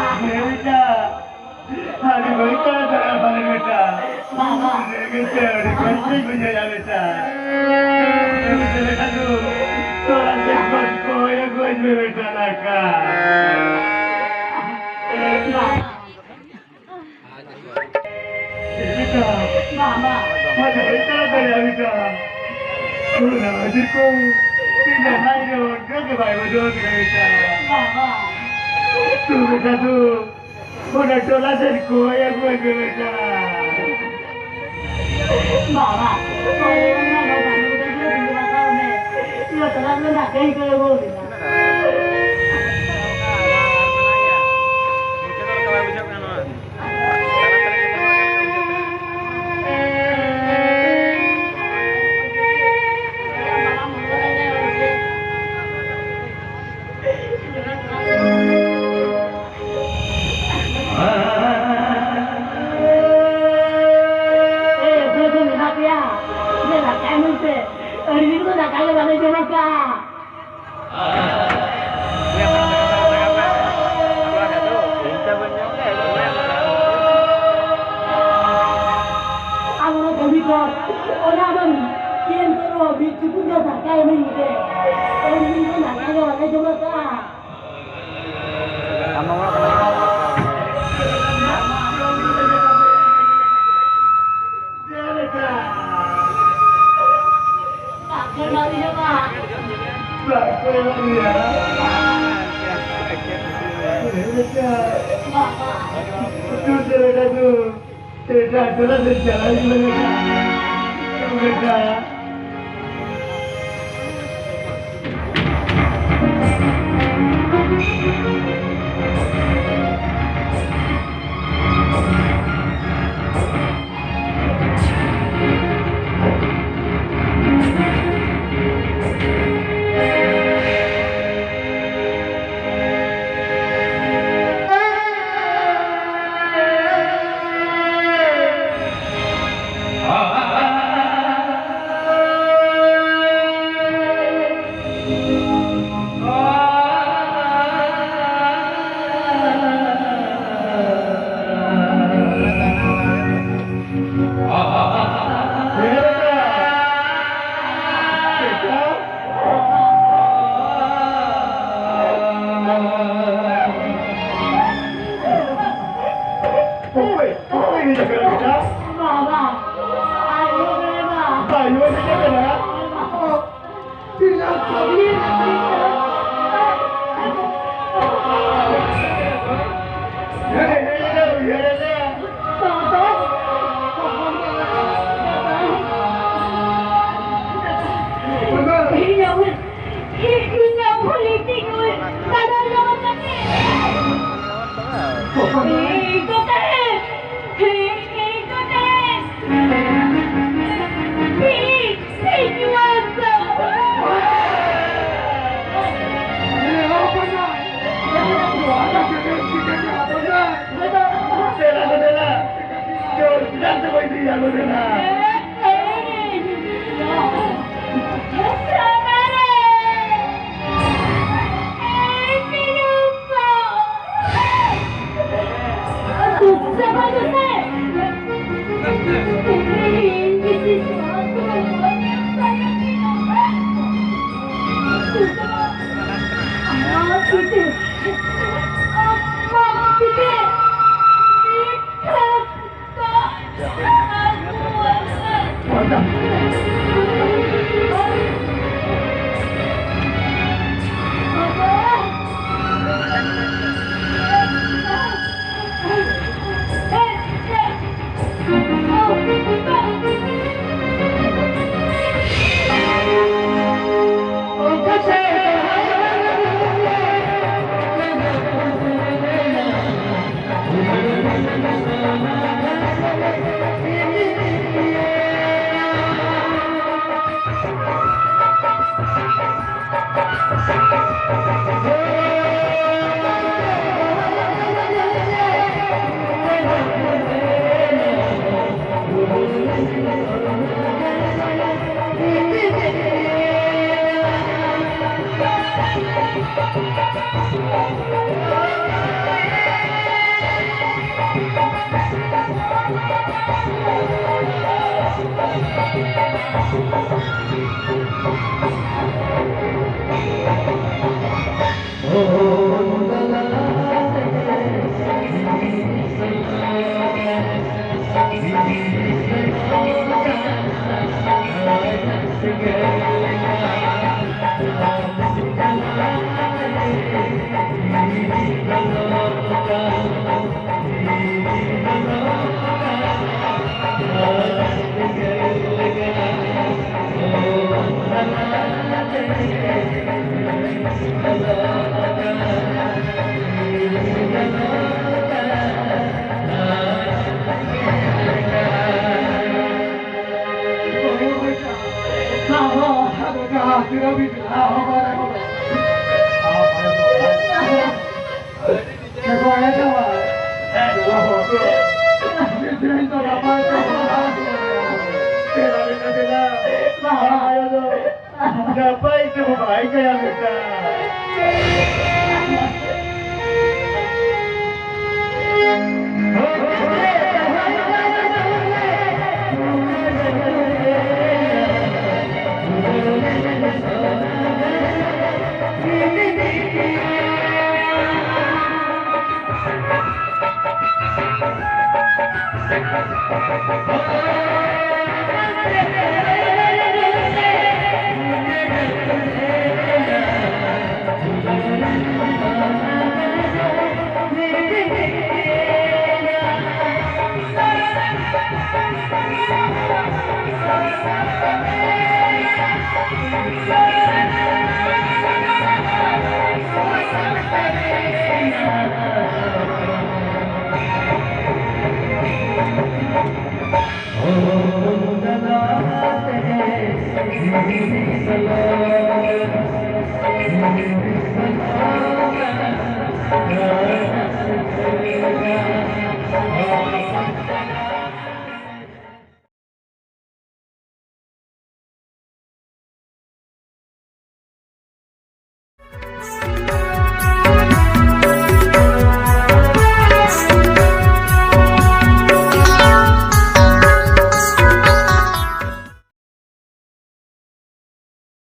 ᱟᱹᱰᱤ ᱵᱟᱹᱲᱤᱡ ᱠᱟᱱᱟ ᱥᱟᱨᱟ ᱵᱟᱞᱮ ᱵᱮᱴᱟ᱾ ᱵᱟᱵᱟ᱾ ᱵᱮᱴᱟ, ᱟᱹᱰᱤ ᱠᱚᱥᱴᱚᱧ ᱵᱩᱡᱷᱟᱹᱣᱮᱫᱼᱟ ᱵᱮᱴᱟ᱾ ᱵᱮᱴᱟ ᱫᱩ, ᱛᱚ ᱟᱹᱰᱤ ᱠᱚᱥᱴᱚ ᱦᱩᱭᱩᱜ ᱜᱚᱡ ᱢᱮ ᱵᱮᱴᱟ ᱱᱟᱠᱟ᱾ ᱵᱮᱴᱟ, ᱢᱟ, ᱢᱟ᱾ ᱢᱟ, ᱡᱟᱦᱟᱸᱭ ᱛᱟᱲᱟᱛᱟᱲᱤ ᱟ, ᱵᱮᱴᱟ᱾ ᱛᱩ ᱱᱟ ᱦᱟᱡᱤᱨ ᱠᱚ, ᱛᱤᱱ ᱡᱟᱦᱟᱸᱭ ᱨᱮ ᱚᱱᱠᱟ ᱜᱮ ᱵᱟᱭ ᱵᱩᱡᱷᱟᱹᱣ ᱠᱮᱫᱟ, ᱵᱮᱴᱟ᱾ ᱢᱟ, ᱢᱟ᱾ ᱛᱩ, ᱵᱮᱴᱟ, ᱛᱩ᱾ ᱚᱱᱟ ᱴᱚᱞᱟ ᱥᱮᱫ ᱠᱚᱭ ᱟᱹᱜᱩ ᱟᱹᱜᱩ ᱵᱮᱴᱟ᱾ ᱵᱟᱵᱟ, ᱠᱚᱭ ᱟᱹᱜᱩ ᱟᱹᱜᱩ ᱵᱮᱴᱟ᱾ ᱤᱭᱟᱹ ᱴᱚᱞᱟ ᱨᱮ ᱫᱟᱠᱟ ᱤᱧ ᱠᱚᱭ ᱟᱹᱜᱩ ᱵᱮᱴᱟ᱾ ᱮ, ᱚᱠᱚᱭ ᱠᱚ ᱢᱮᱱᱟᱜ ᱯᱮᱭᱟ? ᱡᱮ ᱫᱟᱠᱟᱭ ᱢᱮᱱᱛᱮ, ᱟᱹᱰᱤ ᱫᱤᱱ ᱠᱷᱚᱱ ᱫᱟᱠᱟ ᱜᱮ ᱵᱟᱞᱮ ᱡᱚᱢ ᱟᱠᱟᱫᱼᱟ᱾ ᱟᱢ ᱚᱱᱟ ᱠᱟᱹᱢᱤ ᱠᱚ, ᱚᱱᱟ ᱫᱚ ᱪᱮᱫ ᱮᱢ ᱪᱮᱫ ᱨᱮᱦᱚᱸ ᱢᱤᱫ ᱪᱩᱯᱩᱫ ᱫᱚ ᱫᱟᱠᱟ ᱮᱢᱟᱹᱧ ᱢᱮ᱾ ᱟᱹᱰᱤ ᱫᱤᱱ ᱠᱷᱚᱱ ᱫᱟᱠᱟ ᱜᱮ ᱵᱟᱞᱮ ᱡᱚᱢ ᱟᱠᱟᱫᱼᱟ᱾ ᱤᱧᱟᱹᱜ ᱵᱷᱩᱞ, ᱤᱧᱟᱹᱜ ᱵᱷᱩᱞ ᱤᱧ ᱛᱤᱧ ᱵᱟᱰᱟᱭ ᱧᱟᱢ ᱠᱟᱛᱮ᱾ ᱤᱧ ᱫᱚ ᱛᱟᱦᱮᱸ, ᱤᱧ ᱫᱚ ᱛᱟᱦᱮᱸ᱾ ᱤᱧ, ᱤᱧ ᱱᱚᱣᱟ ᱫᱚ ᱫᱮᱞᱟ ᱫᱚ ᱫᱮᱞᱟ᱾ ᱪᱚᱞ, ᱪᱮᱫᱟᱜ ᱪᱚ ᱵᱟᱭ ᱤᱫᱤᱭᱟ, ᱟᱞᱚ ᱫᱮᱞᱟ᱾ ᱱᱟᱯᱟᱭ ᱛᱮ ᱵᱟᱭ ᱜᱟᱭᱟ ᱵᱮᱴᱟ᱾